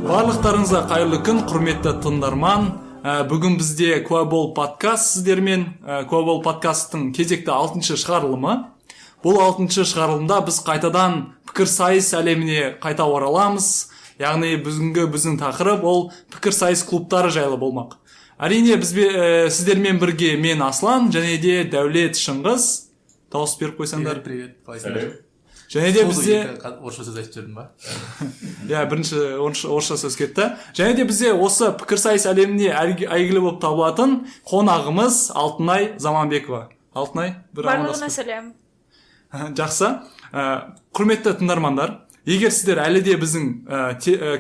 Барлықтарыңызға қайырлы күн, құрметті тыңдарман. Бүгін бізде «Куә бол» подкаст сіздермен. «Куә бол» подкасттың кезекті алтыншы шығарылымы. Бұл алтыншы шығарылымда біз қайтадан пікірсайыс әлеміне қайта ораламыз. Яғни бүгінгі біздің тақырып ол пікірсайыс клубтары жайлы болмақ. Әрине, бізбе, сіздермен бірге мен, Аслан, және де Дәулет, Шыңғыс. Дауыс беріп қойсаңдар. Привет, привет, қалайсыңдар? Және де бізде Екі орысша сөз айтып жібердім ба? Иә, бірінші орысша сөз кетті. Және де бізде осы пікірсайыс әлеміне әйгілі болып табылатын қонағымыз Алтынай Заманбекова. Алтынай, бір Барлығына амандасып. сәлем. Жақсы. Құрметті тыңдармандар, егер сіздер әлі де біздің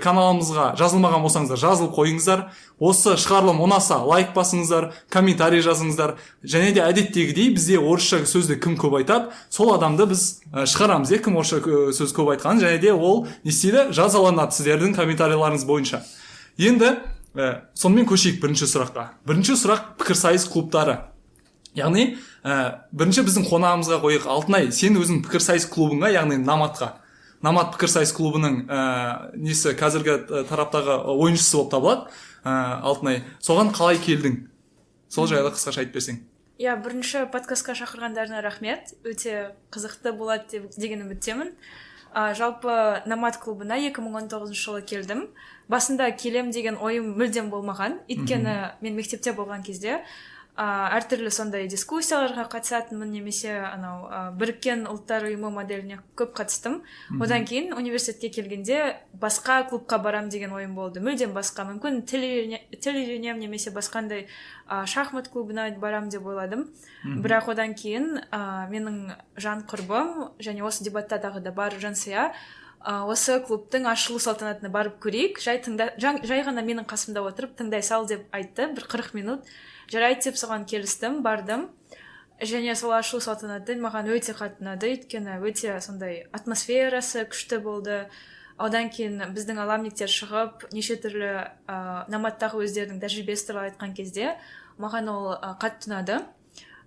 каналымызға жазылмаған болсаңыздар, жазылып қойыңыздар. Осы шығарылым ұнаса, лайк басыңыздар, комментарий жазыңыздар. Және де әдеттегідей бізде орысша сөзді кім көп айтады, сол адамды біз шығарамыз, иә. Кім орысша сөз көп айтқан және де ол не істейді? Жазаланады сіздердің комментарийларыңыз бойынша. Енді сонымен көшейік бірінші сұраққа. Бірінші сұрақ: пікірсайыс клубтары. Яғни бірінші біздің қонағымызға қояйық. Алтынай, сен өзің пікірсайыс клубыңа, яғни Наматқа, Намат пікірсайыс клубының несі, қазіргі тараптағы ойыншысы болып табылады. Алтынай, соған қалай келдің, сол жайлы қысқаша айтып берсең. Иә, бірінші подкастқа шақырғандарына рахмет, өте қызықты болады деп, деген үміттемін. Жалпы Намат клубына 2019 жылы келдім. Басында келем деген ойым мүлдем болмаған, өйткені мен мектепте болған кезде әртүрлі сондай дискуссияларға қатысатынмын немесе анау Біріккен Ұлттар Ұйымы моделіне көп қатыстым. Одан кейін университетке келгенде басқа клубқа барам деген ойым болды, мүлдем басқа, мүмкін тіл үйренемін немесе басқандай шахмат клубына барам деп ойладым. Бірақ одан кейін менің жан құрбым және осы дебатта тағы да бар Жансая осы клубтың ашылу салтанатына барып көрейік, жай тыңда, жай ғана менің қасымда отырып тыңдай сал деп айтты бір 40 минут. Жарайды деп соған келістім, бардым. Және сол ашылу салтанаты маған өте қатты ұнады, өйткені өте сондай атмосферасы күшті болды. Одан кейін біздің аламниктер шығып, неше түрлі Наматтағы өздерінің тәжірибесі туралы айтқан кезде маған ол қатты ұнады.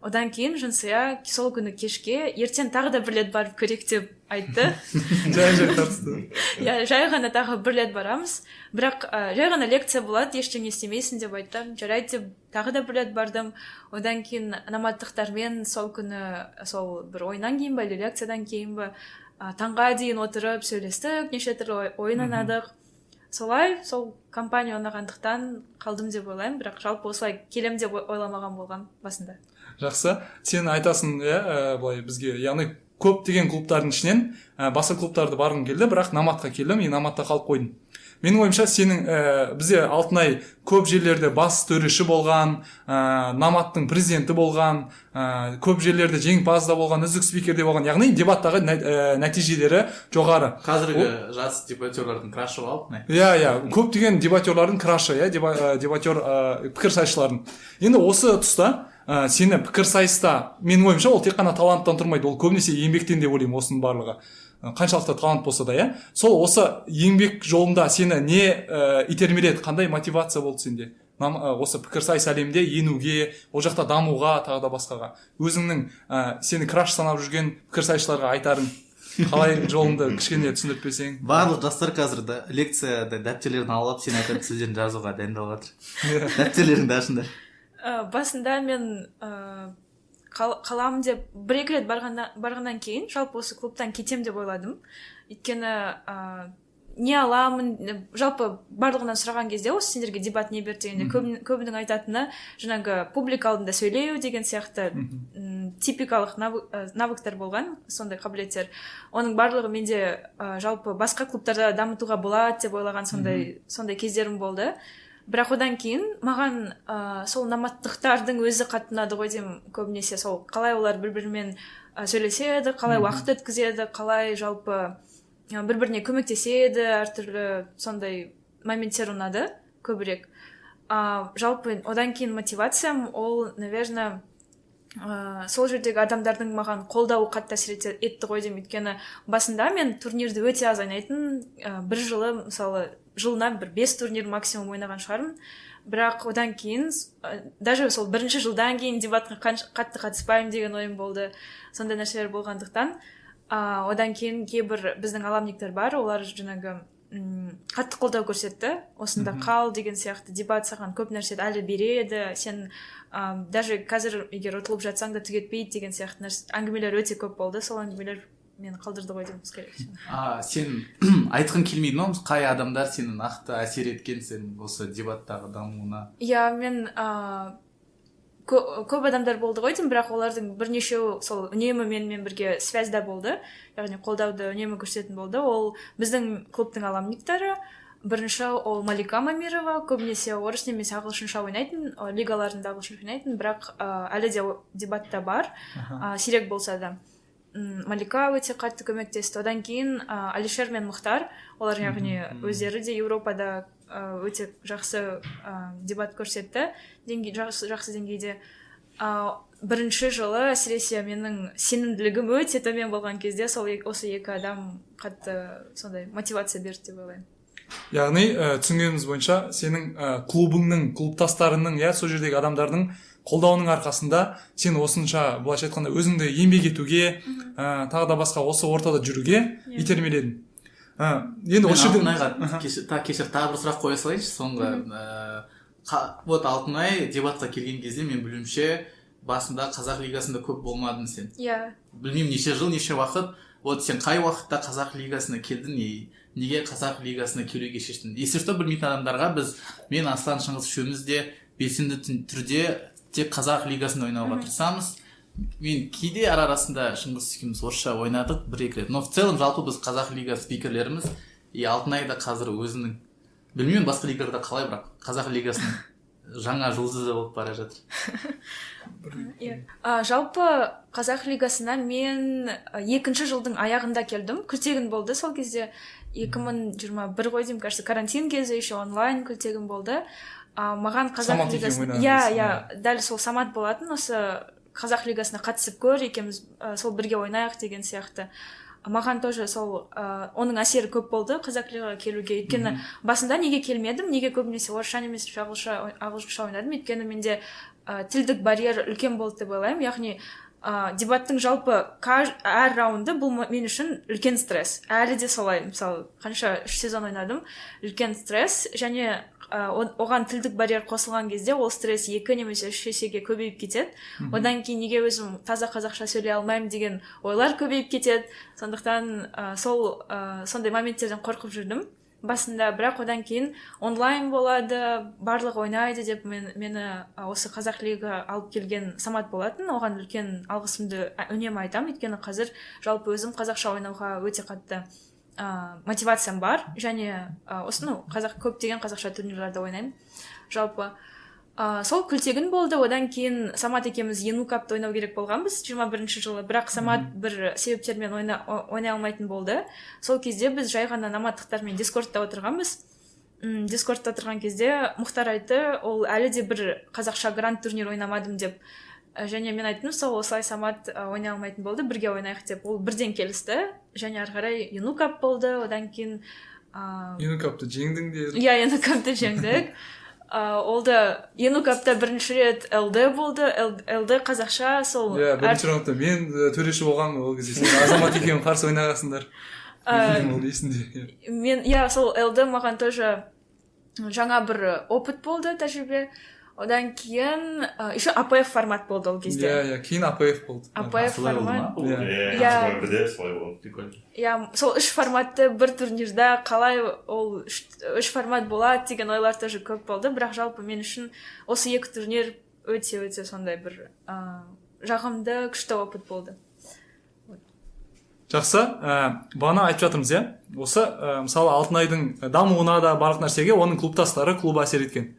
Одан кейін Жансая сол күні кешке: «Ертең тағы да бір рет барып көрейік», — деп айтты. Жай жай қатысты. Иә, жай ғана тағы бір рет барамыз, бірақ жай ғана лекция болады, ештеңе істемейсің деп айтты. Жарайды деп тағы да бір рет бардым. Одан кейін наматтықтармен сол күні, сол бір ойыннан кейін ба или лекциядан кейін ба, таңға дейін отырып сөйлестік, неше түрлі ойын ойнадық. Солай сол компания ұнағандықтан қалдым деп ойлаймын, бірақ жалпы осылай келем деп ойламаған болғам басында. Жақсы. Сен айтасың, иә, былай бізге, яғни көптеген клубтардың ішінен басқа клубтарды барғым келді, бірақ Наматқа келдім и Наматта қалып қойдым. Менің ойымша, сенің бізде Алтынай көп жерлерде бас төреші болған, Наматтың президенті болған, көп жерлерде жеңімпаз да болған, үздік спикер де болған, яғни дебаттағы нәтижелері жоғары. Қазіргі жас дебатерлардың крашы ғой Алтынай. Иә, көптеген дебатерлардың крашы, иә, дебатер, пікірсайысшылардың. Енді осы тұста сені пікірсайыста, менің ойымша, ол тек қана таланттан тұрмайды, ол көбінесе еңбектен деп ойлаймын. Осының барлығы қаншалықты талант болса да, иә, сол осы еңбек жолында сені не итермеледі, қандай мотивация болды сенде осы пікірсайыс әлемінде енуге, ол жақта дамуға, тағы да басқаға? Өзіңнің сені краш санап жүрген пікірсайысшыларға айтарың, қалай жолыңды кішкене түсіндіріп берсең. Барлық жастар қазір да, лекцияда дәптерлерін алып алып, сен айтатын сөздерін жазуға дайындалып жатыр. Дәптерлеріңді ашыңдар. Басында мен қалам деп бір екі рет барғаннан кейін жалпы осы клубтан кетем деп ойладым, өйткені не аламын? Жалпы барлығынан сұраған кезде, осы сендерге дебат не берді дегенде, көбінің айтатыны жаңағы публика алдында сөйлеу деген сияқты типикалық навыктар болған, сондай қабілеттер. Оның барлығы менде жалпы басқа клубтарда дамытуға болады деп ойлаған сондай кездерім болды. Бірақ одан кейін маған сол наматтықтардың өзі қатты ұнады ғой деймін. Көбінесе сол қалай олар бір бірімен сөйлеседі, қалай уақыт өткізеді, қалай жалпы бір біріне көмектеседі, әртүрлі сондай моменттер ұнады көбірек. Жалпы одан кейін мотивациям ол, наверное, сол жердегі адамдардың маған қолдауы қатты әсер етті ғой деймін. Өйткені басында мен турнирді өте аз ойнайтын, бір жылы, мысалы, жылына бір бес турнир максимум ойнаған шығармын. Бірақ одан кейін даже сол бірінші жылдан кейін дебатқа қатты қатыспаймын деген ойым болды. Сондай нәрселер болғандықтан Одан кейін кейбір біздің аламниктер бар, олар жаңағы қатты қолдау көрсетті, осында қал деген сияқты, дебат саған көп нәрсе әлі береді, сен даже қазір егер ұтылып жатсаң да, түк етпейді деген сияқты әңгімелер өте көп болды. Сол әңгімелер мені қалдырды ғой деймін, скорее всего. А сен айтқың келмейді ма, қай адамдар сені нақты әсер еткен, сен осы дебаттағы дамуына? Иә, мен көп адамдар болды ғой деймін, бірақ олардың бірнешеуі сол үнемі менімен бірге связьда болды, яғни қолдауды үнемі көрсететін болды. Ол біздің клубтың аламниктары. Бірінші ол Малика Мамирова, көбінесе орыс немесе ағылшынша ойнайтын, лигаларында ағылшынша ойнайтын, бірақ әлі де дебатта бар, сирек болса да. Малика өте қатты көмектесті. Одан кейін Алишер мен Мұхтар, олар, яғни өздері де Еуропада өте жақсы дебат көрсетті, деңгей, жақсы, жақсы деңгейде. Бірінші жылы әсіресе менің сенімділігім өте төмен болған кезде сол осы екі адам қатты сондай мотивация берді деп ойлаймын. Яғни түсінгеніміз бойынша, сенің клубыңның, клубтастарыңның, иә, сол жердегі адамдардың қолдауының арқасында сен осынша, былайша айтқанда, өзіңді еңбек етуге, тағы да басқа осы ортада жүруге итермеледің. Енді Мен осы жерде Алтынайға кешір, тағы бір сұрақ қоя салайыншы соңғы. Вот Алтынай дебатқа келген кезде, мен білуімше, басында қазақ лигасында көп болмадың сен. Иә. Білмеймін, неше жыл, неше уақыт. Вот сен қай уақытта қазақ лигасына келдің и неге қазақ лигасына келуге шештің? Если что, білмейтін адамдарға, біз, мен, Аслан, Шыңғыс, үшеуміз де белсенді түрде тек қазақ лигасында ойнауға тырысамыз. Мен кейде ара арасында Шыңғыс екеуміз орысша ойнадық бір екі рет, но в целом, жалпы біз қазақ лигасы спикерлеріміз. И Алтынай да қазір өзінің, білмеймін, басқа лигаларда қалай, бірақ қазақ лигасының жаңа жұлдызы болып бара жатыр. Иә, жалпы қазақ лигасына мен екінші жылдың аяғында келдім. Күлтегін болды сол кезде, 2021 ғой деймін, кажется, карантин кезі, еще онлайн күлтегін болды. Маған қазақ Самат екеуің лигасына ойнаған иә кезі, иә, дәл сол Самат болатын. Осы қазақ лигасына қатысып көр, екеуміз сол бірге ойнайық деген сияқты. Маған тоже сол оның әсері көп болды қазақ лигаға келуге. Өйткені басында неге келмедім, неге көбінесе орысша немесе ағылшынша ойнадым? Өйткені менде тілдік барьер үлкен болды деп ойлаймын. Яғни дебаттың жалпы әр раунды бұл мен үшін үлкен стресс, әлі де солай. Мысалы, қанша, 3 сезон ойнадым, үлкен стресс. Және оған тілдік барьер қосылған кезде ол стресс екі немесе үш есеге көбейіп кетеді. Одан кейін неге өзім таза қазақша сөйлей алмаймын деген ойлар көбейіп кетеді. Сондықтан сол сондай моменттерден қорқып жүрдім басында. Бірақ одан кейін онлайн болады, барлығы ойнайды деп мені осы қазақ лига алып келген Самат болатын. Оған үлкен алғысымды үнемі айтамын, өйткені қазір жалпы өзім қазақша ойнауға өте қатты мотивациям бар және осы, ну, қазақ, көптеген қазақша турнирларда ойнаймын жалпы. Сол күлтегін болды. Одан кейін Самат екеуміз Ену капты ойнау керек болғанбыз 21 жылы, бірақ Самат бір себептермен ойнай алмайтын болды. Сол кезде біз жай ғана номадтықтармен Дискордта отырғанбыз. Дискордта отырған кезде Мұхтар айтты, ол әлі де бір қазақша гранд турнир ойнамадым деп. Және мен айттым, сол осылай Самат ойнай алмайтын болды, бірге ойнайық деп. Ол бірден келісті және ары қарай Ену кап болды. Одан кейін Ену капты жеңдіңдер. Иә, Ену капты жеңдік. Ол да Ену капта бірінші рет ЛД болды, ЛД қазақша сол. Иә, бірінші раундта мен төреші болғанмын ол кезде, сен Азамат екеуің қарсы ойнағансыңдар. Ол есімде, иә. Мен, иә, сол ЛД маған тоже жаңа бір опыт болды, тәжірибе. Одан кейін еще АПФ формат болды ол кезде. Иә, кейін АПФ болды. АПФ Солай болды формат. ма? Иә. Иә. Бірде солай болды. Прикольно. Иә, сол үш форматты бір турнирда қалай ол үш формат болады деген ойлар тоже көп болды. Бірақ жалпы мен үшін осы екі турнир өте өте сондай бір жағымды, күшті опыт болды. Жақсы. Бағана айтып жатырмыз, иә, осы мысалы, Алтынайдың дамуына да, барлық нәрсеге оның клубтастары, клубы әсер еткен.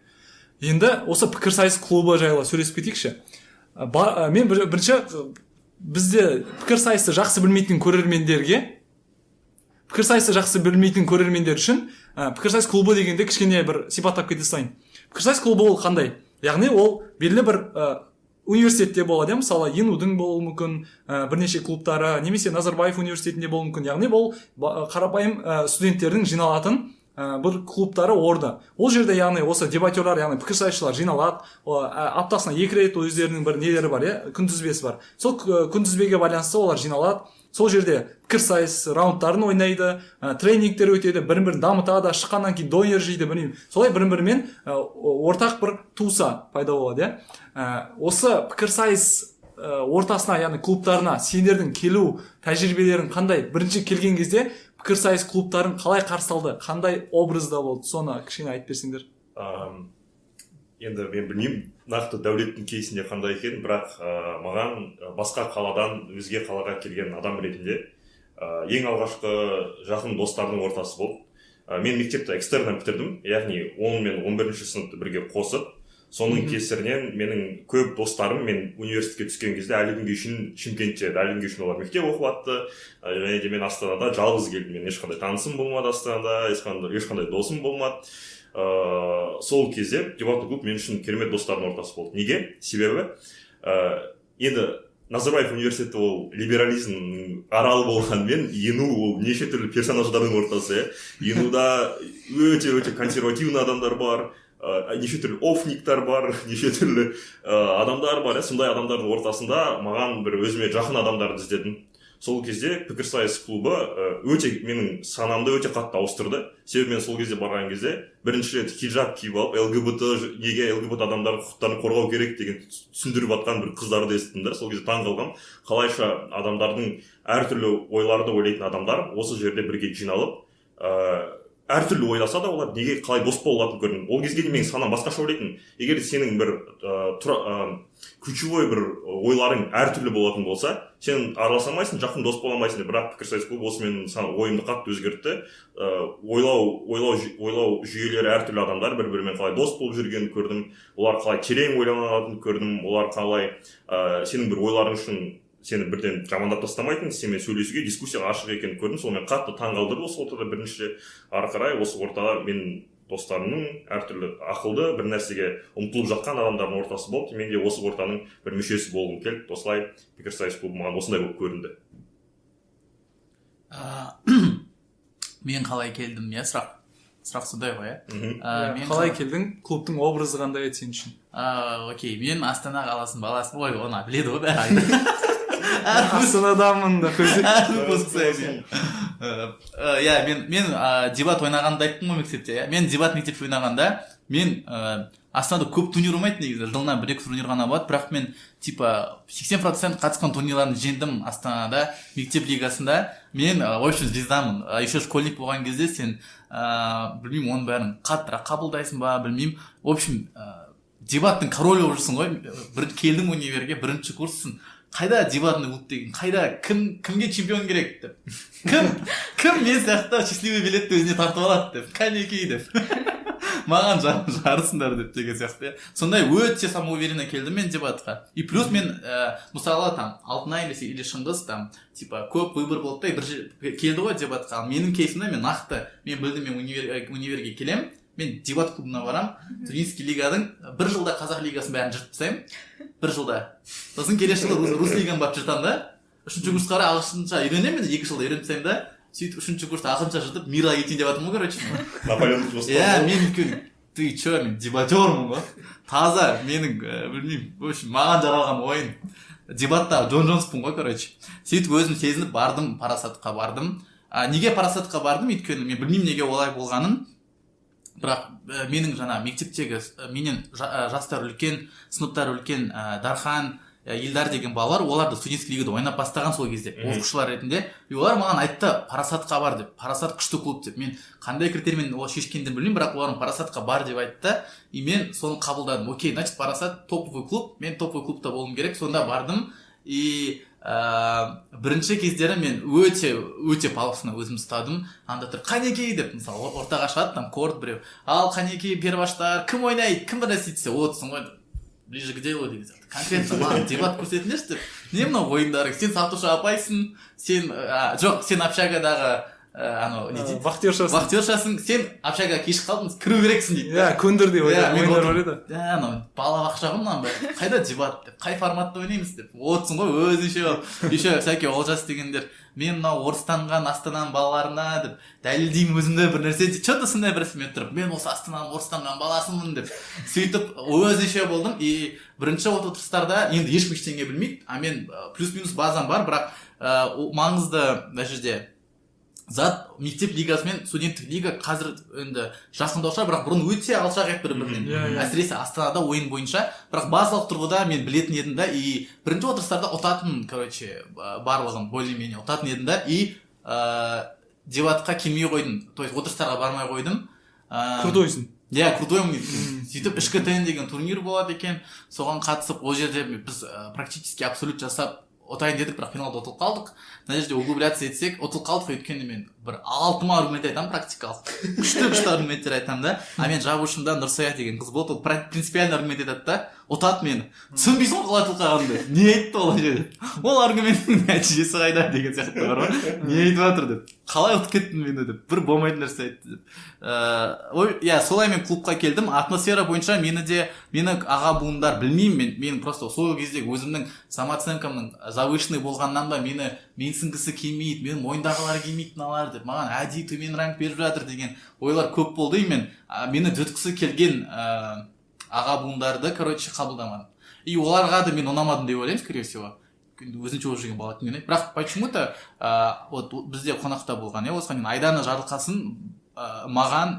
Енді осы пікірсайыс клубы жайлы сөйлесіп кетейікші. Мен бірінші бізде пікірсайысты жақсы білмейтін көрермендерге, пікірсайысты жақсы білмейтін көрермендер үшін пікірсайыс клубы дегенде кішкене бір сипаттап кете салайын. Пікірсайыс клубы ол қандай? Яғни ол белгілі бір университетте болады, иә, мысалы, ЕНУ-дың болуы мүмкін бірнеше клубтары немесе Назарбаев университетінде болуы мүмкін. Яғни бұл қарапайым студенттердің жиналатын бір клубтары, орды. Ол жерде, яғни, осы дебатерлар, яғни пікірсайысшылар жиналады. Аптасына екі рет өздерінің бір нелері бар, иә, күнтізбесі бар. Сол күнтізбеге байланысты олар жиналады. Сол жерде пікірсайыс раундтарын ойнайды, тренингтер өтеді, бірін бірін дамытады, шыққаннан кейін донер жейді, білмеймін, солай бірін бірімен ортақ бір туса пайда болады, иә. Осы пікірсайыс ортасына, яғни клубтарына сендердің келу тәжірибелерің қандай? Бірінші келген кезде пікірсайыс клубтарын қалай қарсы алды, қандай образда болды, соны кішкене айтып берсеңдер. Енді мен білмеймін нақты Дәулеттің кейсінде қандай екенін, бірақ маған басқа қаладан өзге қалаға келген адам ретінде ең алғашқы жақын достардың ортасы болды. Мен мектепті экстерно бітірдім, яғни 10 мен 11 сыныпты бірге қосып. Соның кесірінен менің көп достарым мен университетке түскен кезде әлі күнге шейін Шымкентте еді, әлі күнге шейін олар мектеп оқып жатты. Және де мен Астанада жалғыз келдім, мен ешқандай танысым болмады Астанада, ешқандай досым болмады. Сол кезде дебатный клуб мен үшін керемет достардың ортасы болды. Неге? Себебі енді Назарбаев университеті ол либерализмнің аралы болғанымен, ЕНУ ол неше түрлі персонаждардың ортасы, иә. ЕНУда өте өте консервативный адамдар бар, неше түрлі офниктар бар, неше түрлі адамдар бар, иә. Сондай адамдардың ортасында маған бір өзіме жақын адамдарды іздедім. Сол кезде пікірсайыс клубы өте менің санамды өте қатты ауыстырды. Себебі мен сол кезде барған кезде бірінші рет хиджаб киіп алып, ЛГБТ, неге ЛГБТ адамдардың құқықтарын қорғау керек деген түсіндіріп жатқан бір қыздарды естідім да. Сол кезде таң қалғанмын, қалайша адамдардың әртүрлі ойларды ойлайтын адамдар осы жерде бірге жиналып, әртүрлі ойласа да, олар неге қалай дос бола алатынын көрдім. Ол кезге дейін менің санам басқаша ойлайтын: егер сенің бір ключевой бір ойларың әртүрлі болатын болса, сен араласа алмайсың, жақын дос бола алмайсың деп. Бірақ пікірсайыс клубы осы менің ойымды қатты өзгертті. Ойлау жүйелері әртүрлі адамдар бір бірімен қалай дос болып жүргенін көрдім, олар қалай терең ойлана алатынын көрдім, олар қалай сенің бір ойларың үшін сені бірден жамандап тастамайтын, сенімен сөйлесуге, дискуссияға ашық екенін көрдім. Сол мені қатты таңғалдырды осы ортада бірінші. Ары қарай осы ортада мен достарымның, әртүрлі ақылды, бір нәрсеге ұмтылып жатқан адамдардың ортасы болды. Мен де осы ортаның бір мүшесі болғым келді. Осылай пікірсайыс клубы маған осындай болып көрінді. Мен қалай келдім, иә? Сұрақ сондай ғой, иә? Мен қалай келдің, клубтың образы қандай еді сен үшін? Окей, мен Астана қаласының баласымын. Ой, оны біледі ғой бәрі. Астанадамын деп. Әр выпуск сайын, иә. Иә, мен дебат ойнағанды айттым ғой мектепте, иә. Мен дебат мектепте ойнағанда, мен Астанада көп турнир болмайды негізі, жылына бір екі турнир ғана болады, бірақ мен типа 80% қатысқан турнирларды жеңдім Астанада мектеп лигасында. Мен в общем, звездамын. Еще школьник болған кезде сен білмеймін, оның бәрін қаттырақ қабылдайсың ба, білмеймін, в общем, дебаттың королі болып жүрсің ғой. Бір келдің универге, бірінші курссың, қайда дебатный клуб деген, қайда, кім, кімге чемпион керек деп, кім, кім мен сияқты счастливый билетті өзіне тартып алады деп, кәнекей деп, маған жарысыңдар деп деген сияқты, иә. Сондай өте самоуверенно келдім мен дебатқа. И плюс мен мысалы, там Алтынай или Шыңғыс, там типа көп выбор болды да, бір келді ғой дебатқа. Ал менің кейсімде мен нақты, мен білдім, мен универге келемін, мен дебат клубына барамын, студенческий лиганың бір жылда қазақ лигасын бәрін жыртып тастаймын бір жылда, сосын келесі жылы рус лиганы барып жыртамын да, үшінші курсқа қарай ағылшынша үйренемін енді, 2 жылда үйреніп тастаймын да, сөйтіп үшінші курста ағылшынша жыртып, мирға кетейін деп жатырмын ғой, короче. Наполеондық жоспар. Иә, мен өйткені, ты че, мен дебатермын ғой таза, менің білмеймін, в общем, маған жаралған ойын, дебатта Джон Джонспын ғой, короче. Сөйтіп өзім сезініп бардым, Парасатқа бардым. Неге Парасатқа бардым? Өйткені мен білмеймін неге олай болғанын, бірақ менің жаңа мектептегі менен жастар үлкен, сыныптары үлкен Дархан, Елдар деген балалар, олар да студенческий лигада ойнап бастаған сол кезде оқушылар ретінде. И олар маған айтты, Парасатқа бар деп, Парасат күшті клуб деп. Мен қандай критериймен ол шешкенін білмеймін, бірақ олар Парасатқа бар деп айтты, и мен соны қабылдадым. Окей, значит, Парасат топовый клуб, мен топовый клубта болуым керек. Сонда бардым. И бірінші кездері мен өте өте пафосно өзім ұстадым. Анда тұрып, қанекей деп, мысалы, ортаға шығады там корт біреу, ал қанекей, перваштар, кім ойнайды, кім бір нәрсе десе, отырсың ғой, ближе к делу деген сияқты, конкретно маған дебат көрсетіңдерші деп, не мынау ойындарың, сен сатушы апайсың, сен жоқ, сен общагадағы Анау не дейді, Вахтершасың. Вахтершасың сен, общагаға кеш қалдың, кіру керексің дейді. Иә, көндір деп. Иә, мен ойындар отырмын. бар еді. Иә, анау балабақша ғой мынаның бәрі, қайда дебат деп, қай форматта ойнаймыз деп отырсың ғой өзінше болып. Еще всякий Олжас дегендер, мен мынау орыстанған Астананың балаларына деп дәлелдеймін өзімді, бір нәрсе, че то сондай бір нәрсемен тұрып, мен осы Астананың орыстанған баласымын деп, сөйтіп өзінше болдым. И бірінші отырыстарда енді ешкім ештеңе білмейді, а мен плюс минус базам бар, бірақ маңызды мына жерде зат мектеп лигасы мен студенттік лига қазір енді жақындау шығар, бірақ бұрын өте алшақ еді бір бірінен, Иә, иә. әсіресе Астанада ойын бойынша. Бірақ базалық тұрғыда мен білетін едім да, и бірінші отырыстарда ұтатын, короче, барлығын более менее ұтатын едім да, и дебатқа келмей қойдым, то есть отырыстарға бармай қойдым. Крутойсың. Иә, крутоймын өйткені. Сөйтіп ішкі ТН деген турнир болады екен, соған қатысып, ол жерде біз практически абсолют жасап ұтайын дедік, бірақ финалда ұтылып қалдық. Мына жерде углубляться етсек, ұтылып қалдық, өйткені мен бір алты ма аргумент айтамын, практикалық күшті күшті аргументтер айтамын да, а мен жабушымда Нұрсая деген қыз болды, ол принципиальный аргумент айтады да, ұтады мені. Түсінбейсің ғой қалай ұтылып қалғанымды, не айтты ол жерде, ол аргументтің нәтижесі қайда деген сияқты бар ғой, не айтып жатыр деп, қалай ұтып кеттің мені деп, бір болмайтын нәрсе айтты деп. Ой, иә, солай мен клубқа келдім. Атмосфера бойынша мені де, мені аға буындар, білмеймін, мен мен просто сол кездегі өзімнің самооценкамның завышенный болғаннан ба, мені менсінгісі келмейді, мені мойындағылары келмейді мыналар деп, маған әдейі төмен ранг беріп жатыр деген ойлар көп болды. И мен мені дүрткісі келген аға буындарды, короче, қабылдамадым, и оларға да мен ұнамадым деп ойлаймын, скорее всего. Өзінше болып жүрген бала кімге ұнайды? Бірақ почему то вот бізде қонақта болған, иә, осыған дейін Айдана Жарылқасын маған,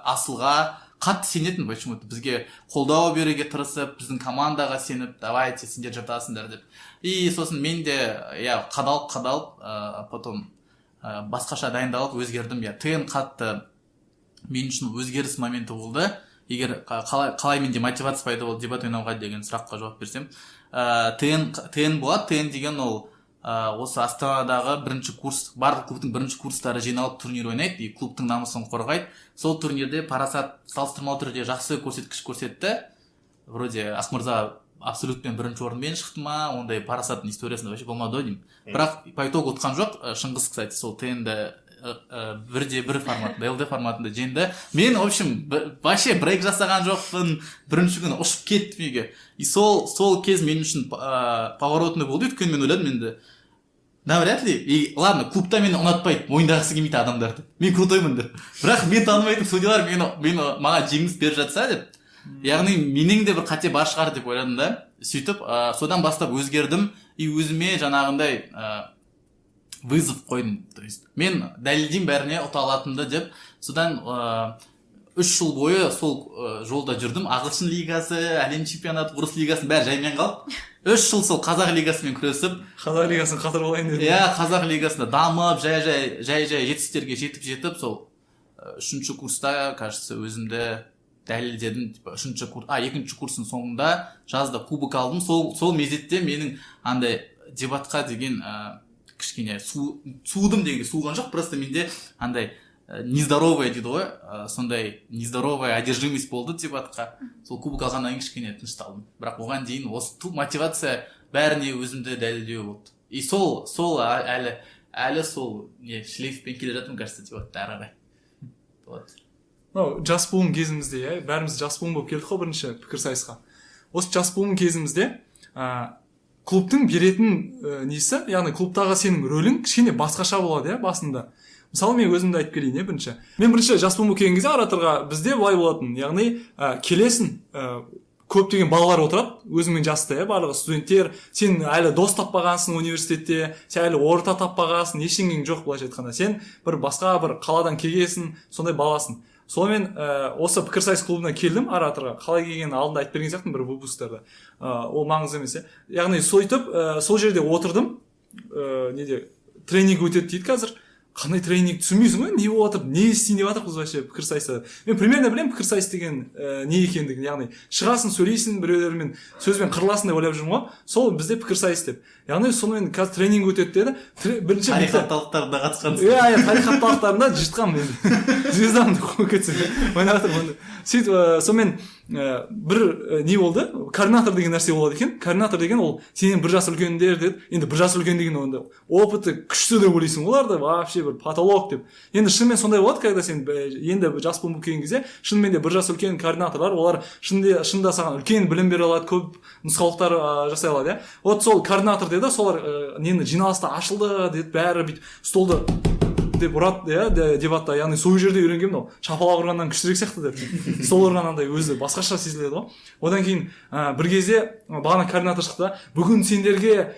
Асылға қатты сенетін, почему то бізге қолдау беруге тырысып, біздің командаға сеніп, давайте, сендер жыртасыңдар деп. И сосын мен де, иә, қадалып қадалып, потом басқаша дайындалып өзгердім. Иә, ТН қатты мен үшін өзгеріс моменті болды. Егер қалай менде мотивация пайда болды дебат ойнауға деген сұраққа жауап берсем, ТН, ТН болады. ТН деген ол осы Астанадағы бірінші курс, барлық клубтың бірінші курстары жиналып турнир ойнайды и клубтың намысын қорғайды. Сол турнирде Парасат салыстырмалы түрде жақсы көрсеткіш көрсетті, вроде Ақмырза абсолютпен бірінші орынмен шықты ма, ондай Парасаттың историясында вообще болмады ау деймін, бірақ по итогу ұтқан жоқ. Шыңғыс, кстати, сол ТН-ді бірде бір форматында, ЛД форматында жеңді. Мен, в общем, вообще брейк жасаған жоқпын, бірінші күні ұшып кеттім үйге. И сол кез мен үшін поворотный болды, өйткені мен ойладым, енді навряд ли, и ладно, клубта мені ұнатпайды, мойындағысы келмейді адамдар деп, мен крутоймын деп, бірақ мен танымайтын судьялар мені маған жеңіс беріп жатса деп, яғни менің де бір қате бар шығар деп ойладым да. Сөйтіп содан бастап өзгердім и өзіме жаңағындай вызов қойдым, то есть мен дәлелдеймін бәріне ұта алатынымды деп. Содан 3 жыл бойы сол жолда жүрдім. Ағылшын лигасы, әлем чемпионаты, орыс лигасының бәрі жаймен қалды, 3 жыл сол қазақ лигасымен күресіп. Қазақ лигасын қатырып алайын дедім. Иә, қазақ лигасында дамып, жай жай жай жай жетістіктерге жетіп жетіп, сол үшінші курста, кажется, өзімді дәлелдедім. Типа үшінші курс, а екінші курстың соңында жазда кубок алдым. Сол мезетте менің андай дебатқа деген кішкене суыдым дегенде суыған жоқ, просто менде андай нездоровая дейді ғой, сондай нездоровая одержимость болды дебатқа. Сол кубок алғаннан кейін кішкене тынышталдым, бірақ оған дейін осы мотивация бәріне өзімді дәлелдеу болды. И сол әлі сол не шлейфпен келе жатырмын, кажется, дебатта әрі қарай, вот. Мынау жас буын кезімізде, иә, бәріміз жас буын болып келдік қой бірінші пікірсайысқа. Осы жас буын кезімізде клубтың беретін несі, яғни клубтағы сенің рөлің кішкене басқаша болады, иә, басында. Мысалы, мен өзімді айтып келейін, иә. Бірінші мен бірінші жас буын болып келген кезде ораторға бізде былай болатын, яғни келесің, көптеген балалар отырады өзіңмен жасты, иә, барлығы студенттер. Сен әлі дос таппағансың университетте, сен әлі орта таппағансың, ештеңең жоқ, былайша айтқанда, сен бір басқа бір қаладан келгенсің, сондай баласың. Сонымен осы пікірсайыс клубына келдім ораторға. Қалай келгенін алдында айтып берген сияқтымын бір выпусктарда, ол маңызды емес, иә. Яғни сөйтіп сол жерде отырдым, неде тренинг өтеді дейді. Қазір қандай тренинг, түсінбейсің ғой, не болып жатыр, не істейін деп жатырмыз вообще пікірсайыста. Мен примерно білемін пікірсайыс деген не екендігін, яғни шығасың, сөйлейсің, біреулермен сөзбен қырыласың деп ойлап жүрмін ғой, сол бізде пікірсайыс деп. Яғни сонымен қазір тренинг өтеді деді. Бірінші Тарих апталықтарына қатысқансың. Иә, тарих апталықтарында жыртқанмын, енді звездамын деп қойып кетсем, ойнап жатырмын. Сөйтіп сонымен бір не болды, координатор деген нәрсе болады екен. Координатор деген ол сенен бір жас үлкендер деді. Енді бір жас үлкен деген онда опыты күшті деп ойлайсың, оларды вообще бір бір потолок деп. Енді шынымен сондай болады, когда сен енді жас буын болып келген кезде, шынымен де бір жас үлкен координаторлар, олар шынында саған үлкен білім бере алады, көп нұсқаулықтар жасай алады, иә. Вот сол координатор деді, солар нені, жиналыста ашылды деді, бәрі бүйтіп столды деп ұрады, иә, дебатта. Яғни сол жерде үйренгенмін, ол шапалақ ұрғаннан күштірек сияқты деп, стол ұрған андай өзі басқаша сезіледі ғой. Одан кейін бір кезде бағана координатор шықты да, бүгін сендерге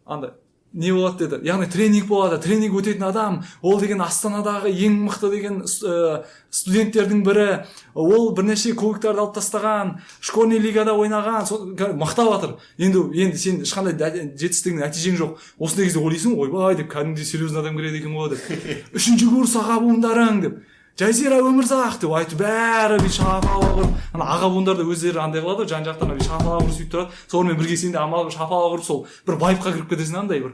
андай не болады деді, яғни тренинг болады, тренинг өтетін адам ол деген Астанадағы ең мықты деген студенттердің бірі, ол бірнеше кубоктарды алып тастаған, школьный лигада ойнаған, сол мақтап жатыр. Енді сен ешқандай жетістігің, нәтижең жоқ, осындай кезде ойлайсың: ойбай деп, кәдімгідей серьезный адам келеді екен ғой деп. Үшінші курс аға буындарың деп, Жазира Өмірзақ деп айтып, бәрі бүйтіп шапалақ ұрып, ана аға буындар да өздері андай қылады ғой, жан жақтан бүйтіп шапалақ ұрып сөйтіп тұрады. Солармен бірге сен де амал шапалақ ұрып, сол бір вайбқа кіріп кетесің андай бір.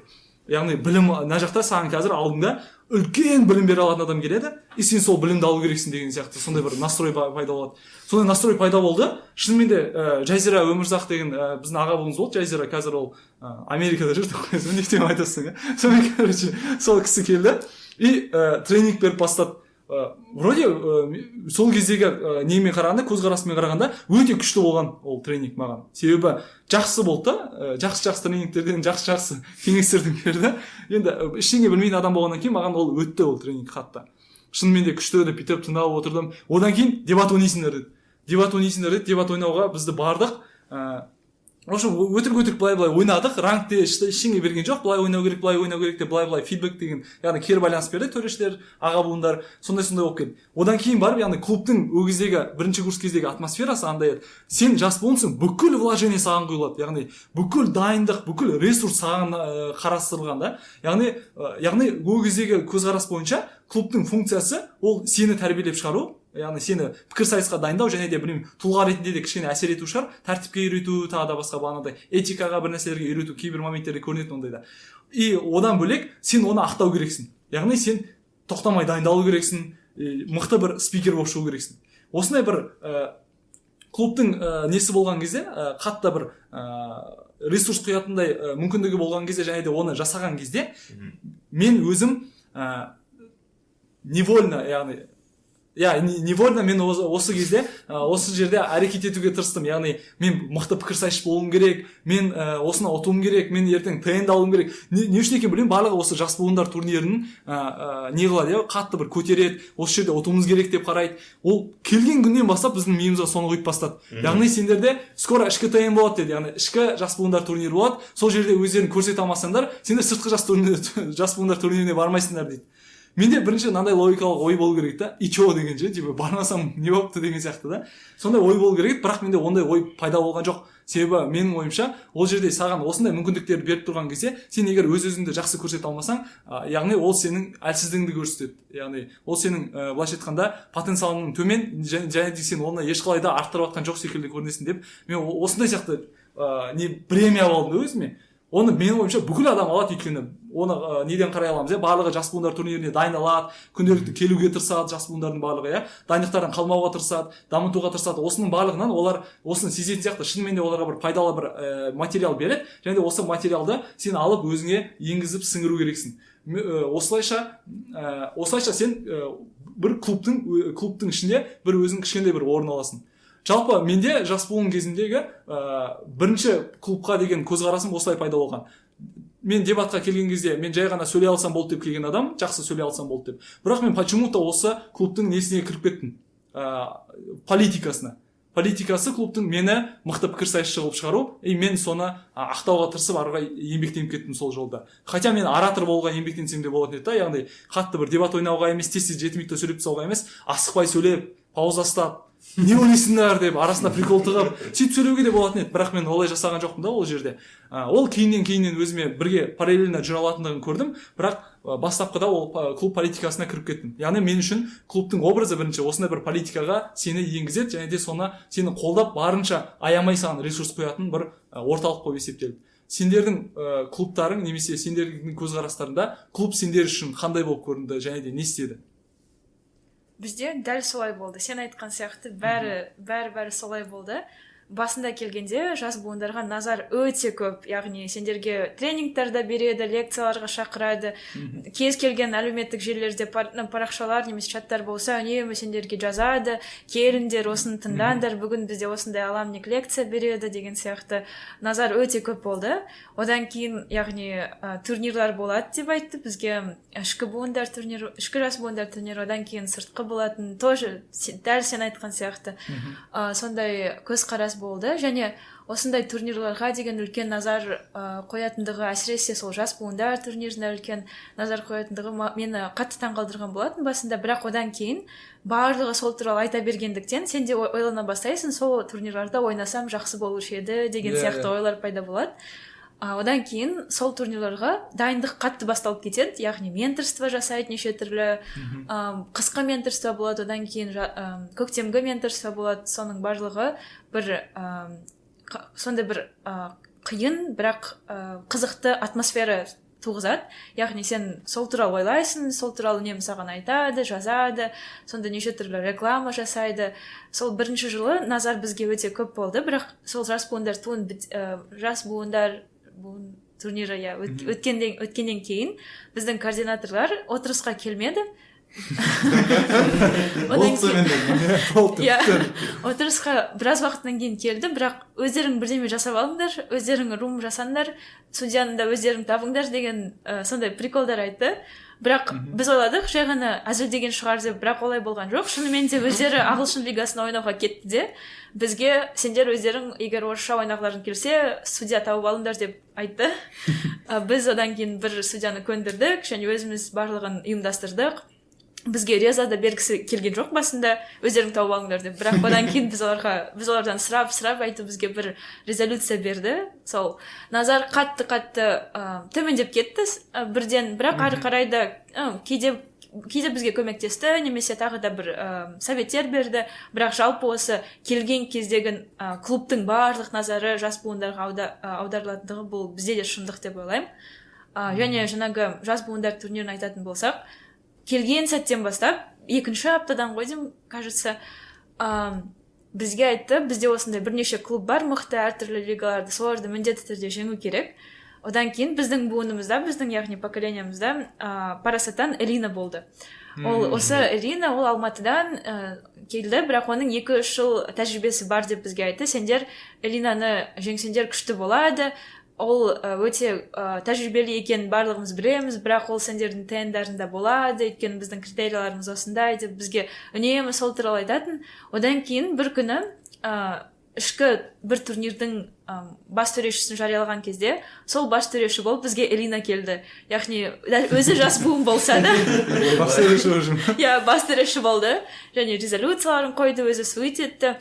Яғни білім мына жақта саған қазір алдыңда үлкен білім бере алатын адам келеді, и сен сол білімді алу керексің деген сияқты сондай бір настрой пайда болады. Сондай настрой пайда болды шынымен де. Жазира Өмірзақ деген біздің аға буынымыз болды. Жазира қазір ол Америкада жүр деп қоясың, не деп айтасың, иә. Сонымен, короче, сол кісі келді и тренинг беріп бастады. Вроде сол кездегі немен қарағанда, көзқарасымен қарағанда, өте күшті болған ол тренинг маған, себебі жақсы болды да, жақсы жақсы тренингтерден, жақсы жақсы кеңестерден берді. Енді ештеңе білмейтін адам болғаннан кейін маған ол өтті, ол тренинг қатты, шынымен де күшті деп бүйтіп тыңдап отырдым. Одан кейін дебат ойнайсыңдар деді, дебат ойнайсыңдар деді. Дебат ойнауға бізді бардық. В общем, өтірік өтірік былай былай ойнадық, рангте ештеңе берген жоқ, былай ойнау керек, былай ойнау керек деп, былай былай фидбэк деген, яғни кері байланыс берді төрешілер, аға буындар. Сондай сондай болып кетті. Одан кейін барып, яғни клубтың ол кездегі, бірінші курс кездегі атмосферасы андай еді: сен жас буынсың, бүкіл вложение саған құйылады, яғни бүкіл дайындық, бүкіл ресурс саған қарастырылған да. Яғни ол кездегі көзқарас бойынша клубтың функциясы ол сені тәрбиелеп шығару, яғни сені пікірсайысқа дайындау және де, білмеймін, тұлға ретінде де кішкене әсер ету шығар, тәртіпке үйрету, тағы да басқа бағанағыдай этикаға, бір нәрселерге үйрету, кейбір моменттерде көрінетін ондайда. И одан бөлек сен оны ақтау керексің, яғни сен тоқтамай дайындалу керексің, и мықты бір спикер болып шығу керексің. Осындай бір клубтың несі болған кезде, қатты бір ресурс құятындай мүмкіндігі болған кезде және де оны жасаған кезде мен өзім невольно, яғни иә, невольно мен осы кезде осы жерде әрекет етуге тырыстым. Яғни мен мықты пікірсайысшы болуым керек, мен осыны ұтуым керек, мен ертең ТН алуым керек. Не үшін екенін білмеймін, барлығы осы жас буындар турнирін не қылады, иә, қатты бір көтереді, осы жерде ұтуымыз керек деп қарайды. Ол келген күннен бастап біздің миымызға соны құйып бастады. Яғни сендерде скоро ішкі ТН болады деді, яғни ішкі жас буындар турнирі болады, сол жерде өздерің көрсете алмасаңдар, сендер сыртқы жас буындар турниріне бармайсыңдар дейді. Менде бірінші мынандай логикалық ой болу керек та: и че деген ше, типа бармасам не болыпты деген сияқты да, сондай ой болу керек еді. Бірақ менде ондай ой пайда болған жоқ, себебі менің ойымша, ол жерде саған осындай мүмкіндіктерді беріп тұрған кезде сен егер өз өзіңді жақсы көрсете алмасаң, яғни ол сенің әлсіздігіңді көрсетеді, яғни ол сенің былайша айтқанда потенциалың төмен және де сен оны ешқалай да арттырып жатқан жоқ секілді көрінесің деп мен осындай сияқты не премия алдым да өзіме. Оны менің ойымша бүкіл адам алады, өйткені оны неден қарай аламыз, иә, барлығы жас буындар турниріне дайындалады, күнделікті келуге тырысады жас буындардың барлығы, иә, дайындықтардан қалмауға тырысады, дамытуға тырысады. Осының барлығынан олар осыны сезетін сияқты, шынымен де оларға бір пайдалы бір материал береді және де осы материалды сен алып өзіңе енгізіп сіңіру керексің. Осылайша сен бір клубтың ішінде бір өзің кішкентай бір орын аласың. Жалпы менде жас буын кезіндегі бірінші клубқа деген көзқарасым осылай пайда болған. Мен дебатқа келген кезде мен жай ғана сөйлей алсам болды деп келген адам, жақсы сөйлей алсам болды деп. Бірақ мен почему то осы клубтың несіне кіріп кеттім, политикасына. Политикасы клубтың мені мықты пікірсайысшы қылып шығару, и мен соны ақтауға тырысып, ары қарай еңбектеніп кеттім сол жолда. Хотя мен оратор болуға еңбектенсем де болатын еді да, яғни қатты бір дебат ойнауға емес, тез тез 7 минутта сөйлеп тастауға емес, асықпай сөйлеп, пауза ұстап, не ойлайсыңдар деп арасында прикол тығып, сөйтіп сөйлеуге де болатын еді. Бірақ мен олай жасаған жоқпын да ол жерде. Ол кейіннен кейіннен өзіме бірге параллельно жүре алатындығын көрдім. Бірақ бастапқыда ол клуб политикасына кіріп кеттім. Яғни мен үшін клубтың образы бірінші осындай бір политикаға сені енгізеді және де соны сені қолдап, барынша аямай саған ресурс құятын бір орталық болып есептелді. Сендердің клубтарың немесе сендердің көзқарастарында клуб сендер үшін қандай болып көрінді және де не істеді? Бізде дәл солай болды, сен айтқан сияқты, бәрі бәрі бәрі солай болды. Басында келгенде жас буындарға назар өте көп, яғни сендерге тренингтер да береді, лекцияларға шақырады, кез келген әлеуметтік желілерде парақшалар немесе чаттар болса, үнемі сендерге жазады: «Келіңдер, осыны тыңдаңдар, бүгін бізде осындай аламник лекция береді» деген сияқты. Назар өте көп болды. Одан кейін, яғни, турнирлар болады деп айтты бізге: ішкі буындар турнирі, ішкі жас буындар турнирі, одан кейін сыртқы болатын, тоже дәл сен айтқан сияқты, сондай көзқарас болды. Және осындай турнирларға деген үлкен назар қоятындығы, әсіресе сол жас буындар турниріне үлкен назар қоятындығы мені қатты таңғалдырған болатын басында. Бірақ одан кейін барлығы сол туралы айта бергендіктен, сен де ойлана бастайсың, сол турнирларда ойнасам, жақсы болушы еді деген сияқты ойлар пайда болады. Одан кейін сол турнирларға дайындық қатты басталып кетеді, яғни менторство жасайды неше түрлі, қысқы менторство болады, одан кейін көктемгі менторство болады. Соның барлығы бір сондай бір қиын, бірақ қызықты атмосфера туғызады. Яғни сен сол туралы ойлайсың, сол туралы үнемі саған айтады, жазады, сонда неше түрлі реклама жасайды. Сол бірінші жылы назар бізге өте көп болды, бірақ сол жас буындар туын, жас буындар буын турнирі, иә, өткеннен кейін біздің координаторлар отырысқа келмеді. Одан кейін, иә, отырысқа біраз уақыттан кейін келді, бірақ «Өздерің бірдеме жасап алыңдар, өздерің рум жасаңдар, судьяны да өздерің табыңдар» деген сондай приколдар айтты. Бірақ біз ойладық, жай ғана әзілдеген шығар деп, бірақ олай болған жоқ. Шынымен де өздері ағылшын лигасына ойнауға кетті де, бізге «Сендер өздерің, егер орысша ойнағыларың келсе, судья тауып алыңдар» деп айтты. Біз одан кейін бір судьяны көндірдік және өзіміз барлығын ұйымдастырдық. Бізге реза да бергісі келген жоқ басында, «Өздерің тауып алыңдар» деп. Бірақ одан кейін біз олардан сұрап сұрап айтып, бізге бір резолюция берді. Сол назар қатты қатты төмендеп кетті бірден, бірақ ары қарай да кейде кейде бізге көмектесті немесе тағы да бір советтер берді. Бірақ жалпы осы келген кездегі клубтың барлық назары жас буындарға аударылатындығы, бұл бізде де шындық деп ойлаймын. Және жаңағы жас буындар турнирін айтатын болсақ, келген сәттен бастап, екінші аптадан ғой деймін, кажется, бізге айтты: «Бізде осындай бірнеше клуб бар мықты, әртүрлі лигаларды, соларды міндетті түрде жеңу керек». Одан кейін біздің буынымызда, біздің, яғни, поколениямызда Парасаттан Элина болды. Ол осы Элина, ол Алматыдан келді, бірақ оның 2-3 жыл тәжірибесі бар деп бізге айтты: «Сендер Элинаны жеңсеңдер, күшті болады. Ол өте тәжірибелі екенін барлығымыз білеміз, бірақ ол сендердің ТН-дарында болады, өйткені біздің критерияларымыз осындай» деп бізге үнемі сол туралы айтатын. Одан кейін бір күні ішкі бір турнирдің бас төрешісін жариялаған кезде, сол бас төреші болып бізге Элина келді. Яғни өзі жас буын болса да, бас төреші уже. Иә, бас төреші болды және резолюцияларын қойды, өзі сует етті.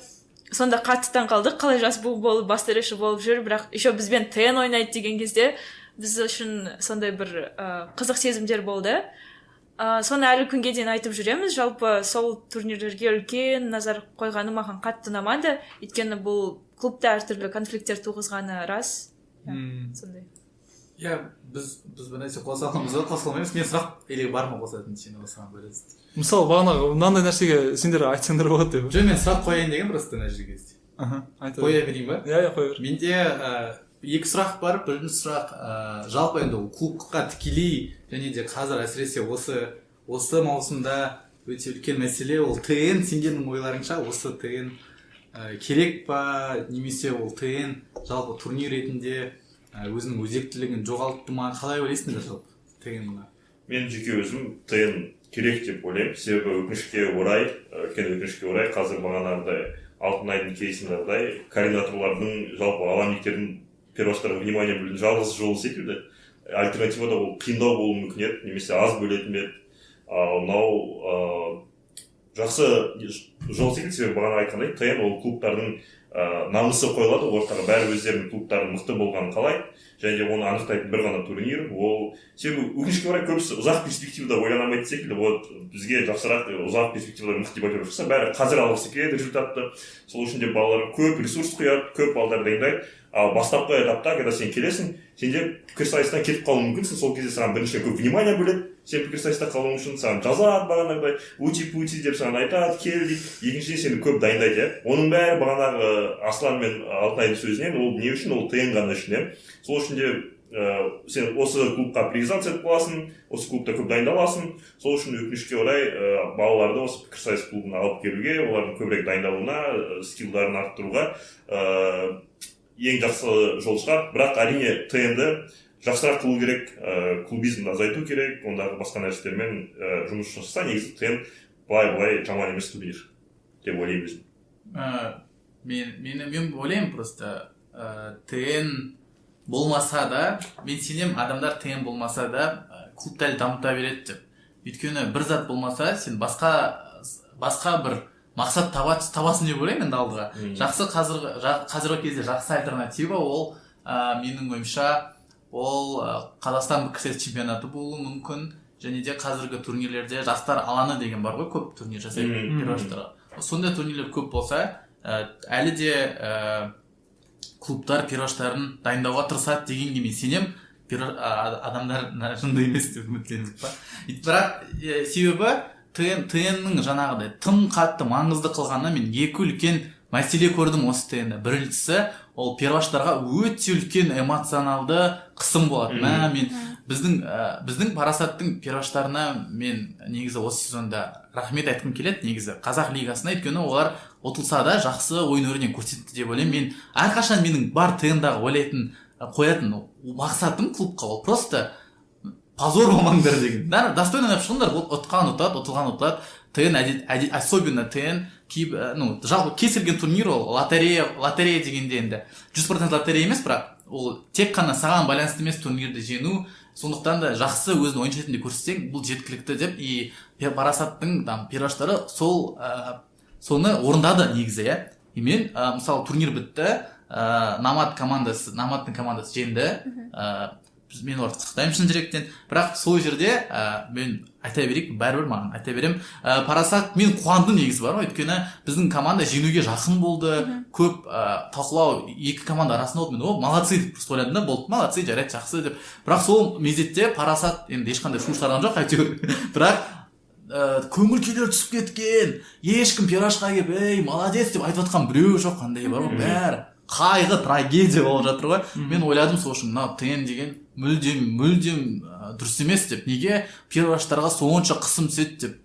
Сонда қатты таң қалдық, қалай жас буын болып, бас төреші болып жүр, бірақ еще бізбен ТН ойнайды деген кезде біз үшін сондай бір қызық сезімдер болды. Соны әлі күнге дейін айтып жүреміз. Жалпы сол турнирлерге үлкен назар қойғаны маған қатты ұнамады, өйткені бұл клубта әртүрлі конфликттер туғызғаны рас. Иә, сондай. Иә, біз бір нәрсе қоса аламыз ба, қоса алмаймыз. Мен сұрақ или бар ма қосатын сен осыған байланысты? Мысалы, бағанағы мынандай нәрсеге сендер айтсаңдар болады деп. Жоқ, мен сұрақ қояйын деген просто мына жерге. Аха, айта бер. Қоя берейін ба? Иә, қоя бер. Менде екі сұрақ бар. Бірінші сұрақ, жалпы енді ол клубқа тікелей және де қазір, әсіресе осы маусымда өте үлкен мәселе ол ТН. Сендердің ойларыңша, осы ТН керек па немесе ол ТН жалпы турнир ретінде өзінің өзектілігін жоғалтты ма? Қалай ойлайсыңдар жалпы ТН? Мен жеке өзім ТН керек деп ойлаймын, себебі өкінішке орай, үлкен өкінішке орай, қазір бағанағыдай Алтынайдың кейсіндағыдай координаторлардың, жалпы аламниктердің перваштарға внимание бөлудің жалғыз жолы секілді. Альтернативада ол қиындау болуы мүмкін еді немесе аз бөлетін бе еді. Ал мынау жақсы жол секілді, себебі бағана айтқандай, ТН ол клубтардың намысы қойылады ортаға, бәрі өздерінің клубтарының мықты болғанын қалайды және де оны анықтайтын бір ғана турнир ол. Себебі өкінішке орай, көбісі ұзақ перспективада ойлана алмайтын секілді. Вот бізге жақсырақ, ұзақ перспективада мықты дебатер шықса, бәрі қазір алғысы келеді результатты. Сол үшін де балалар көп ресурс құяды, көп балдар дайындайды. Ал бастапқы этапта, когда сен келесің, сенде пікірсайыстан кетіп қалуың мүмкінсің. Сол кезде саған бірінші көп внимание бөледі. Сен пікірсайыста қалуың үшін саған жазады, бағанағыдай ути пути деп саған айтады, кел дейді. Екіншіден, сені көп дайындайды, иә. Оның бәрі бағанағы Аслан мен Алтынайдың сөзінен, ол не үшін? Ол ТН ғана үшін, иә. Сол үшін де сен осы клубқа привязаться етіп қаласың, осы клубта көп дайындаласың. Сол үшін, өкінішке орай, балаларды осы пікірсайыс клубына алып келуге, олардың көбірек дайындалуына, скиллдарын арттыруға ең жақсы жол шығар. Бірақ, әрине, ТН-ді жақсырақ қылу керек, клубизмді азайту керек, ондағы басқа нәрселермен жұмыс жасаса, негізі ТН былай былай жаман емес турнир деп ойлаймын өзім. Мен ойлаймын, просто ТН болмаса да, мен сенемін, адамдар ТН болмаса да клубты әлі дамыта береді деп. Өйткені бір зат болмаса, сен басқа бір мақсат табасың деп ойлаймын енді алдыға. Жақсы, қазіргі кезде жақсы альтернатива ол, менің ойымша, ол Қазақстан пікірсайыс чемпионаты болуы мүмкін. Және де қазіргі турнирлерде жастар алаңы деген бар ғой, көп турнир жасайды перваштарға. Сондай турнирлер көп болса, әлі де клубтар перваштарын дайындауға тырысады дегенге мен сенемін. Адамдар жынды емес деп үміттенемін па. Бірақ себебі ТН-нің жаңағыдай тым қатты маңызды қылғанына мен екі үлкен мәселе көрдім осы ТН-да. Біріншісі, ол перваштарға өте үлкен эмоционалды қысым болады. Мә, мен біздің Парасаттың перваштарына мен негізі осы сезонда рахмет айтқым келеді негізі Қазақ лигасына, өйткені олар ұтылса да, жақсы ойын өрнек көрсетті деп ойлаймын. Мен әрқашан, менің бар ТН-дағы ойлайтын, қоятын мақсатым клубқа ол просто позор болмаңдар деген. Да, достойно ойнап шығыңдар, ол ұтқан ұтады, ұтылған ұтылады. ТН әдет, особенно ТН кейбір, ну, жалпы кез келген турнир ол лотерея. Лотерея дегенде енді 100% лотерея емес, бірақ ол тек қана саған байланысты емес турнирді жеңу. Сондықтан да жақсы өзін ойыншы ретінде көрсетсең, бұл жеткілікті деп. И Парасаттың там перваштары сол соны орындады негізі, иә. И мен мысалы, турнир бітті, Намат командасы, Наматтың командасы жеңді. Мен оларды құттықтаймын шын жүректен. Бірақ сол жерде мен айта берейік, бәрібір маған айта беремін, Парасат, мен қуандым негізі бар ғой, өйткені біздің команда жеңуге жақын болды. Көп талқылау екі команда арасында болды. Мен: «О, молодцы», — деп просто ойладым да, болды, молодцы, жарайды, жақсы деп. Бірақ сол мезетте Парасат енді ешқандай шу шығарған жоқ әйтеуір, бірақ көңіл күйлері түсіп кеткен. Ешкім первашқа келіп: «Ей, молодец», — деп айтып жатқан біреу жоқ. Қандай бар ғой, бәрі қайғы, трагедия болып жатыр ғой. Мен ойладым сол үшін, мынау ТН деген мүлдем мүлдем дұрыс емес деп. Неге перваштарға сонша қысым түседі деп,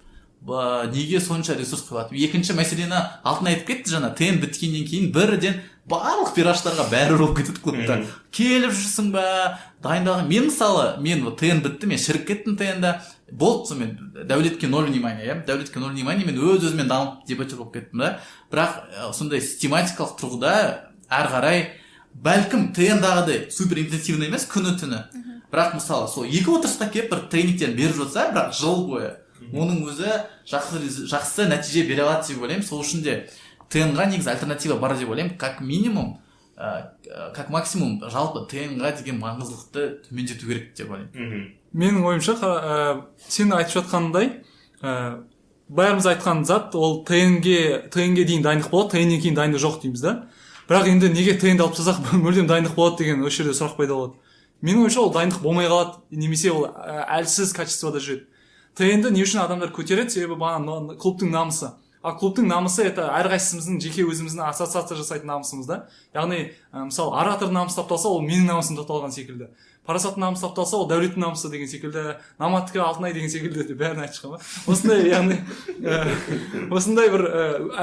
неге сонша ресурс құйылады? Екінші мәселені Алтын айтып кетті жаңа. ТН біткеннен кейін бірден барлық перваштарға бәрібір болып кетеді клубта. Келіп жүрсің ба, дайындалған. Мен, мысалы, мен вот ТН бітті, мен шіріп кеттім ТН-да, болды, сонымен Дәулетке ноль внимания, иә, Дәулетке ноль внимания. Мен өз өзімен дамып, дебатер болып кеттім да. Бірақ сондай систематикалық тұрғыда әрі қарай, бәлкім, ТН-дағыдай супер интенсивный емес күні түні, бірақ, мысалы, сол екі отырысқа келіп бір тренингтерін беріп жатса, бірақ жыл бойы, оның өзі жақсы, жақсы нәтиже бере алады деп ойлаймын. Сол үшін де ТН-ға негізі альтернатива бар деп ойлаймын. Как минимум, как максимум, жалпы ТН-ға деген маңыздылықты төмендету керек деп ойлаймын. Менің ойымша, сен айтып жатқандай, бәріміз айтқан зат ол ТН-ге дейін дайындық болады, ТН-нен кейін дайындық жоқ дейміз да. Бірақ енді неге ТН-ді алып тастасақ, мүлдем дайындық болады деген осы жерде сұрақ пайда болады. Менің ойымша, ол дайындық болмай қалады немесе ол әлсіз качествода жүреді. ТН-ді не үшін адамдар көтереді? Себебі бағана клубтың намысы. Ал клубтың намысы — это әрқайсымыздың жеке өзіміздің ассоциация жасайтын намысымыз да. Яғни мысалы, Оратордың намысы тапталса, ол менің намысым тапталған секілді, Парасаттың намысы тапталса, ол Дәулеттің намысы деген секілді, Наматтікі Алтынай деген секілді деп бәрін айтып шығамын ба. Осындай, яғни осындай бір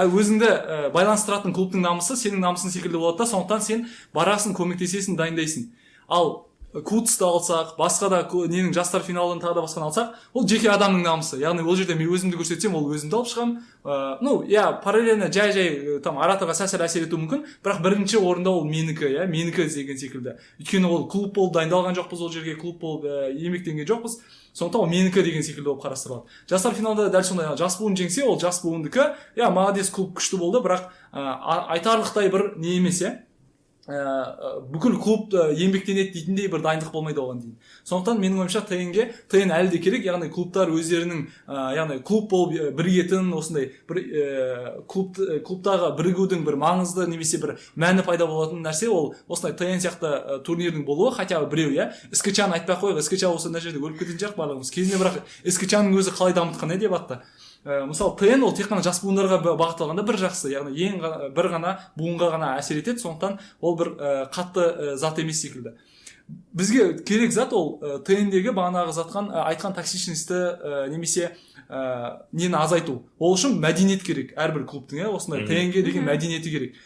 өзіңді байланыстыратын клубтың намысы сенің намысың секілді болады да. Сондықтан сен барасың, көмектесесің, дайындайсың. Ал КУЦ-ты алсақ, басқа да ненің жастар финалын, тағы да басқаны алсақ, ол жеке адамның намысы. Яғни ол жерде мен өзімді көрсетсем, ол өзімді алып шығамын. Ну иә, параллельно жай жай там ораторға сәл сәл әсер етуі мүмкін, бірақ бірінші орында ол менікі, иә, менікі деген секілді. Өйткені ол клуб болып дайындалған жоқпыз, ол жерге клуб болып еңбектенген жоқпыз, сондықтан ол менікі деген секілді болып қарастырылады. Жастар финалында да дәл сондай. Жас буын жеңсе, ол жас буындікі, иә, молодец, клуб күшті болды, бірақ айтарлықтай бір не емес, иә. Бүкіл клуб еңбектенеді дейтіндей бір дайындық болмайды оған дейін. Сондықтан менің ойымша, ТНге ТН әлі де керек, яғни клубтар өздерінің яғни клуб болып бірігетін осындай бір клубтағы бірігудің бір маңызды немесе бір мәні пайда болатын нәрсе ол осындай ТН сияқты турнирдің болуы, хотя бы біреу, иә. СКЧ-ны айтпай ақ қояйық, СКЧ болса, мына жерде өліп кететін шығар барлығымыз кезінде. Бірақ СКЧ-ның өзі қалай дамытқан, иә, дебатты. Мысалы, ТН ол тек қана жас буындарға бағытталғанда бір жақсы, яғни ең бір ғана буынға ғана әсер етеді. Сондықтан ол бір қатты зат емес секілді. Бізге керек зат ол ТН-дегі бағанағы затқан айтқан токсичностьті немесе нені азайту. Ол үшін мәдениет керек әрбір клубтың, иә, осындай ТН-ге деген мәдениеті керек.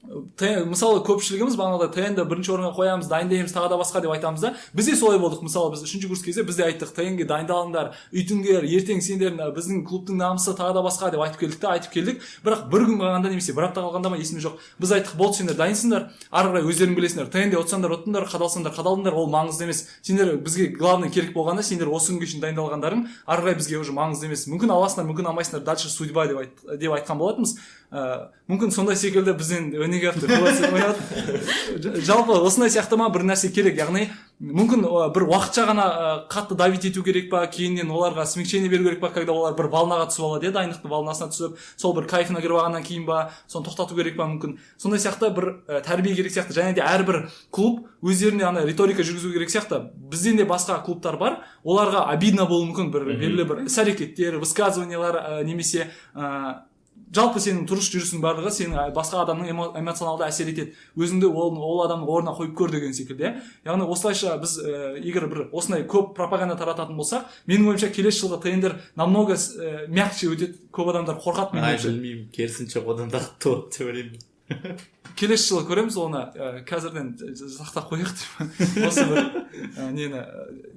Мысалы, көпшілігіміз бағанағыдай ТН-ді бірінші орынға қоямыз, дайындаймыз, тағы да басқа деп айтамыз да. Біз де солай болдық. Мысалы, біз үшінші курс кезде біз де айттық: ТН-ге дайындалыңдар, үйтіңдер, ертең сендер біздің клубтың намысы, тағы да басқа деп айтып келдік та, айтып келдік. Бірақ бір күн қалғанда немесе бір апта қалғанда ма, есімде жоқ, біз айттық: болды, сендер дайынсыңдар, ары қарай өздерің білесіңдер, ТН-де ұтсаңдар ұттыңдар, қадалсаңдар қадалдыңдар, ол маңызды емес. Сендер бізге главный керек болғаны сендер осы күнге шейін дайындалғандарың, ары қарай бізге уже маңызды емес, мүмкін аласыңдар, мүмкін алмайсыңдар, дальше судьба деп, деп айтқан болатынбыз. Мүмкін сондай секілді бізден өнеге алып, жалпы осындай сияқты ма бір нәрсе керек. Яғни мүмкін бір уақытша ғана қатты давить ету керек па, кейіннен оларға смягчение беру керек па, когда олар бір волнаға түсіп алады, иә, дайындықтың волнасына түсіп, сол бір кайфына кіріп алғаннан кейін ба, соны тоқтату керек па, мүмкін сондай сияқты бір тәрбие керек сияқты. Және де әрбір клуб өздеріне ана риторика жүргізу керек сияқты. Бізден де басқа клубтар бар, оларға обидно болуы мүмкін бір белгілі бір іс әрекеттер, высказываниялар немесе жалпы сенің тұрыс жүрісің барлығы сенің басқа адамның эмоционалды әсер етеді. Өзіңді ол адамның орнына қойып көр деген секілді, иә. Яғни осылайша біз егер бір осындай көп пропаганда тарататын болсақ, менің ойымша, келесі жылғы ТНдер намного мягче өтеді, көп адамдар қорқады, менің Ай, ойымша. Білмеймін, керісінше, одан да қатты болады деп ойлаймын. Келесі жылы көреміз оны, қазірден сақтап қояйық деп осы бір нені,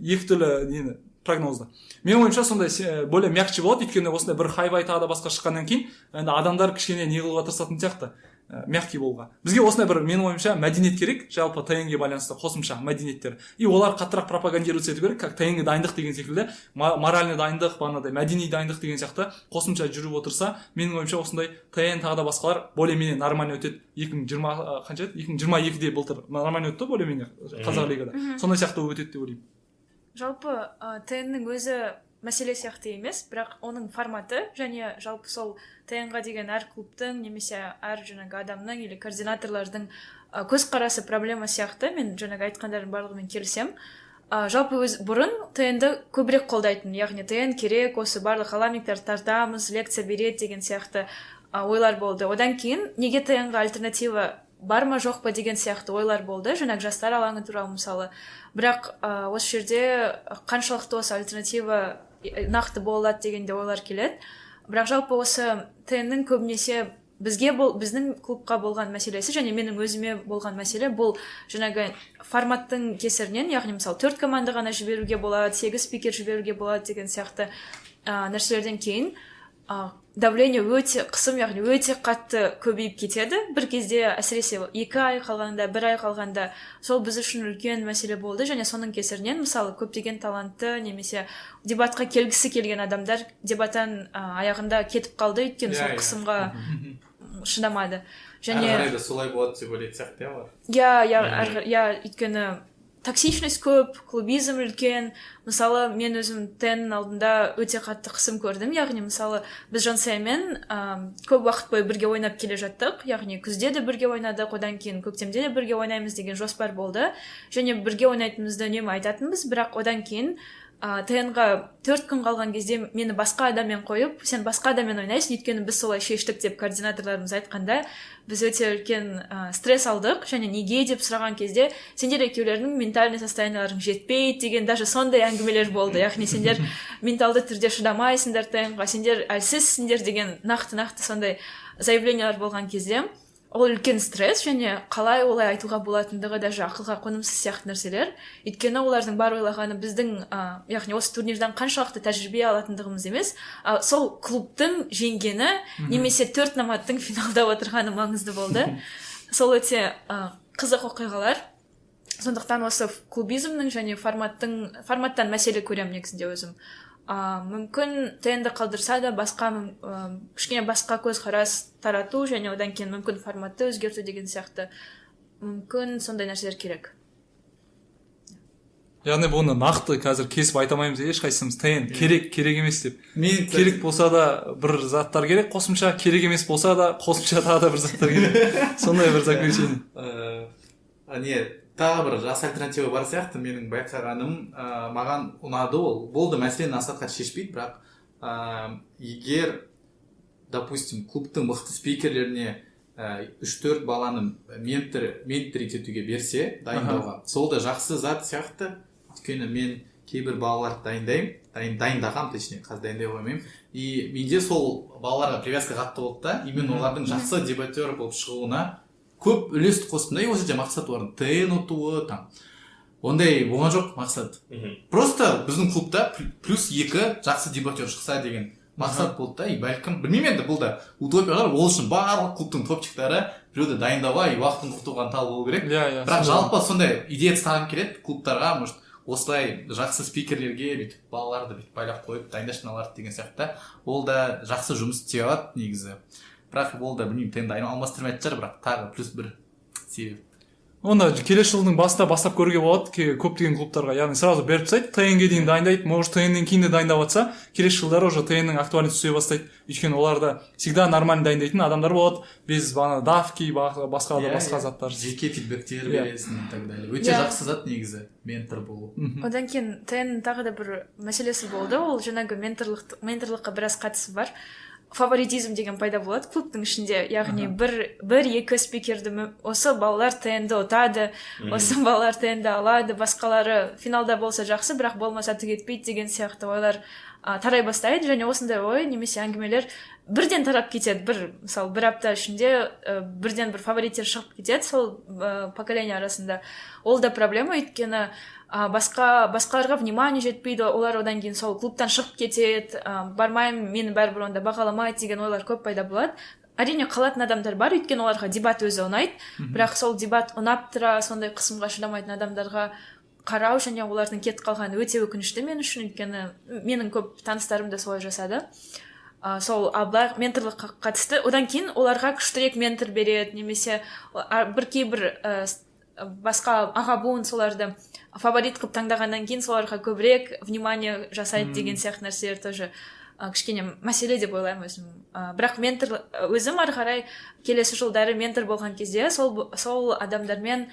екі түрлі нені, прогнозды. Менің ойымша, сондай более мягче болады, өйткені осындай бір хайвай, тағы да басқа шыққаннан кейін енді адамдар кішкене не қылуға тырысатын сияқты, мягкий болуға. Бізге осындай бір, менің ойымша, мәдениет керек жалпы ТН-ге байланысты қосымша мәдениеттер, и олар қаттырақ пропагандироваться ету керек, как ТН-ге дайындық деген секілді, моральный дайындық, бағанағыдай мәдени дайындық деген сияқты қосымша жүріп отырса, менің ойымша, осындай ТН, тағы да басқалар более менее нормально өтеді. 2020 қанша еді, 2022-де былтыр нормально өтті более менее қазақ лигада, сондай сияқты болып өтеді деп ойлаймын. Жалпы ТН-нің өзі мәселе сияқты емес, бірақ оның форматы және жалпы сол ТН-ға деген әр клубтың немесе әр жаңағы адамның или координаторлардың көзқарасы проблема сияқты. Мен жаңағы айтқандардың барлығымен келісемін. Жалпы өз бұрын ТН-ді көбірек қолдайтын, яғни ТН керек, осы барлық аламниктарды тартамыз, лекция береді деген сияқты ойлар болды. Одан кейін неге ТН-ға альтернатива бар ма, жоқ па деген сияқты ойлар болды, жаңағы жастар алаңы туралы мысалы. Бірақ осы жерде қаншалықты осы альтернатива нақты бола алады деген де ойлар келеді. Бірақ жалпы осы ТН-нің көбінесе бізге бол, біздің клубқа болған мәселесі және менің өзіме болған мәселе бұл жаңағы форматтың кесірінен, яғни мысалы төрт команда ғана жіберуге болады, сегіз спикер жіберуге болады деген сияқты нәрселерден кейін давление өте, қысым, яғни өте қатты көбейіп кетеді бір кезде, әсіресе 2 ай қалғанда, бір ай қалғанда. Сол біз үшін үлкен мәселе болды және соның кесірінен мысалы көптеген талантты немесе дебатқа келгісі келген адамдар дебаттан аяғында кетіп қалды, өйткені сол қысымға шыдамады. Және және ары қарай да солай болады деп ойлайтын сияқты, иә, олар. Иә, иә, өйткені токсичность көп, клубизм үлкен. Мысалы, мен өзім ТН алдында өте қатты қысым көрдім. Яғни мысалы біз Жансаямен көп уақыт бойы бірге ойнап келе жаттық, яғни күзде де бірге ойнадық, одан кейін көктемде де бірге ойнаймыз деген жоспар болды және бірге ойнайтынымызды үнемі айтатынбыз. Бірақ одан кейін ТН-ға 4 күн қалған кезде мені басқа адаммен қойып, сен басқа адаммен ойнайсың, өйткені біз солай шештік деп координаторларымыз айтқанда, біз өте үлкен стресс алдық. Және неге деп сұраған кезде, сендер екеулерінің ментальный состоянияларың жетпейді деген даже сондай әңгімелер болды. Яғни сендер менталды түрде шыдамайсыңдар ТН-ға, сендер әлсізсіңдер деген нақты нақты сондай заявлениялар болған кезде, ол үлкен стресс және қалай олай айтуға болатындығы даже ақылға қонымсыз сияқты нәрселер. Өйткені олардың бар ойлағаны біздің яғни осы турнирдан қаншалықты тәжірибе алатындығымыз емес, а сол клубтың жеңгені немесе төрт номадтың финалда отырғаны маңызды болды. Сол өте қызық оқиғалар. Сондықтан осы клубизмнің және форматтың, форматтан мәселе көремін негізінде өзім. Мүмкін ТН-ді қалдырса да, басқа кішкене басқа көзқарас тарату және одан кейін мүмкін форматты өзгерту деген сияқты, мүмкін сондай нәрселер керек. Яғни бұны нақты қазір кесіп айта алмаймыз ешқайсымыз, ТН керек, керек емес деп. Мен Керек болса да, бір заттар керек қосымша, керек емес болса да, қосымша тағы да бір заттар керек, сондай бір заключение. Не, тағы бір жақсы альтернатива бар сияқты менің байқағаным. Маған ұнады ол. Болды, мәселені аса қатты шешпейді, бірақ егер, допустим, клубтың мықты спикерлеріне үш төрт баланы ментор етуге берсе, дайындауға, сол да жақсы зат сияқты. Өйткені мен кейбір балаларды дайындаймын, дайындағанмын, точнее, қазір дайындай қоймаймын, и менде сол балаларға привязка қатты болды да, и мен олардың жақсы дебатер болып шығуына көп үлес қостым да. И ол жерде мақсат олардың ТН ұтуы там ондай болған жоқ мақсат. Просто біздің клубта плюс екі жақсы дебатер шықса деген мақсат болды да. И бәлкім, білмеймін енді, бұл да утопия шығар, ол үшін барлық клубтың топчиктары біреуді дайындауға и уақытын құртуға ынталы болу керек. иә иә Бірақ жалпы сондай идея тастағым келеді клубтарға: может, осылай жақсы спикерлерге бүйтіп балаларды бүйтіп байлап қойып, дайындашы мыналарды деген сияқты да. Ол да жақсы жұмыс істей алады негізі. Бірақ ол да, білмеймін, ТН-ді алмастырмайтын шығар, бірақ тағы плюс бір себеп. Онда келесі жылдың басында бастап көруге болады көптеген клубтарға, яғни сразу беріп тастайды, ТН-ге дейін дайындайды, может, ТН-нен кейін де дайындап жатса, келесі жылдары уже ТН-нің актуальность түсе бастайды, өйткені оларда всегда нормально дайындайтын адамдар болады, без бағана давки, басқа да басқа заттар. Жеке фидбэктер бересің и так далее. Өте жақсы зат негізі ментор болу. Одан кейін ТН тағы да бір мәселесі болды, ол жаңағы менторлыққа біраз қатысы бар фаворитизм деген пайда болады клубтың ішінде, яғни бір екі спикерді осы балалар ТН-ді ұтады, осы балалар ТН-ді алады, басқалары финалда болса жақсы, бірақ болмаса түк етпейді деген сияқты ойлар тарай бастайды. Және осындай ой немесе әңгімелер бірден тарап кетеді. Бір, мысалы, бір апта ішінде бірден бір фавориттер шығып кетеді сол поколение арасында. Ол да проблема, өйткені басқаларға внимание жетпейді, олар одан кейін сол клубтан шығып кетеді, бармаймын, мені бәрібір онда бағаламайды деген ойлар көп пайда болады. Әрине, қалатын адамдар бар, өйткені оларға дебат өзі ұнайды, бірақ сол дебат ұнап тұра сондай қысымға шыдамайтын адамдарға қарау және олардың кетіп қалғаны өте өкінішті мен үшін, өйткені менің көп таныстарым да солай жасады. Сол былай менторлыққа қатысты, одан кейін оларға күштірек ментор береді немесе бір кейбір басқа аға буын соларды фаворит қылып таңдағаннан кейін соларға көбірек внимание жасайды деген сияқты нәрселер тоже кішкене мәселе деп ойлаймын өзім. Бірақ ментор, өзім ары қарай келесі жылдары ментор болған кезде сол адамдармен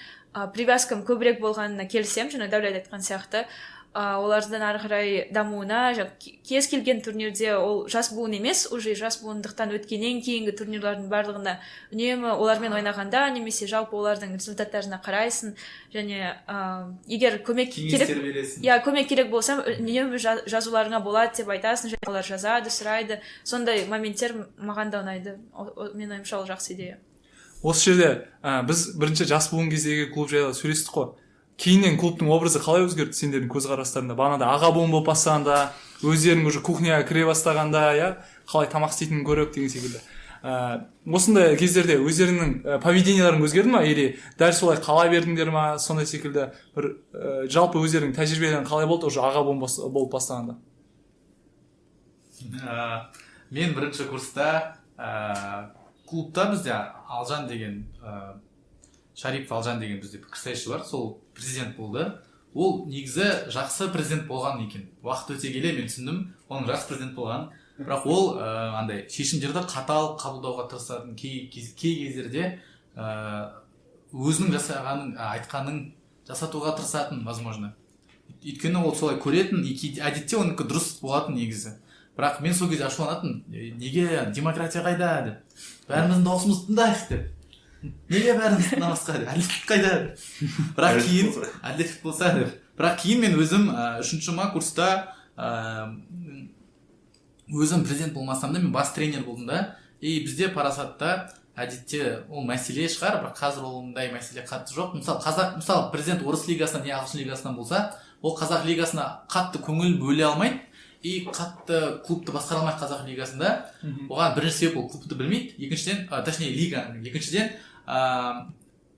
привязкам көбірек болғанына келісемін. Жаңа Дәулет айтқан сияқты, олардың ары қарай дамуына кез келген турнирде, ол жас буын емес, уже жас буындықтан өткеннен кейінгі турнирлардың барлығына үнемі олармен ойнағанда немесе жалпы олардың результаттарына қарайсың және егер көмек керек Кеңестер бересің. Иә, көмек керек болса, үнемі жазуларыңа болады деп айтасың және олар жазады, сұрайды. Сондай моменттер маған да ұнайды. Менің ойымша, ол жақсы идея. Осы жерде біз бірінші жас буын кездегі клуб жайлы сөйлестік қой. Кейіннен клубтың образы қалай өзгерді сендердің көзқарастарыңда, бағанағыдай аға буын болып бастағанда, өздерің уже кухняға кіре бастағанда, иә, қалай тамақ істейтінін көріп деген секілді, осындай кездерде өздеріңнің поведенияларың өзгерді ма или дәл солай қала бердіңдер ма? Сондай секілді бір жалпы өздеріңнің тәжірибелерің қалай болды уже аға буын болып бастағанда? Мен бірінші курста клубта бізде Алжан деген, Шарипов Алжан деген бізде пікірсайысшы бар, сол президент болды. Ол негізі жақсы президент болған екен, уақыт өте келе мен түсіндім оның жақсы президент болғанын. Бірақ ол андай шешімдерді қатал қабылдауға тырысатын, кей кездерде өзінің жасағанын, айтқанын жасатуға тырысатын, возможно, өйткені ол солай көретін и әдетте оныкі дұрыс болатын негізі. Бірақ мен сол кезде ашуланатын: «Неге, демократия қайда?» — деп, «Бәріміздің дауысымызды тыңдайық» деп, «Неге бәріміз тыңдамасқа?» — деп, «Әділеттік қайда?» — деп. Бірақ Әділеттік кейін болса. Әділеттік болса деп. Бірақ кейін мен өзім үшінші ма курста өзім президент болмасам да, мен бас тренер болдым да. И бізде Парасатта әдетте ол мәселе шығар, бірақ қазір ондай мәселе қатты жоқ. Мысалы, қазақ, мысалы, президент орыс лигасынан не ағылшын лигасынан болса, ол қазақ лигасына қатты көңіл бөле алмайды и қатты клубты басқара алмайды қазақ лигасында. Оған бірінші себеп — ол клубты білмейді, екіншіден, точнее, лиганы, екіншіден,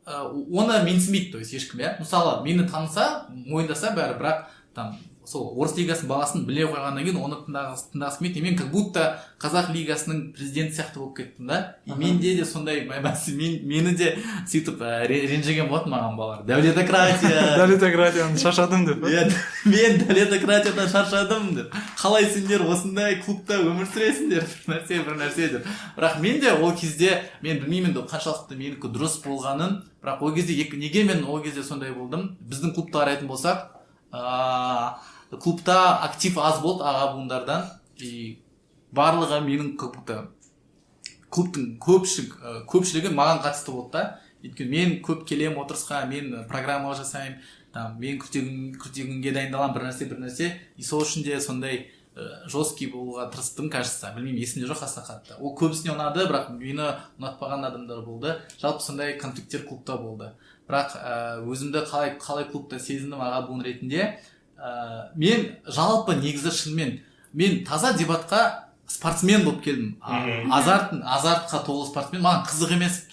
оны менсінбейді, то есть ешкім, иә. Мысалы, мені таныса, мойындаса бәрі, бірақ там Сол орыс лигасының баласын біле қойғаннан кейін, оны тыңдағысы келмейді. И мен как будто қазақ лигасының президенті сияқты болып кеттім да. И менде де сондай мені де сөйтіп ренжіген болатын маған балалар: «Дәулетократия». Дәулетократияны шаршадым деп. Иә, «мен дәулетократиядан шаршадым» деп, «қалай сендер осындай клубта өмір сүресіңдер», бір нәрсе, бір нәрсе деп. Бірақ мен де ол кезде, мен білмеймін енді қаншалықты менікі дұрыс болғанын, бірақ ол кезде неге мен ол кезде сондай болдым? Біздің клубты қарайтын болсақ, клубта актив аз болды аға буындардан. И барлығы менің, как будто клубтың көпшілігі маған қатысты болды да. Өйткені мен көп келемін отырысқа, мен программа жасаймын там, мен күртегінге дайындаламын, бір нәрсе, бір нәрсе. И сол үшін де сондай жесткий болуға тырыстым, кажется. Білмеймін, есімде жоқ аса қатты. Ол көбісіне ұнады, бірақ мені ұнатпаған адамдар болды. Жалпы сондай конфликттер клубта болды. Бірақ өзімді қалай клубта сезіндім аға буын ретінде? Мен жалпы негізі шынымен мен таза дебатқа спортсмен болып келдім. Азартқа толы спортсмен. Маған қызық емес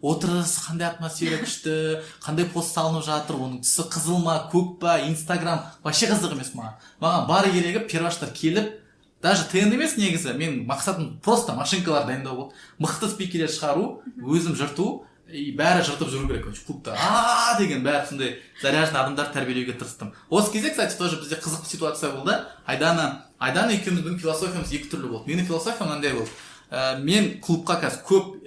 отырыс, қандай атмосфера күшті, қандай пост салынып жатыр, оның түсі қызыл ма, көк па, Инстаграм вообще қызық емес маған. Маған бар керегі перваштар келіп, даже ТНД емес, негізі менің мақсатым просто машинкалар дайындау болды, мықты спикерлер шығару, өзім жырту. И бәрі жыртып жүру керек, короче, клубта а деген бәрі сондай заряженный адамдар тәрбиелеуге тырыстым. Осы кезде, кстати, тоже бізде қызық ситуация болды. Айдана екеуміздің философиямыз екі түрлі болды. Менің философиям мынандай болды: мен клубқа қазір көп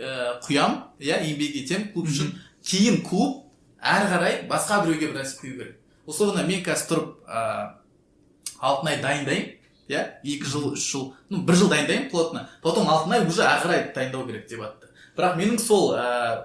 құям, иә, еңбек етемін клуб үшін, кейін клуб әрі қарай басқа біреуге бір нәрсе құю керек. Условно, мен қазір тұрып Алтынай дайындаймын, иә, 2 жыл, 3 жыл, ну, бір жыл дайындаймын плотно, потом Алтынай уже әрі қарай дайындау керек дебатты. Бірақ менің сол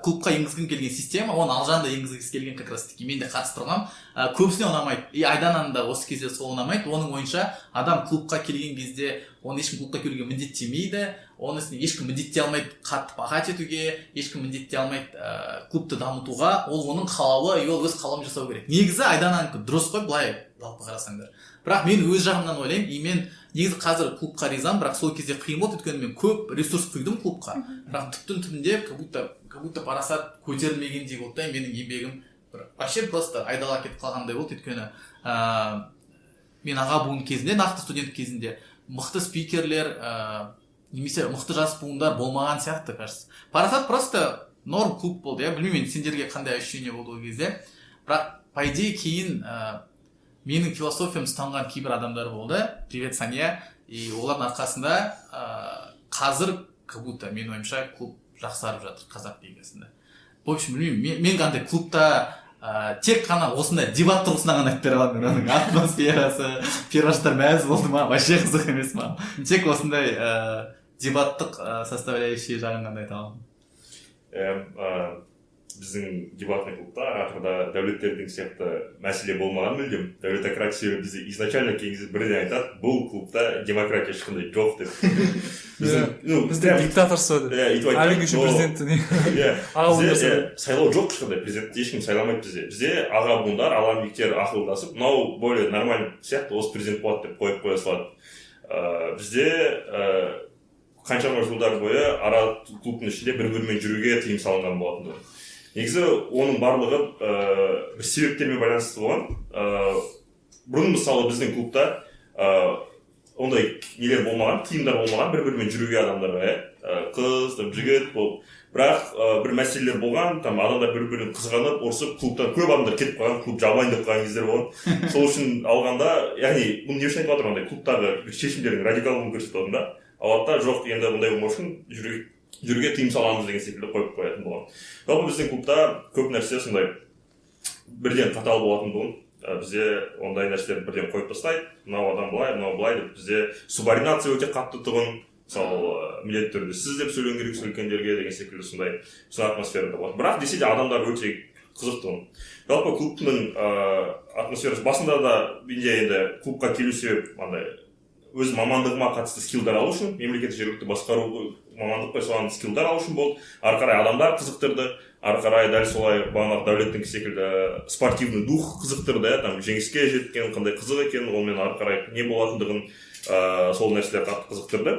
клубқа енгізгім келген система, оны Алжан да енгізгісі келген, как раз таки мен де қарсы тұрғанмын, көбісіне ұнамайды. И Айдананың да осы кезде сол ұнамайды. Оның ойынша, адам клубқа келген кезде оны ешкім клубқа келуге міндеттемейді, оны ешкім міндеттей алмайды қатты пахать етуге, ешкім міндеттей алмайды клубты дамытуға. Ол оның қалауы, и ол өз қалауын жасау керек. Негізі Айдананікі дұрыс қой былай жалпы қарасаңдар, бірақ мен өз жағымнан ойлаймын. И мен негізі қазір клубқа ризамын, бірақ сол кезде қиын болды, өйткені мен көп ресурс құйдым клубқа, бірақ түптің түбінде как будто парасат көтерілмегендей болды да. Менің еңбегім бір вообще просто айдала кетіп қалғандай болды. Өйткені мен аға буын кезінде, нақты студент кезінде мықты спикерлер немесе мықты жас буындар болмаған сияқты, кажется. Парасат просто норм клуб болды, иә. Білмеймін енді, сендерге қандай ощущение болды ол кезде. Бірақ по идее кейін менің философиямды ұстанған кейбір адамдар болды, привет, Сания, и олардың арқасында қазір как будто менің ойымша клуб жақсарып жатыр қазақ лигасында. В общем, білмеймін, мен қандай клубта тек қана осындай дебат тұрғысынан ғана айтып бере аламын. Мен оның атмосферасы, перваштар мәз болды ма, вообще қызық емес маған. Тек осындай дебаттық составляющий жағын ғана айта аламын. Иә, біздің дебатный клубта ораторда Дәулеттердің сияқты мәселе болмаған мүлдем. Дәулетократия бізде изначально келген кезде бірден айтады: «Бұл клубта демократия ешқандай жоқ», — деп. Біздің, ну, бізде диктаторство деп. Иә, өйтіп әлі күнге шейін президентті не иә, аға бізде буындар. Иә, сайлау жоқ ешқандай, президентті ешкім сайламайды бізде. Бізде аға буындар, аламбектер ақылдасып, мынау более нормальный сияқты, осы президент болады деп қойып қоя салады. Бізде қаншама жылдар бойы ара клубтың ішінде бір бірімен жүруге тыйым салынған болатын. Негізі оның барлығы бір себептермен байланысты болған. Бұрын, мысалы, біздің клубта ондай нелер болмаған, тыйымдар болмаған бір бірімен жүруге адамдарға, иә, қыз там, жігіт болып. Бірақ бір мәселелер болған, там адамдар бір бірін қызғанып, ұрысып, клубтан көп адамдар кетіп қалған, клуб жабылайын деп қалған кездер болған. Сол үшін алғанда, яғни бұны не үшін айтып жатырмын, андай клубтағы бір шешімдердің радикалдығын көрсетіп отырмын да. Алады да, жоқ, енді бұндай болмау үшін жүруге тыйым саламыз деген секілді қойып қоятын болған. Жалпы біздің клубта көп нәрсе сондай бірден қатал болатын тұғын. Бізде ондай нәрселерді бірден қойып тастайды: мынау адам былай, мынау былай деп. Бізде субординация өте қатты тұғын, мысалы, міндетті түрде сіз деп сөйлеу керексің үлкендерге деген секілді, сондай атмосферада болады. Бірақ десе де адамдар өте қызық тұғын. Жалпы клубтың атмосферасы басында да менде, енді клубқа келу себеп андай өз мамандығыма қатысты скиллдар алу үшін, мемлекеттік жергілікті басқару мамандық қой, соған скиллдар алу үшін болды. Ары қарай адамдар қызықтырды, ары қарай дәл солай бағанағы Дәулеттікі секілді спортивный дух қызықтырды, иә, там жеңіске жеткен қандай қызық екен, онымен ары қарай не болатындығын, сол нәрселер қатты қызықтырды.